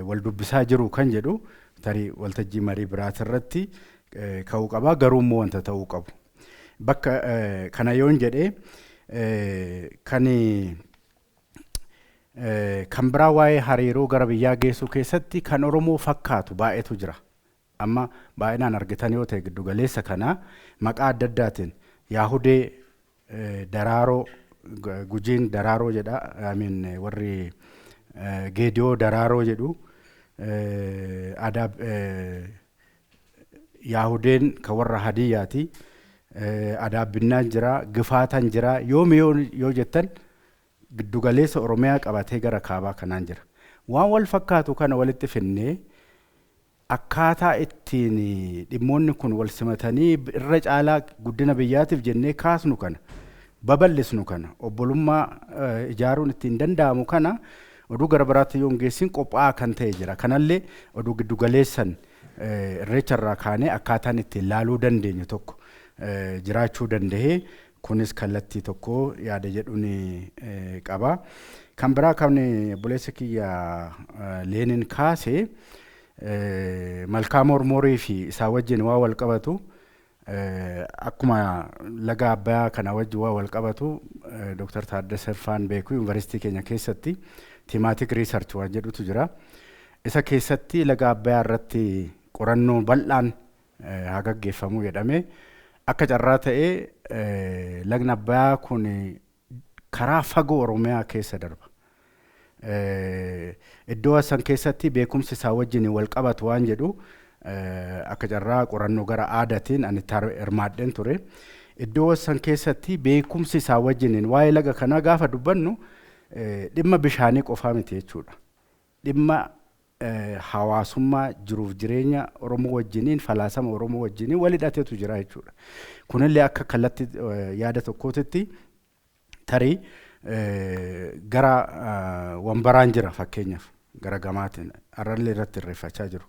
wal dubbisaa jiru kan jedhu tarii waltajjii marii biraatirratti ka'uu qaba, garuu immoo wanta ta'uu qabu. Bakka kana yoon jedhee, kan biraa waa'ee hariiroo gara biyyaa geessuu keessatti kan Oromoo fakkaatu baay'eetu jira. Amma baay'inaan argitan yoo ta'e, giddu galeessa kana maqaa adda addaatiin Yaahudee, Daraaroo, Gujiin Daraaroo jedha, I mean warri Geediyoo Daraaroo jedhu, aadaa Yaahudeen kan warra Hadiyyaati. Adaabbinnaan jira, Gifaatan jira, yoomi yoo jettan giddugaleessa Oromiyaa qabatee gara kaabaa kanaan jira. Waan wal fakkaatu kana walitti finnee akkaataa ittiin dhimmoonni kun wal simatanii irra caalaa guddina biyyaatiif jennee kaasnu kana, babal'isnu kana, obbolummaa ijaaruun ittiin danda'amu kana oduu gara biraatti yoo hin geessin qophaa'aa kan ta'e jira. Kanallee oduu giddugaleessan irreecha irraa kaanee akkaataan ittiin laaluu dandeenyu tokko jiraachuu danda'ee, kunis kallattii tokko yaada jedhuun qaba. Kan biraa kan obboleessa kiyya Leenin kaase, malkaa Mormorii fi isaa wajjin waa wal qabatu, akkuma laga Abbayaa kana wajjin waa wal qabatu, Dr. Taaddasee Faan beeku, yuunivarsiitii keenya keessatti thematic research waan jedhutu jira. Isa keessatti laga Abbayaa irratti qorannoo bal'aan haa gaggeeffamu jedhame. Akka carraa ta'ee lagni Abbayaa kun karaa fagoo Oromiyaa keessa darba. Iddoo san keessatti beekumsi isaa wajjin wal qabatu waan jedhu akka carraa qorannoo gara aadaatiin ani hirmaadheen ture. Iddoo san keessatti beekumsi isaa wajjiniin waa'ee laga kanaa gaafa dubbannu dhimma bishaanii qofaa miti jechuudha. Dhimma hawaasummaa, jiruuf jireenya Oromoo wajjiniin, falaasama Oromoo wajjiniin wal hidhateetu jira jechuudha. Kunillee akka kallattii yaada tokkootitti tarii gara Wambaraan jira, fakkeenyaaf gara gamaatiin har'allee irratti irreeffachaa jiru.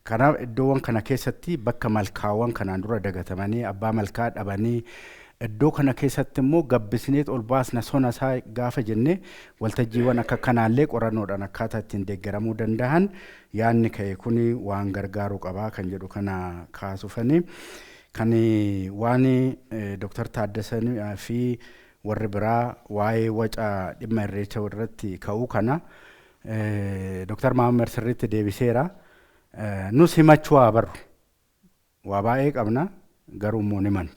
Kanaaf iddoowwan kana keessatti bakka malkaawwan kanaan dura dagatamanii abbaa malkaa dhabanii, iddoo kana keessatti immoo gabbisneet ol baasna sona isaa gaafa jennee, waltajjiiwwan akka kanaallee qorannoodhaan akkaataa ittiin deeggaramuu danda'an yaadni ka'e kuni waan gargaaruu qabaa kan jedhu kana kaasufanii. Kan waan Dr. Taaddasanii fi warri biraa waa'ee waca dhimma Irreecha irratti ka'uu kana Dr. Mahammad sirriitti deebiseera. Nus himachuu haa barru. Waa baay'ee qabna, garuu immoo ni mannu.